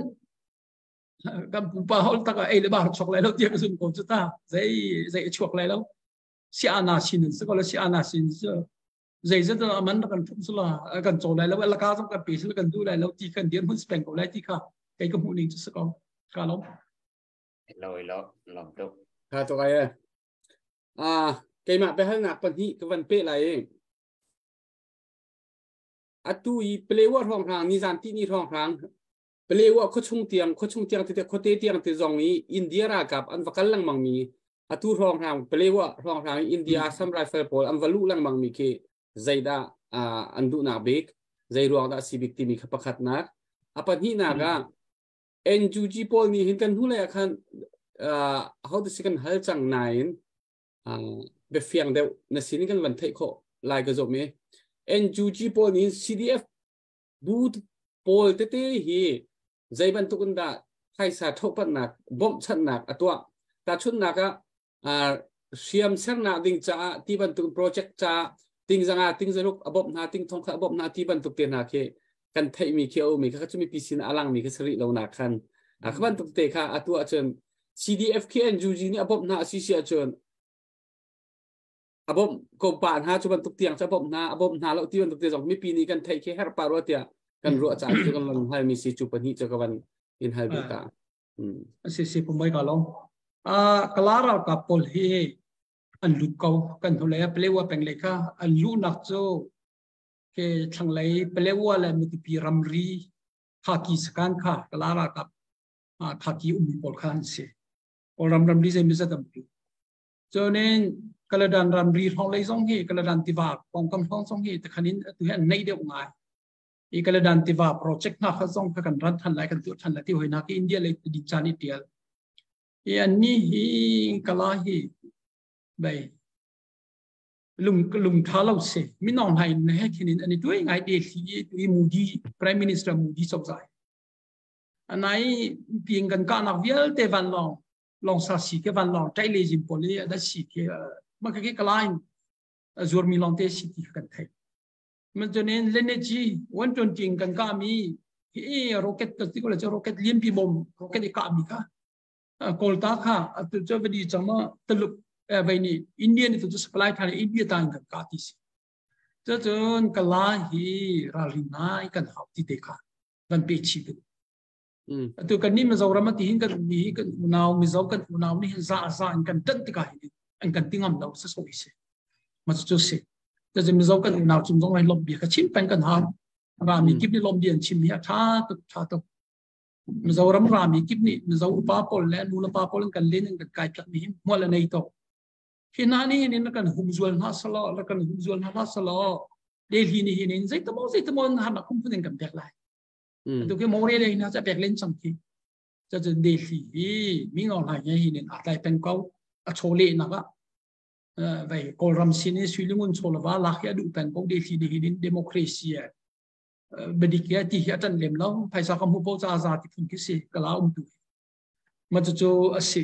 kan pupa hol tak ah ei le bar chuak lai lo tiah ka zum ko cu ta zei zei a chuak lai lo si ana sin in si ko le si ana sin cu zei zat aman kan thum sula kan caw lai lo laka zong kan pe sila kan du lai lo ti kan dir mun speng ko lai ti kha kei ka hmuh ning cu si ko ka lom lo lo lom tuk ha to kai Keimah biahalnak pahnih ka van peh lai i atu i Palewa hrawnghrang nizan tihni hrawnghrang Palewa khuachung tiang khuachung tiang tete khuate tiang te zong i India ralkap an va kal lengmang mi atu hrawnghrang Palewa hrawnghrang i India Assam Rifle pawl an va luh lengmang mi khi zeidah an duhnak bik? Zei ruang dah si bik timi kha pakhatnak. A pahnihnak ah NUG pawl nih hin kan hnulei ah khan ho te si kan hal cang nain biafiang deuh na sin kan van theih khawh lai ka zumh i NUG pawl nih CDF bu pawl tete hi zei bantuk in dah phaisa thohpatnak bawmhchanhnak a tuah tahchunhnak ah hriam sernak ding caah ti bantuk project caah ting zanga ting zaruk a bawmh hna ting thong kha a bawmh hna ti bantuk te hna khi kan theihmi khi a ummi kha cu mipi sin a langmi khi sari lo nak khan a kha bantuk te kha atu ahcun CDF khi NUG nih a bawmh hna a si si ahcun a bawmh ko pa hna cu bantuk tiang cu a bawmh hna a bawmh hna lo ti bantuk te zong mipi nih kan theih khi herh pa rua tiah kan ruah caah cu kan van hal mi si cu pahnih cu ka van in hal duh ta. Si si pumai ka lo. Kala ralkap pawl hi an lut ko kan hnulei ah Palewa peng lei kha an luhnak cu ke thlanglei Palewa le Matupi ramri Khaki sakan kha Kala ralkap Khaki ummi pawl kha an si. Kawlram ramri zei mizat an tu. Cunin Kaladan ramri hrawng lei zong hi Kaladan tiva pawngkam hrawng zong hi takhan in atu hi an nei deuh ngai. I Kaladan tiva project hna kha zong kha kan ran than lai kan tuah than lai ti hoi na ki India lei di chan i tial. I an ni hi kala hi bai lung lung tha lo se minong hai ne he khinin ani tuai ngai de thli i Modi Prime Minister Modi chok zai. Anai piing kan ka nak vialte van long long sa si ke van long tai le jim poli da si ke ma ke kalain zuar mi long te si ti kan thei man chunin leneji 120 kan ka mi hi rocket ka ti ko le rocket lian pi bom rocket i ka mi kha kolta kha atu cho vadi chama taluk vai ni Indian tu supply than India tan kan ka ti si cun kala hi ralrin nai kan hau ti te kha van pe chi tu atu kan ni Mizoram ti hin kan mi hi kan unau Mizo kan unau ni hin za za in kan tan tika hi an kan tingam lo sa so se ma chu se ta je Mizo kan unau chung zong ai lom bia ka chim peng kan ha rami kip ni lom bian chim hi a tha tuk tha tuk Mizoram rami kip ni Mizo upa pol le nu la pa pol kan len kan kai tlak mi mo la nei to hi na ni hin kan humzual na salo la kan humzual na salo Delhi ni hin in zeitamo zeitamo han na kum phunin kan pek lai tu ke more le na cha pek len chang khi cha chu Delhi hi mi ngong lai nge hin in atlai peng ko a chole na ka vai Kawlram sin i suilingun cholawa lak hi adu peng ko Delhi ni hin in democracy bedik ya ti hi atan lem lo phaisa kam hu po cha za ti phun ki si kala um tu ma chu chu asi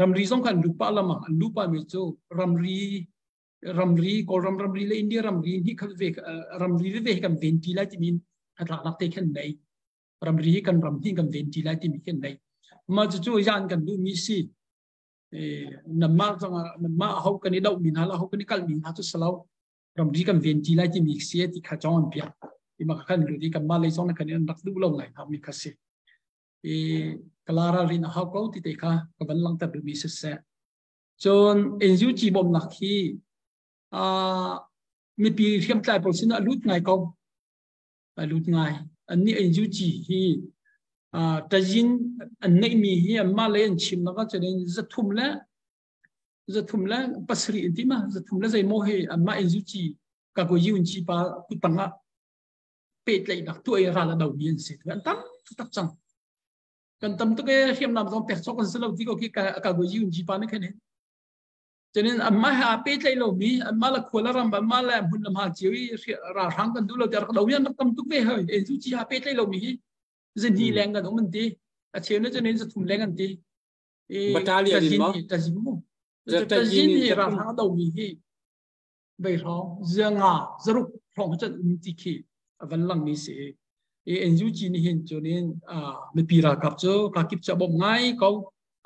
ramri zong kan lupa lama an lupa mi chu ramri ramri Kawlram ramri le India ramri hi kha ve ramri ve kan ven ti lai timi hnatlaknak te khan nei ramri kan ram hi kan ven ti lai timi khan nei ma chu chu yan kan duh mi si namma namma ho kan i do mi hna la ho kan i kal mi hna chu salo ramri kan ven ti lai timi si ti kha chong an pia i ma khan lu di kan ma lei song kan in rak du lo ngai ha mi kha si i kalara rin hau ko ti te kha ka van lang ta du mi se se Cun NUG bawmhnak hi mipi hriamtlai pawl sinah a lut ngai ko. A lut ngai. Annih NUG hi tazin an neihmi hi anmah lei an chimnak ahcun 307 an ti ma 3 le zeimaw hi anmah NUG kakuyi pa kutang ah pehtlaihnak tuah i ral a domi an si. An tam tak cang. Kan tam tuk e hriamnam zong pek cawk an si lo ti ko khi ka go yun ji pa ne khan chanin amma ha pe tlai lo mi amma la khua la ram amma la hmun lam ha chiu i ra rang kan du lo tar lo yan tam tuk ve hoi en zu chi ha pe tlai lo mi hi zin hi leng kan um an ti a cheu ne chanin za thum leng an ti e battalion in mo ta jin mo ta jin hi ra rang do mi hi bei hrawng zianga zaruk hrawng chan um ti khi avan lang mi si i NUG nih hin cunin mipi ralkap cu kakip cu a bawmh ngai ko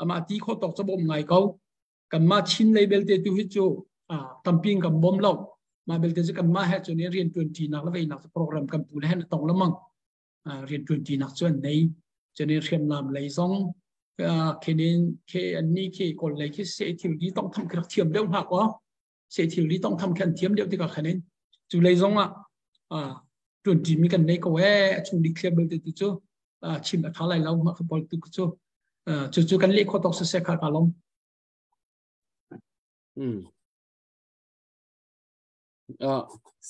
amah ti kho tawk cu bawmh ngai ko kanmah Chin lei belte tu hi cu tampi in kan bawm lo mah belte cu kanmah he cun rian tuan ṭinak le veinak cu program kan pu le hen tong lamang rian tuan ṭinak cu an nei cunin hriamnam lei zong khinin ke an ni khi kawl lei khi se thil di tong tham khi rak thiam deuh hna ko se thil di tong tham khi an thiam deuh tikah khanin cu lei zong ah tuan ṭi mi kan nei ko e a chung dik thliar belte tu cu chim a tha lai lo mah kha pawl tu cu cu cu kan leh kho tawk siseh kha ka lom.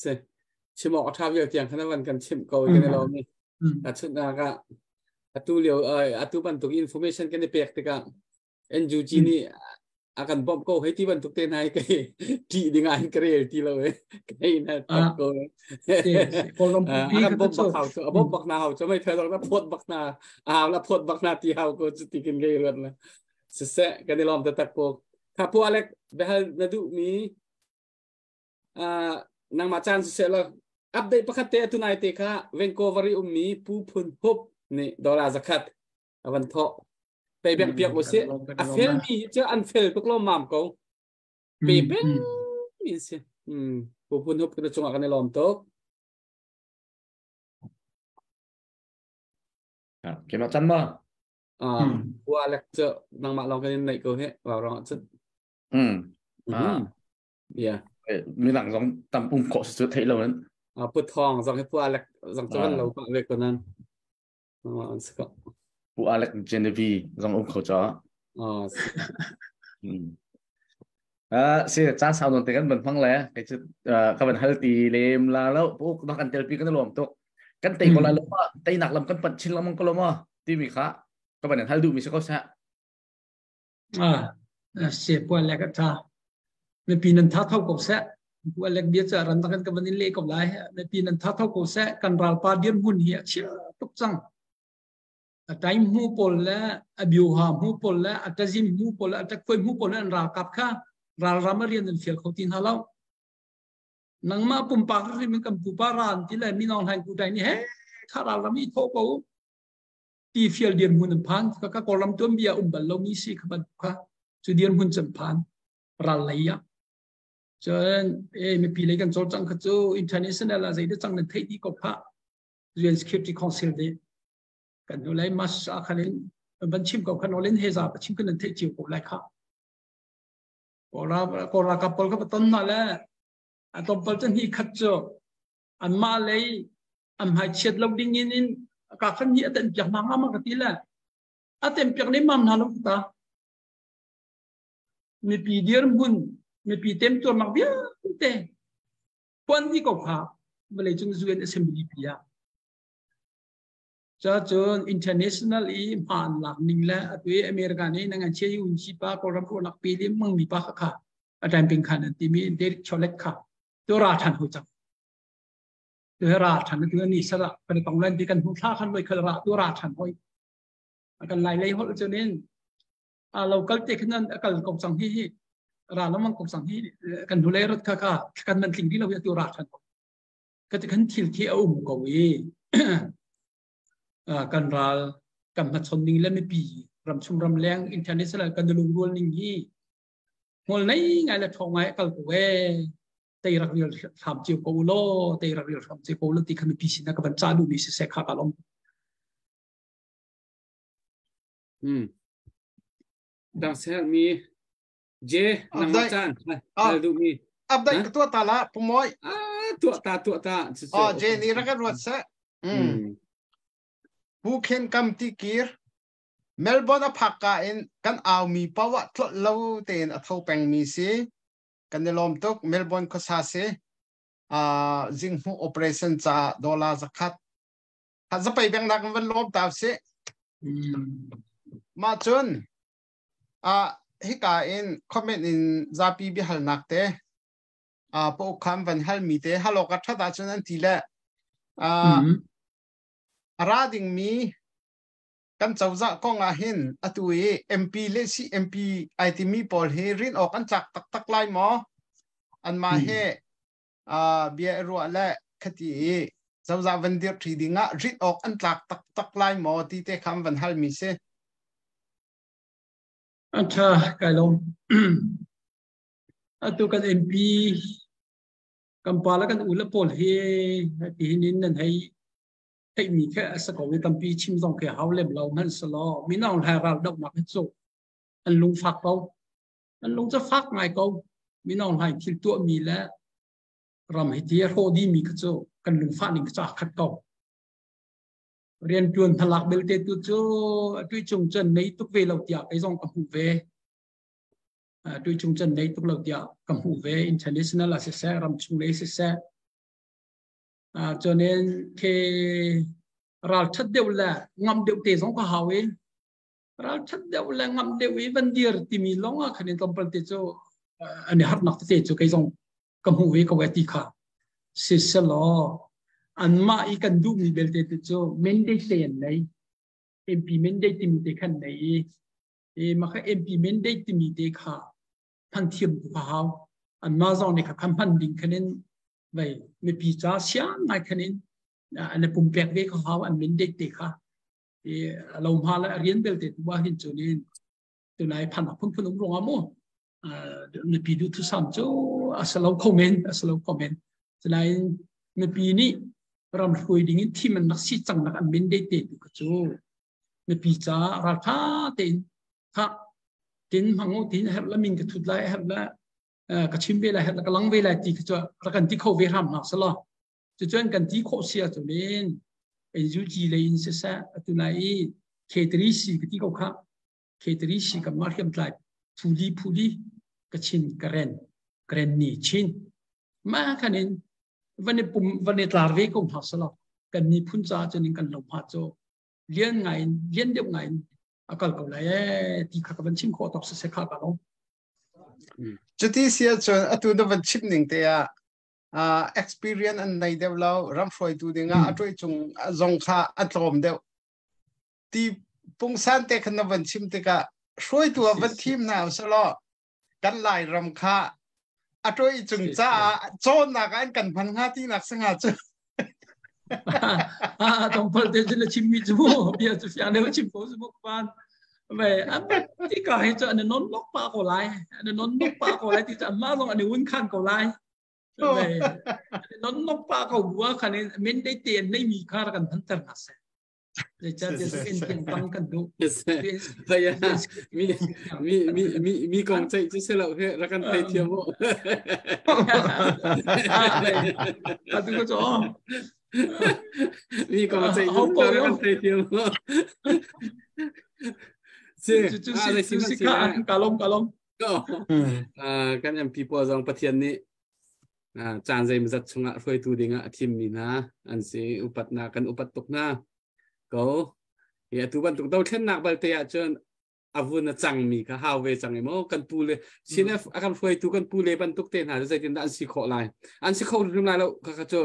Se. Chim awk a ṭha vial tiang khan van kan chimh ko kan i lawm i. Tahchunhnak ah atu lio atu bantuk information kan i pek tikah NUG nih a kan bawmh ko hei ti bantuk te hna hi kai ṭih ding ah hin ka rel ti lo e kai na top ko a kan bawmh bak hau cu a bawmh bak na hau cu mei thei na phawt bak na a hau la phawt bak na ti hau ko cu ti kin kai ruat na siseh kan i lawm taktak ko tha pu Alec behal na duh mi nangmah caan siseh la update pakhat te atu nai te kha Vancouver i ummi Pu Phun Hup nih dollar zakhat a van thawh pe beng piak u si a fel mi hi cu an fel tuk lo mam ko pe peng mi si Pu Phun Hup kana cungah kan i lawm tuk. Keimah chan ma? Pu Alec cu nangmah lawng kan in neih ko hi vau rong ah cun. Yeah. Midang zong tam um khawh si cu theih lo nan. Pu Thawng zong hi Pu Alec zong cu van lo pah ve ko nan. An si ko. Pu Alec Genevieve zong um kho cha. Si caan sau non te kan ban hmang le kei cu ka van hal ti lem la lo pu na kan telpi kan lawm tuk. Kan tei ko la lo ma teinak lam kan panh chin lengmang ko lo ma timi kha ka van hal duh mi si ko sa. Se puan le ka tha. Mipi nan tha tho ko seh. Puan le bia ca ran kan ka van in le ko lai. Mipi nan tha tho ko seh. Kan ralpa dir mun hi a chia tuk cang. A time mu pawl le a bioha mu pawl le a tazim mu pawl le a takhoi mu pawl le an ralkap kha ralram a rian an fial kho ti hna lo. Nangmah pumpak rim kan pupa ran ti le minong hlain ku dai ni he kha ralram i tho ko. Ti fial dirhmun an phan ka ka kawlram tuanbia um bal lomi si kha ban kha cu dirhmun cun phan ral lei ah cun e mipi lei kan cawlcang kha cu international ah zei de cang nan theih dih ko kha UN Security Council de kan nu lai mas a khan in ban chim ko khan olin he za pa chim kan nan theih cio ko lai kha kawla kawla ka pol ka ton na le a tompal chan hi khat cu an ma lei an hmai chiat lo ding in in ka khan hi a ten piak ma nga ma ka ti le a ten piak ne mam na lo ta mipi dir mun mipi tem tur nak vialte puan di ko kha vawlei cung UN Assembly pi ah cha cun international i hmaan lak ning le atu i America nih nang an che un chi pa kawlram ro nak pi lim mang mi pa kha kha a time ping khan an ti mi Derek Chollet kha to ra than ho chang tu ra than tu ni sala kan tong lan ti kan hmu thla khan loi khal ra tu ra than hoi kan lai lei hol chunin a local te khan akal ko chang hi hi ra lamang ko chang hi kan hu le rot kha kha kan man tling di lo ya tu ra than ka ti khan thil khi a um ko i kan ral kan hmachon ning le mipi ram chung ram leng international kan lung rual ning hi ngol nei ngai le thong ngai kal ko e tei rak rial hram cio ko law tei rak rial hram cio ko law ti kha mipi sin ka van ca duh mi si se kha ka lom. Dang ser mi je nang ma chan hal duh mi update ka tua ta la pumoi ah tua ta tua ta. Oh je ni rak ruat se pu khen kam ti kir Melbourne a phak ka in kan au mi pawa tlot lo tein a tho peng mi si kan i lawm tuk. Melbourne khuasa si zinghmuh operation ca dollar zakhat ha zapei beng nak van lawm ta si ma cun a hika in comment in zapi biahalnak te a po kham van hal mi te halo ka thata cun an ti le a ra ding mi kan cozah kong ah hin atu i MP le CMP ai timi pawl hi rin awk an tlak taktak lai maw? Anmah he bia i ruah le khati i cozah van dirh ṭhi ding ah rin awk an tlak taktak lai maw ti te kha an van halmi si. A ṭha kai lawm. Atu kan MP kan pa le kan u le pawl hi ti hin in nan hei theihmi khi a si ko i tampi chim zong khi hau lem lo hmanh selaw mino hlai ral dohnak hi cu an lung fak ko, an lung cu fak ngai ko. Mino hlai thil tuahmi le ram hi ti a hrawh dihmi khi cu kan lungfah ning cu aa khat ko. Riantuan hmalak belte tu cu tui cung cun nei tuk ve lo tiah kei zong ka hmuh ve, tui cung cun nei tuk lo tiah ka hmuh ve. International ah siseh, ram chung lei siseh. Cho nên ke ral that deuh le ngam deuh te zong ka hau i ral that deuh le ngam deuh i van dir timi lawng ah khan in tlawmpal te cu an i harnak tete cu kei zong ka hmuh ve ko e ti kha. Siselaw anmah i kan duhmi belte te cu mandate te an nei. MP mandate timi te khan nei i e mah kha MP mandate timi te kha hman thiam tu kha hau. Anmah zong nih kha kha hman ding khan in vei mipi ca siang ngai khan in an i pumpek ve kha hau an mandate te kha. I lo hma le rian belte tu ah hin cun in tunai phan phun phun um ruangah mu mipi du thusam cu a salo kho men a salo kho men. Cunain mipi nih ram hruai ding in thim an rak si cang nak an mandate te tu kha cu mipi ca raltha tein kha tin mango tin her la min ka thut lai her la ka chim ve lai her la ka lang ve lai ti kha cu rak kan ti kho ve hram hna sala. Cucun kan ti khawh sia cunin NUG lei in siseh atu nai i K3C ka ti ko kha K3C kan mah hriamtlai phuli phuli Kachin Karen Karen ni Chin ma khan in van i pum van i tlar ve ko hna sala kan miphun ca cun in kan lo hma cu lian ngai in lian deuh ngai in a kal ko lai ee ti kha ka van chim khawh tawk se kha ka lo. Cuti sia cun atu na van chim ning te ah experience an nei deuh lo ram hruaitu dingah a tuai cung zong kha a tlawm deuh ti pungsan te khan na van chim tikah hruaitu ah van thim hna usalaw kan lai ram kha a tuai cung caah cawnnak ah an kan hman hnga ti nak sanga cu. Tong pal te cun na chim mi cu bia cu fiang deuh chim ko su pan ve an ti ka hi chu an non nok pa ko lai an non nok pa ko lai ti chu amma zong an un khan ko lai ve non nok pa ko bua khan men de te nei mi kha kan than ter na se mi mi mi mi mi kong ceih cu si lo he rak kan thei thiam mu. Atu ko cho. Mi kong ceih cu rak kan thei thiam mu. Si si si ka kalom kalom. Kan MP pawl zong Pathian nih caan zeimazat chungah hruaitu dingah a thimmi hna an si. Upatnak kan upat tuk hna ko. I atu bantuk dothlennak balte ahcun avun a cangmi kha hau ve cang i maw kan pu le CNF a kan hruaitu kan pu le bantuk te hna cu zeitindah an si khawh lai? An si kho hrim lai lo. Kha kha cu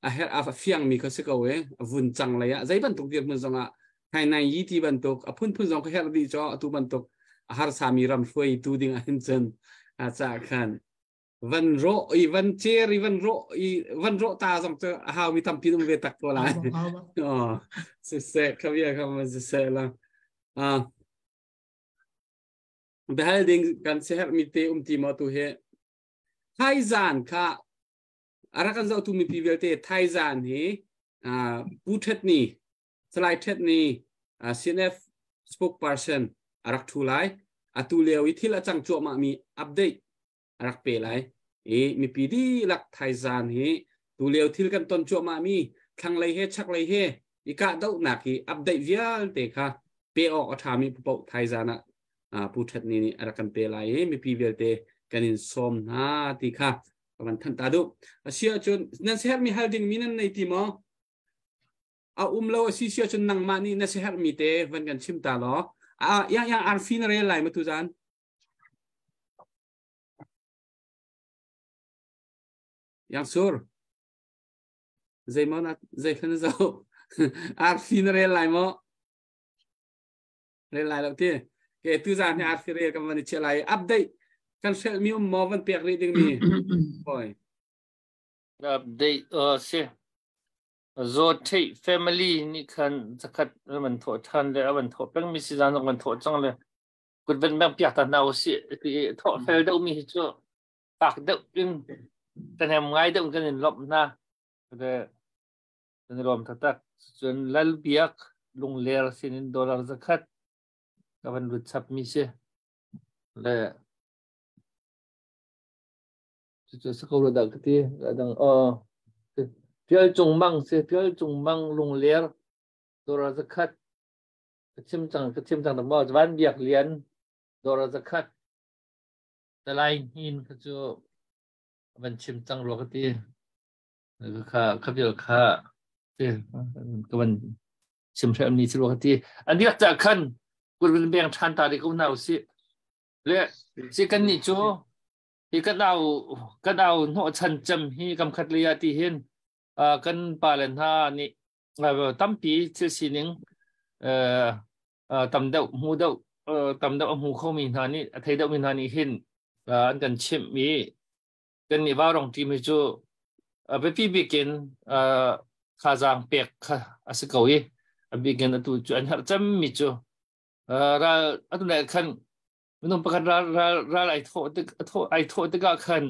a her a fiangmi kha si ko e. A vun cang lei ah zei bantuk dirhmun zongah hai nai yi ti bantuk a phunphun zong kha herh dih cho atu bantuk a harsami ram hruaitu ding ah hin cun a ca khan van ro i van cer i van ro i van ro ta zong cu a hau mi tampi um ve tak ko lai. Oh si se kha bia kha ma si se la. Ah behal ding kan se her mi te um ti mo tu he Thai zan kha arakan zau tu mi pi vialte Thai zan hi pu thet ni Salai Thet ni CNF spokesperson arak thu lai. Atu lio i thil a cang cuahmah mi update arak pe lai. I mipi dihlak thaizan hi tu lio thil kan ton cuahmah mi thlanglei he chaklei he i kahdohnak hi update vialte kha pe awk a ṭhami paoh thaizan ah Pu Thet Ni nih a rak kan pe lai i mipi vialte kan in sawm hna ti kha ka van thanh ta duh. A si ahcun nan siaherhmi hal dingmi nan nei ti maw? A um lo a si si ahcun nangmah nih na siaherhmi te van kan chim ta law. Yang yang arfi na rel lai ma tu zan? Yang sur. Zei maw na zei hlan na zoh? Arfi na rel lai maw? Rel lai lo ti. Ke tu zan hi arfi rel kan van i chia lai. Update kan hrelh mi um maw van pek rih ding mi? Boy. Update si. Zawt theih family nih khan zakhat an thawh than le an thawh peng mi si zan zong an thawh cang le kut van bang piak ta hna usih ti thawh fel deuh mi hi cu fak deuh in kan hem ngai deuh kan in lawmh hna le kan i lawm taktak. Cun Lal Biak Lungler sin in dollar zakhat ka van lut chap mi si le cucu si ko lo dah ka ti. Adang Pial Cung Mang si Pial Cung Mang Lungler dollar zakhat ka chim cang ka chim cang maw Van Biak Lian dollar zakhat Talai Hnin kha cu van chim cang rua ka ti. Kha kha vial kha ka van chim hrem ni chu ka ti. An diak cha khan kurvin beng than ta ri ko na usi. Le si kan ni chu hi kan au kan au no chan cham hi kam khat le ya ti hin kan pa le hna nih tampi thil sining tam deuh hmu deuh tam deuh a hmu khomi hna nih a thei deuhmi hna nih hin an kan chimh i kan nih vaurong ṭim hi cu biapi bik in thazaang pek kha a si ko i a bik in atu cu an herh cemmi cu ral atu nai khan minung pakhat ral ral ral ai thawh tik ai thawh tikah khan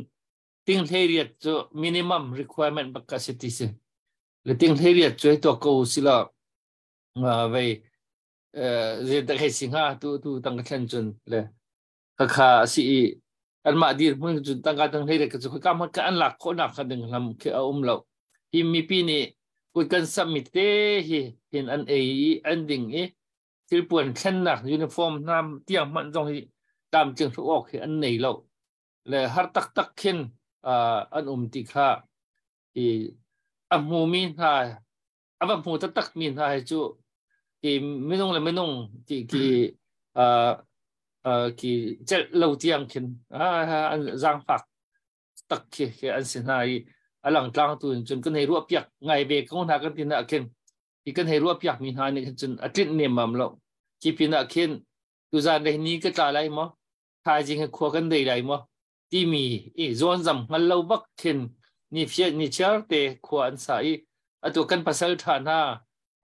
ting hlei riat cu minimum requirement bak ka si ti si le ting hlei riat cu hei tuak ko sila vei zei dah hei si hnga tu tu tang ka thlen cun le khakha a si i anmah dirhmun cun tangka tang hlei ka cu khaka hmanh an lak khawhnak kha ding lam khi a um lo. Hi mipi nih kut kan sammi te hi hin an ei i an ding i thilpuan thlennak uniform hna tiang hmanh zong hi tlamtling hruk awk hi an nei lo. Le har taktak khin an um ti kha i a hmumi hna a va hmu taktak mi hna hi cu ki minung le minung ki ki ki celh lo tiang khin an zaangfak tak khi khi an si hna i a langtlang tu in cun kan hei ruah piak ngai ve ko hna kan ti na khin hi kan hei ruah piak mi hna nih khin cun a tlinh nemam lo khi pin ah khin tuzan le ni ka tla lai maw thaizing hi khua kan dei lai maw timi i zawnzam hngal lo bak khin ni fiat ni chiar te khua an sa i atu kan pasal tha hna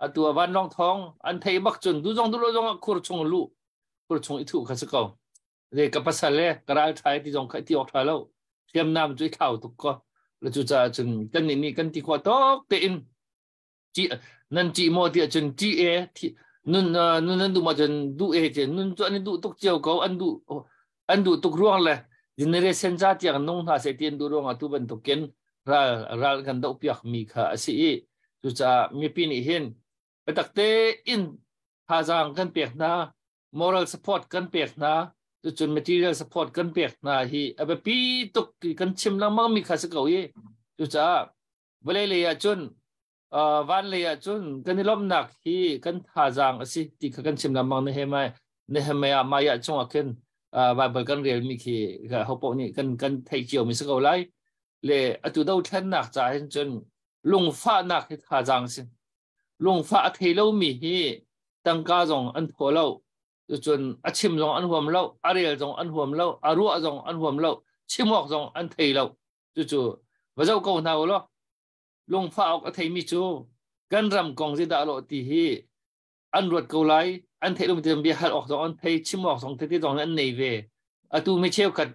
atu a vanlawng thawng an thei bak cun du zong du lo zong ah khur chung lu khur chung i thu kha si ko le ka pasal le ka ral thai ti zong kha ti awk tha lo hriamnam cu i thlau tuk ko le cu caah cun kan nih nih kan ti khawh tawk tein ti nan ti maw ti ahcun ti e nun nun an duh ma cun duh e ti nun cu an i duh tuk cio ko an duh an duh tuk ruang le generation ca tiang nung hna seh ti an duh ruang ah tu bantukin ral ral kan doh piak mi kha a si i cucaah mipi nih hin biatak te in thazaang kan pek hna moral support kan pek hna cucun material support kan pek hna hi a biapi tuk kan chim lengmang mi kha si ko i cucaah vawlei lei ah cun van lei ah cun kan i lawmhnak hi kan thazaang a si ti kha kan chim lengmang Nehemiah Nehemiah maya chungah khin Bible kan relmi khi hopoh nih kan kan theih cio mi si ko lai le atu dothlennak ca hin cun lungfahnak hi thazaang si lungfah a thei lomi hi tangka zong an thaw lo cun a chim zong an huam lo a rel zong an huam lo a ruah zong an huam lo chim awk zong an thei lo cucu va zoh ko hna u law lungfah awk a theimi cu kan ram kong zeidah lawh ti hi an ruat ko lai an theih lomi te bia hal awk zong an thei chim awk zong tete zong an nei ve atu mi cheukhat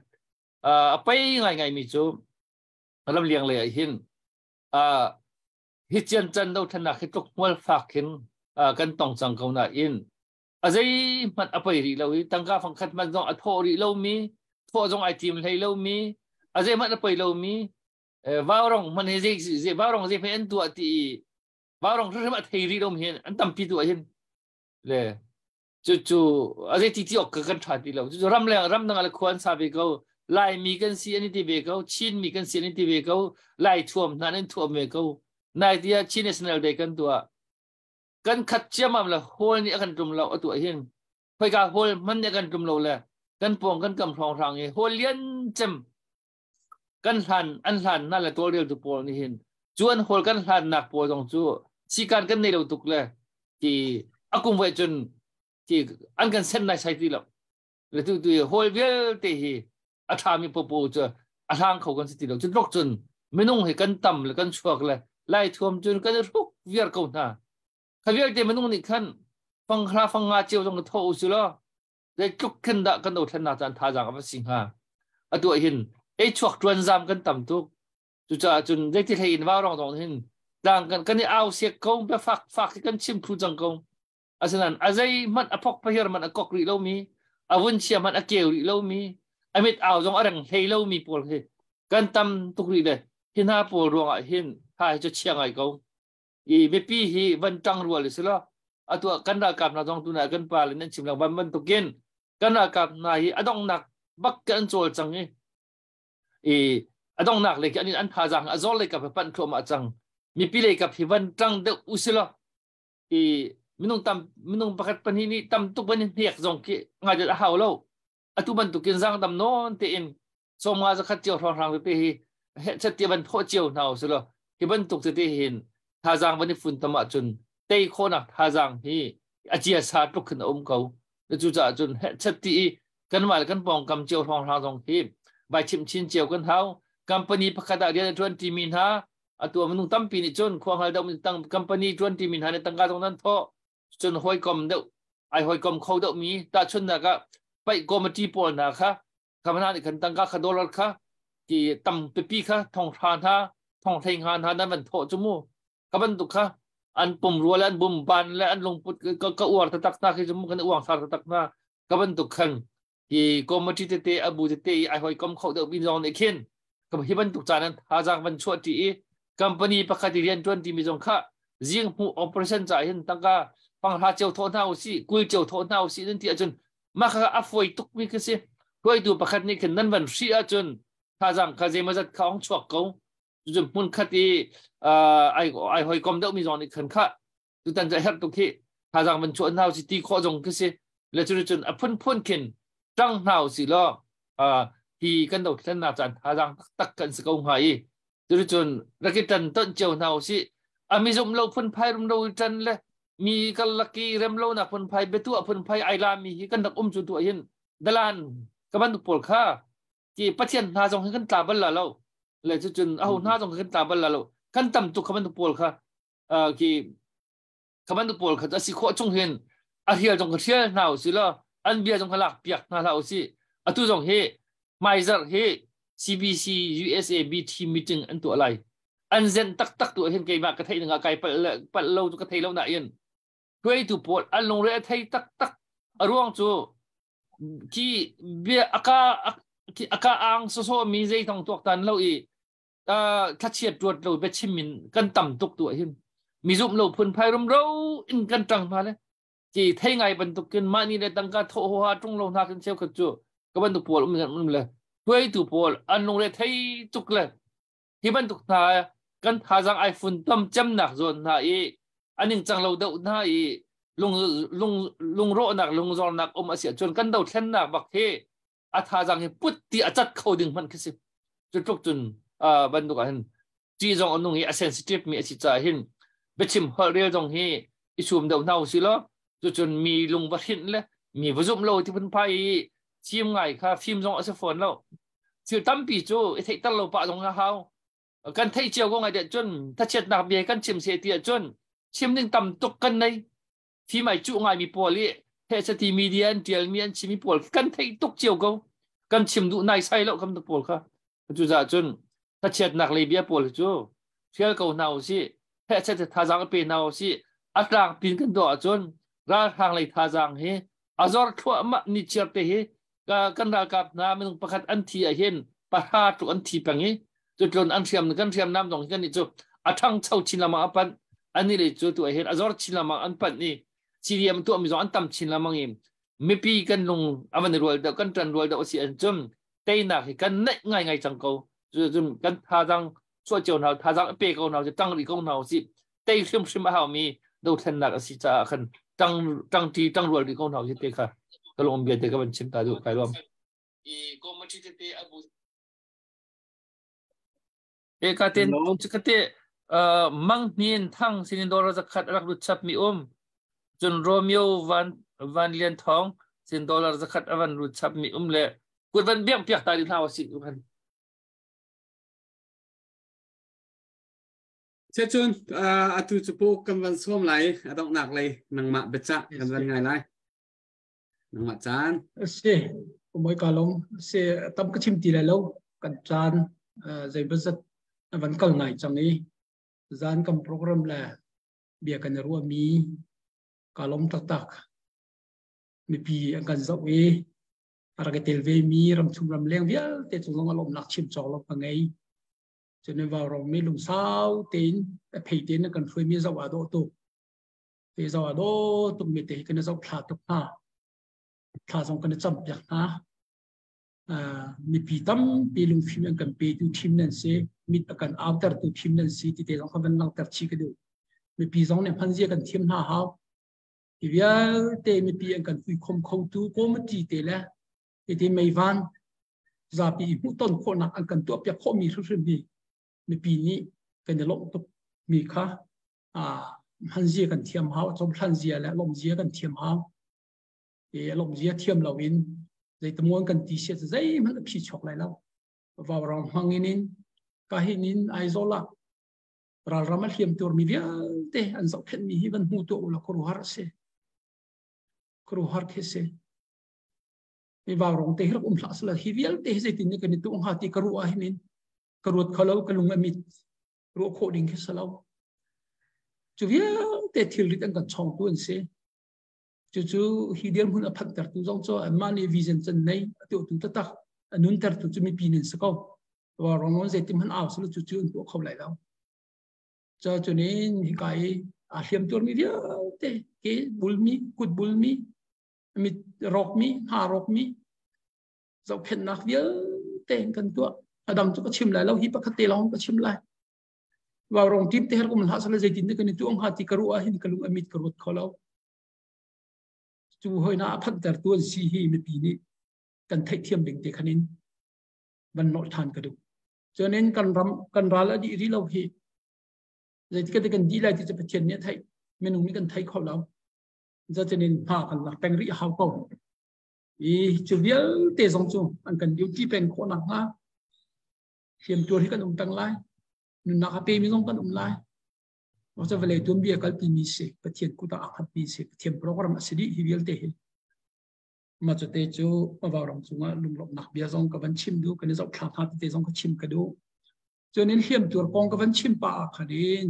a pei ngai ngai mi cu ram liang lei ah hin hi cian can do thanak hi tluk hmual fak hin kan tong cang ko na in a zeihmanh a pei rih lo i tangka fangkhat hmanh zong a thawh rih lomi thawh zong ai tim hlei lomi a zeihmanh a pei lomi vaurong hmanh hi zei vaurong zei hmanh an tuah ti i vaurong hrimhrim a thei rih lomi hin an tampi tu ah hin le cu cu a zei ti ti awk ka kan tha ti lo cu ram le ram dang le khua an sa ve ko Laimi kan si an i ti ve ko Chinmi kan si an i ti ve ko Lai thuam hna an thuam ve ko nai tia Chin National Day kan tuah kan khat ciamam le hawl nih a kan tum lo a tuah hin khoika hawl hman nih a kan tum lo le kan pawng kan kam hrawng hrang i hawl lian cem kan hlan an hlan na le tawlrel tu pawl nih hin cu an hawl kan hlan nak pawl zong cu sikan kan nei lo tuk le ti akum voi cun ti an kan sen nai sai ti lo le tu tu hawl vialte hi a ṭhami popo cu a hlang kho kan si ti lo cu tluk cun minung hi kan tam le kan chuak le lai thuam cun kan i hruk viar ko hna kha vialte minung nih khan fanghra fangnga cio zong tho u si law zei tluk khin dah kan dothlennak caan thazaang a va si hnga atu ah hin ei chuak ṭuan zam kan tam tuk cucaah cun zeiti hlei in vau rong zong hin tlang kan kan i au siak ko bia fak fak hi kan chim thlu cang ko Asinain a zeihmanh a phok pahir hmanh a kok rih lomi, a vun chia hmanh a keu rih lomi, a mit au zong a reng hlei lomi pawl hi kan tam tuk rih le hi hna pawl ruangah hin ha hi cu chia ngai ko. I mipi hi van ṭang rual si lo. Atu ah kan ralkap hna zong tunah kan pa le nan chim lang bantukin kan ralkap hna hi a donghnak bak kan cawl cang i i Adong nak le ki an an thazang azor le ka pan thluah ma cang. Mipi le ka phi van tang deuh usilo i minung tam minung pakhat pahnih nih tam tuk ban hnek zong khi ngai a hau lo. Atu bantukin zang dam non te in 50 100 cio hrawng hrang te hi he chat ti van pho cio hna usilo hi bantuk te te hin thazang van i fun tam ahcun tei khawnak thazang hi a chia sa tluk khin a um ko. Cu caah cun he chat ti i kanmah le kan pawngkam cio hrawng hrang zong hi vai chim chin cio kan hau. Company pakhat ah rian a ṭuan ṭimi hna atu minung tampi nih cun khua hngal deuh tang company ṭuan ṭimi hna nih tangka zong nan thawh cun hawikom deuh ai hawikom kho deuh mi tahchunnak ah paih committee pawl hna kha khamana nih khan tangka kha dollar kha ti tam pipi kha thong hra hna thong hlei nga hna nan van thawh cu mu ka bantuk kha an pum rual an bum ban le an lungput ka ka uar tatak hna khi cu mu kan uang sar tatak hna ka bantuk khan hi committee tete abu tete i ai hawikom kho deuh mi zong nih khin ka hi bantuk caan an thazang van chuah ṭi i company pakhat i rian ṭuan timi zong kha zing hmuh operation ca hin tangka panghra cio thawh hna usih 20 cio thawh hna usih nan ti ahcun mah kha a fawi tuk mi khi si. Hruaitu pakhat nih khin nan van hrih ahcun thazang kha zeimawzat kha ong chuak ko. Cun hmun khat i ai ai hawikom deuh mi zong nih khan kha tutan cu a herh tuk hi thazang van chuah hna usih ti khawh zong khi si. Le cu cun a phunphun khin ṭang hna usih law hi kan dothlennak caan thazang taktak kan si ko hnga i cuticun rak i ṭan tonh cio hna usih. A mi zumh lo phunphai rum lo i ṭan le mi karlak i rem lonak phunphai biatuah phunphai ai la mi hi kan rak um cu tuah hin dalan ka bantuk pawl kha ti Pathian hna zong hi kan tla bal la lo le cucun aho hna zong kan tla bal la lo kan tam tuk kha bantuk pawl kha ki kha bantuk pawl kha a si khawh chung hin a hrial zong ka hrial hna usih law an bia zong kha lak piak hna hlah usih. Atu zong hi hmaizarh hi CBC USA BT meeting an tuah lai. An zen taktak tu hin keimah ka theih ning ah kai palh palh lo cu ka thei lo nain hruaitu pawl an lungre a thei taktak. A ruang cu khi bia aka aka ang soso mi zei thong tuak tan lo i thlachiat ruat lo biachim in kan tam tuk tu hin mi zumh lo phun phai rum ro in kan tang hna le ti thei ngai bantukin mah ni le tangka tho ho ha tung lo hna kan cheu khat cu ka bantuk pawl um um le hruaitu pawl an lungre thei tuk le hi bantuk hna kan thazang ai fun tam cemnak zawn hna i aning cang lo deuh hna i lung lung lungrawhnak lungzornak um a si ahcun kan dothlennak bak hi a thazang hi put ti a cat kho ding hmanh khi si. Cu tluk cun bantuk ah hin ti zong a nung i a sensitive mi a si caah hin biachim holh rel zong hi i sum deuh hna usih law cucun mi lung va hrinh le mi va zumh lo ti phunphai i fim ngai kha fim zong a si fawn lo. Thil tampi cu i theihter lo pah zong a hau. Kan theih cio ko ngai deh cun thachiatnak bia kan chim se ti ahcun chim ding tam tuk kan nei. Fim ai cuh ngaimi pawl i hehsati media an tialmi an chimi pawl kan theih tuk cio ko. Kan chim duh nai sai lo kam pawl kha. Cucaah cun thachiatnak lei bia pawl cu hrial ko hna usih. Hehchat thazaang pe hna usih. A tlang pin kan tuah ahcun ralhrang lei thazaang hi a zor thluahmah ni chiar te hi kan ralkap hna minung pakhat an thi ah hin pahra tluk an thi peng i cutlun an hriam kan hriamnam zong hi kan nih cu a ṭhangcho chin lengmang a panh ani le cu tu ah hin a zor chin lengmang an panh i CDM tuahmi zong an tam chin lengmang i mipi kan lung a van i rual deuh kan ṭan rual deuh a si ahcun cun teinak hi kan neih ngaingai cang ko. Cucun kan thazaang chuah cio hna thazaang pe ko hna usih ṭang rih ko hna usih tei hrimhrim a haumi dothlennak a si caah khan ṭang ṭangṭi ṭangrual rih ko hna usih te kha ka lungum bia te ka van chim ta duh kai lawm. E ka ten ka te mang hnin thang sinin dollar zakhat rak lut chap mi um cun Romeo van van lian thong sin dollar zakhat avan lut chap mi um le kut van biak piak ta ding hna wasi kan Checun atu cu pu kan van sawm lai a donghnak lei nangmah biacah kan van ngai lai. Nangmah caan. Si, moi ka lom. Si tam ka chim ti lai lo. Kan caan zei bazat van kal ngai cang i zan kan program le bia kan i ruahmi ka lom taktak. Mipi an kan zoh i a rak i tel ve mi ramchung ramleng vialte cung zong a lawmnak chim cawk lo ka ngei. Cun vaurawng mi lungsau tein a phei tein a kan hruai mi zoh aa dawh tuk. Te zoh aa dawh tuk mi te hi kan i zoh thla tuk hna. Thla zong kan i cam piak hna. Mipi tampi lungfim an kan petu team nan si, mit a kan autertu team nan si ti te zong kha van langhter chih ka duh. Mipi zong nih hman zia kan thiam hna hau. Hi vialte mipi an kan huikhom khotu committee te le hiti meivan zapi hmuhton khawhnak an kan tuahpiak khawhmi hrimhrim hi mipi nih kan i lawmh tuk mi kha hman zia kan thiam hau, cohlan zia le lawmh zia kan thiam hau. E lawmh zia thiam lo in zeitamuan kan ti sia zeihmanh a phi chuak lai lo. Vaurawng hmang in in ka hin in Aizawl ah ralram a hliam tur mi vialte an zohkhenh mi hi van hmu tuah u law khuaruahhar a si. Khuaruahhar khi si. Mi vaurawng te hi rak um hlah sala hi vialte hi zeitin nih kan i tuah hnga ti ka ruah hin in ka ruat kho lo, ka lung a mit ruah khawh ding khi si lo. Cu vialte thilrit an kan chawngtu an si. Cucu hi dirhmun a phanhtertu zong cu anmah nih vision can nei a tuahtu taktak a nuntertu cu mipi nan si ko. Vaurawng zeitin hmanh au sala cu cu an tuah kho lai lo. Ca cunin hika i aa hliam tuarmi vialte ke bulmi, kut bulmi, mit rawkmi, hna rawkmi, zohkhenhnak vialte in kan tuah. A dang cu ka chim lai lo, hi pakhat te lawng ka chim lai. Vaurawng team te her um hlah sala zeitin dah kan i tuah hnga ti ka ruah hin ka lung a mit ka ruat kho lo. Cu hoina a phanhtertu an si hi mipi nih kan theihthiam ding te khan in van nolh than ka duh. Cunin kan ram kan ral a dih rih lo hi. Zeitik kan dih lai ti cu Pathian nih a theih. Minung nih kan thei kho lo. Zacunin hma kan lak peng rih hau ko. I cu vialte zong cu an kan duty peng khawh nak hnga hliamtuar hi kan um peng lai. Nunnak a pemi zong kan um lai. Cu vawlei tuanbia kalpi mi si Pathian kut ah aa khatmi si Pathian program a si dih hi vialte hi. Mah cu te cu vauram cungah lunglawmhnak bia zong ka van chim duh, kan i zohthla hna tete zong ka chim ka duh. Cun in hliamtuar kong ka van chim pah ah khan in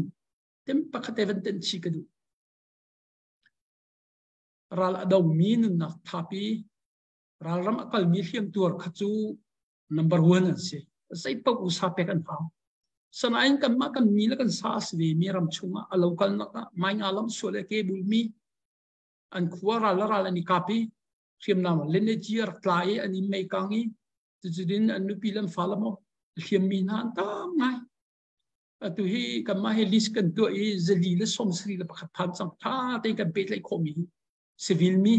tem pakhat te van tenh chih ka duh. Ral a domi nunnak thapi, ralram a kalmi hliamtuar kha cu number one an si. Zei paoh usa pek an hau. Sanain kanmah kan mi le kan sa a si ve mi ram chungah a local nak ah mai nga lam sual le ke bul mi an khua ral ral an i kap i hriamnam len e ci rak tla i an i mei kang i cucudin an nupi le an fa le maw hliammi hna an tam ngai. Atu hi kanmah hi list kan tuah i zali le 71 phan cang tha tein kan pehtlaih khawhmi hi civil mi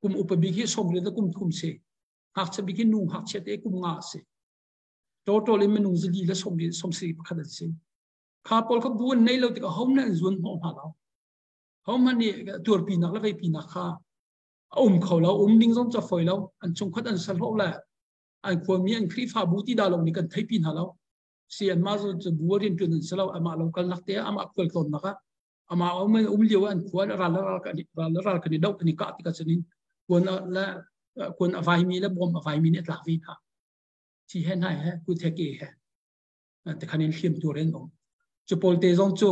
kum upa bik hi 30 le kum thum si ngakchia bik hi nu ngakchia te kum nga si total in minung zali le 71 an si. Kha pawl kha bu an nei lo tikah ho nan zuan hnawh hna lo. Hohmanh nih tuarpinak le veipinak kha a um kho lo, um ding zong cu a fawi lo. An chungkhat an sahlawh le an khuami an Khrihfabu ti dah lo nih kan theipi hna lo. Si anmah cu bu rianṭuan an si lo, amah lo kalnak te ah, amah khualtlawnnak ah, amah um um lio ah an khua ral le ral kan ral le ral kan i doh kan i kah tikah cun in kuan le kuan a vaimi le bom a vaimi nih a tlak ve hna. Thi he hnai he kut he ke he tikhan in hliam tur in um. Cu pawl te zong cu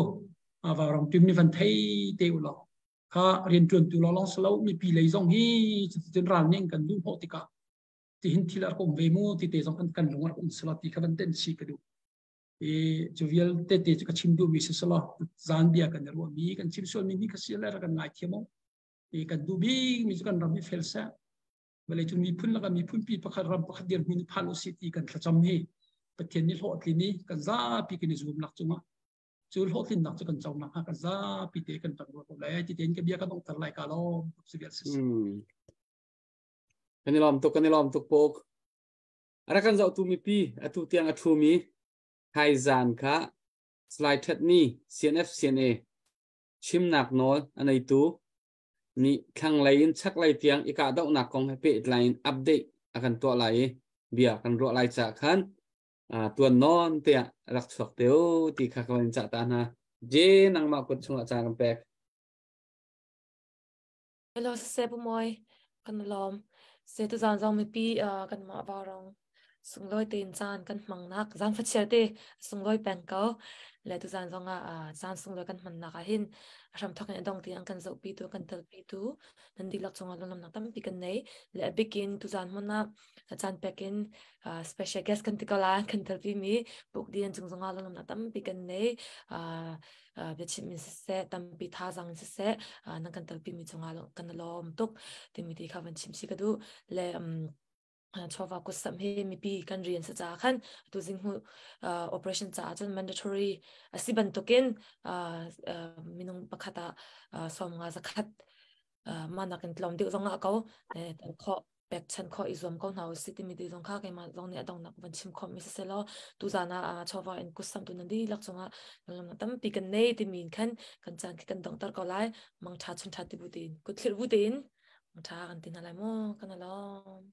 vauram tim nih van thei te u law kha rianṭuan tu lawng si lo mipi lei zong hi cuticun ral nih kan duh hnawh tikah tihin thil a rak um ve mu ti te zong kan kan lung a rak um selaw ti kha van tenh chih ka duh. I cu vialte te cu ka chim duhmi si selaw zan bia kan i ruahmi kan chim sualmi ni kha si le rak kan ngaithiam u. I kan duh bikmi cu kan ram hi fel seh. Vawlei cung miphun lakah miphunpi pakhat ram pakhat dirhmun phan usih ti kan thlacam hi Pathian nih hlawhtlin i kan zapi kan i zuamnak cungah cu hlawhtlinnak cu kan co nakhnga kan zapi te kan ṭang rua ko lai ti tein ka bia kan ongter lai ka lawm tuk si vial si. Kan i lawm tuk, kan i lawm tuk puk. Rak kan zohtu mipi atu tiang a ṭhumi hai zan kha slide ṭhat ni CNF CNA chimnak nawl a neitu nih thlanglei in chaklei tiang i kahdohnak kong he pehtlai in update a kan tuah lai i bia kan ruah lai caah khan tuan nawn tiah rak chuak te u ti kha ka van cah ta hna. Je nangmah kut chungah caan kan pek. Hello se pu moi kan lawm se tu zan zong mipi kan mah varong sunglawi tein caan kan hmangnak zan fachiar te sunglawi peng ko le tu zan zong ah caan sunglawi kan hmannak ah hin hram thok in adong tiang kan zohpi tu kan telpi tu nan dihlak cungah lunglawmnak tampi kan nei le a bikin tu zan hmun ah caan pekin special guest kan ti ko la kan telpi mi puk dian cung zongah lunglawmnak tampi kan nei biachim in siseh tampi thazang in siseh nan kan telpi mi cungah kan lawm tuk timi ti kha van chim si ka duh le. Chawva kutsam hi mipi kan rian sa ca khan tu zing hu operation ca cun mandatory asi bantukin minung pakhat ah som nga zakhat manak in tlawm deuh zong ah ko kho pek chan kho i zuam ko hna usi timi ti zong kha keimah zong nih adong nak van chim khom mi se lo tu zana chawva in kutsam tu nan di lak chunga lam tampi kan nei timi khan kan chan khi kan dong tar ko lai mang tha chun tha ti bu tin kut thlir bu tin mang tha kan tin lai mo kan alom.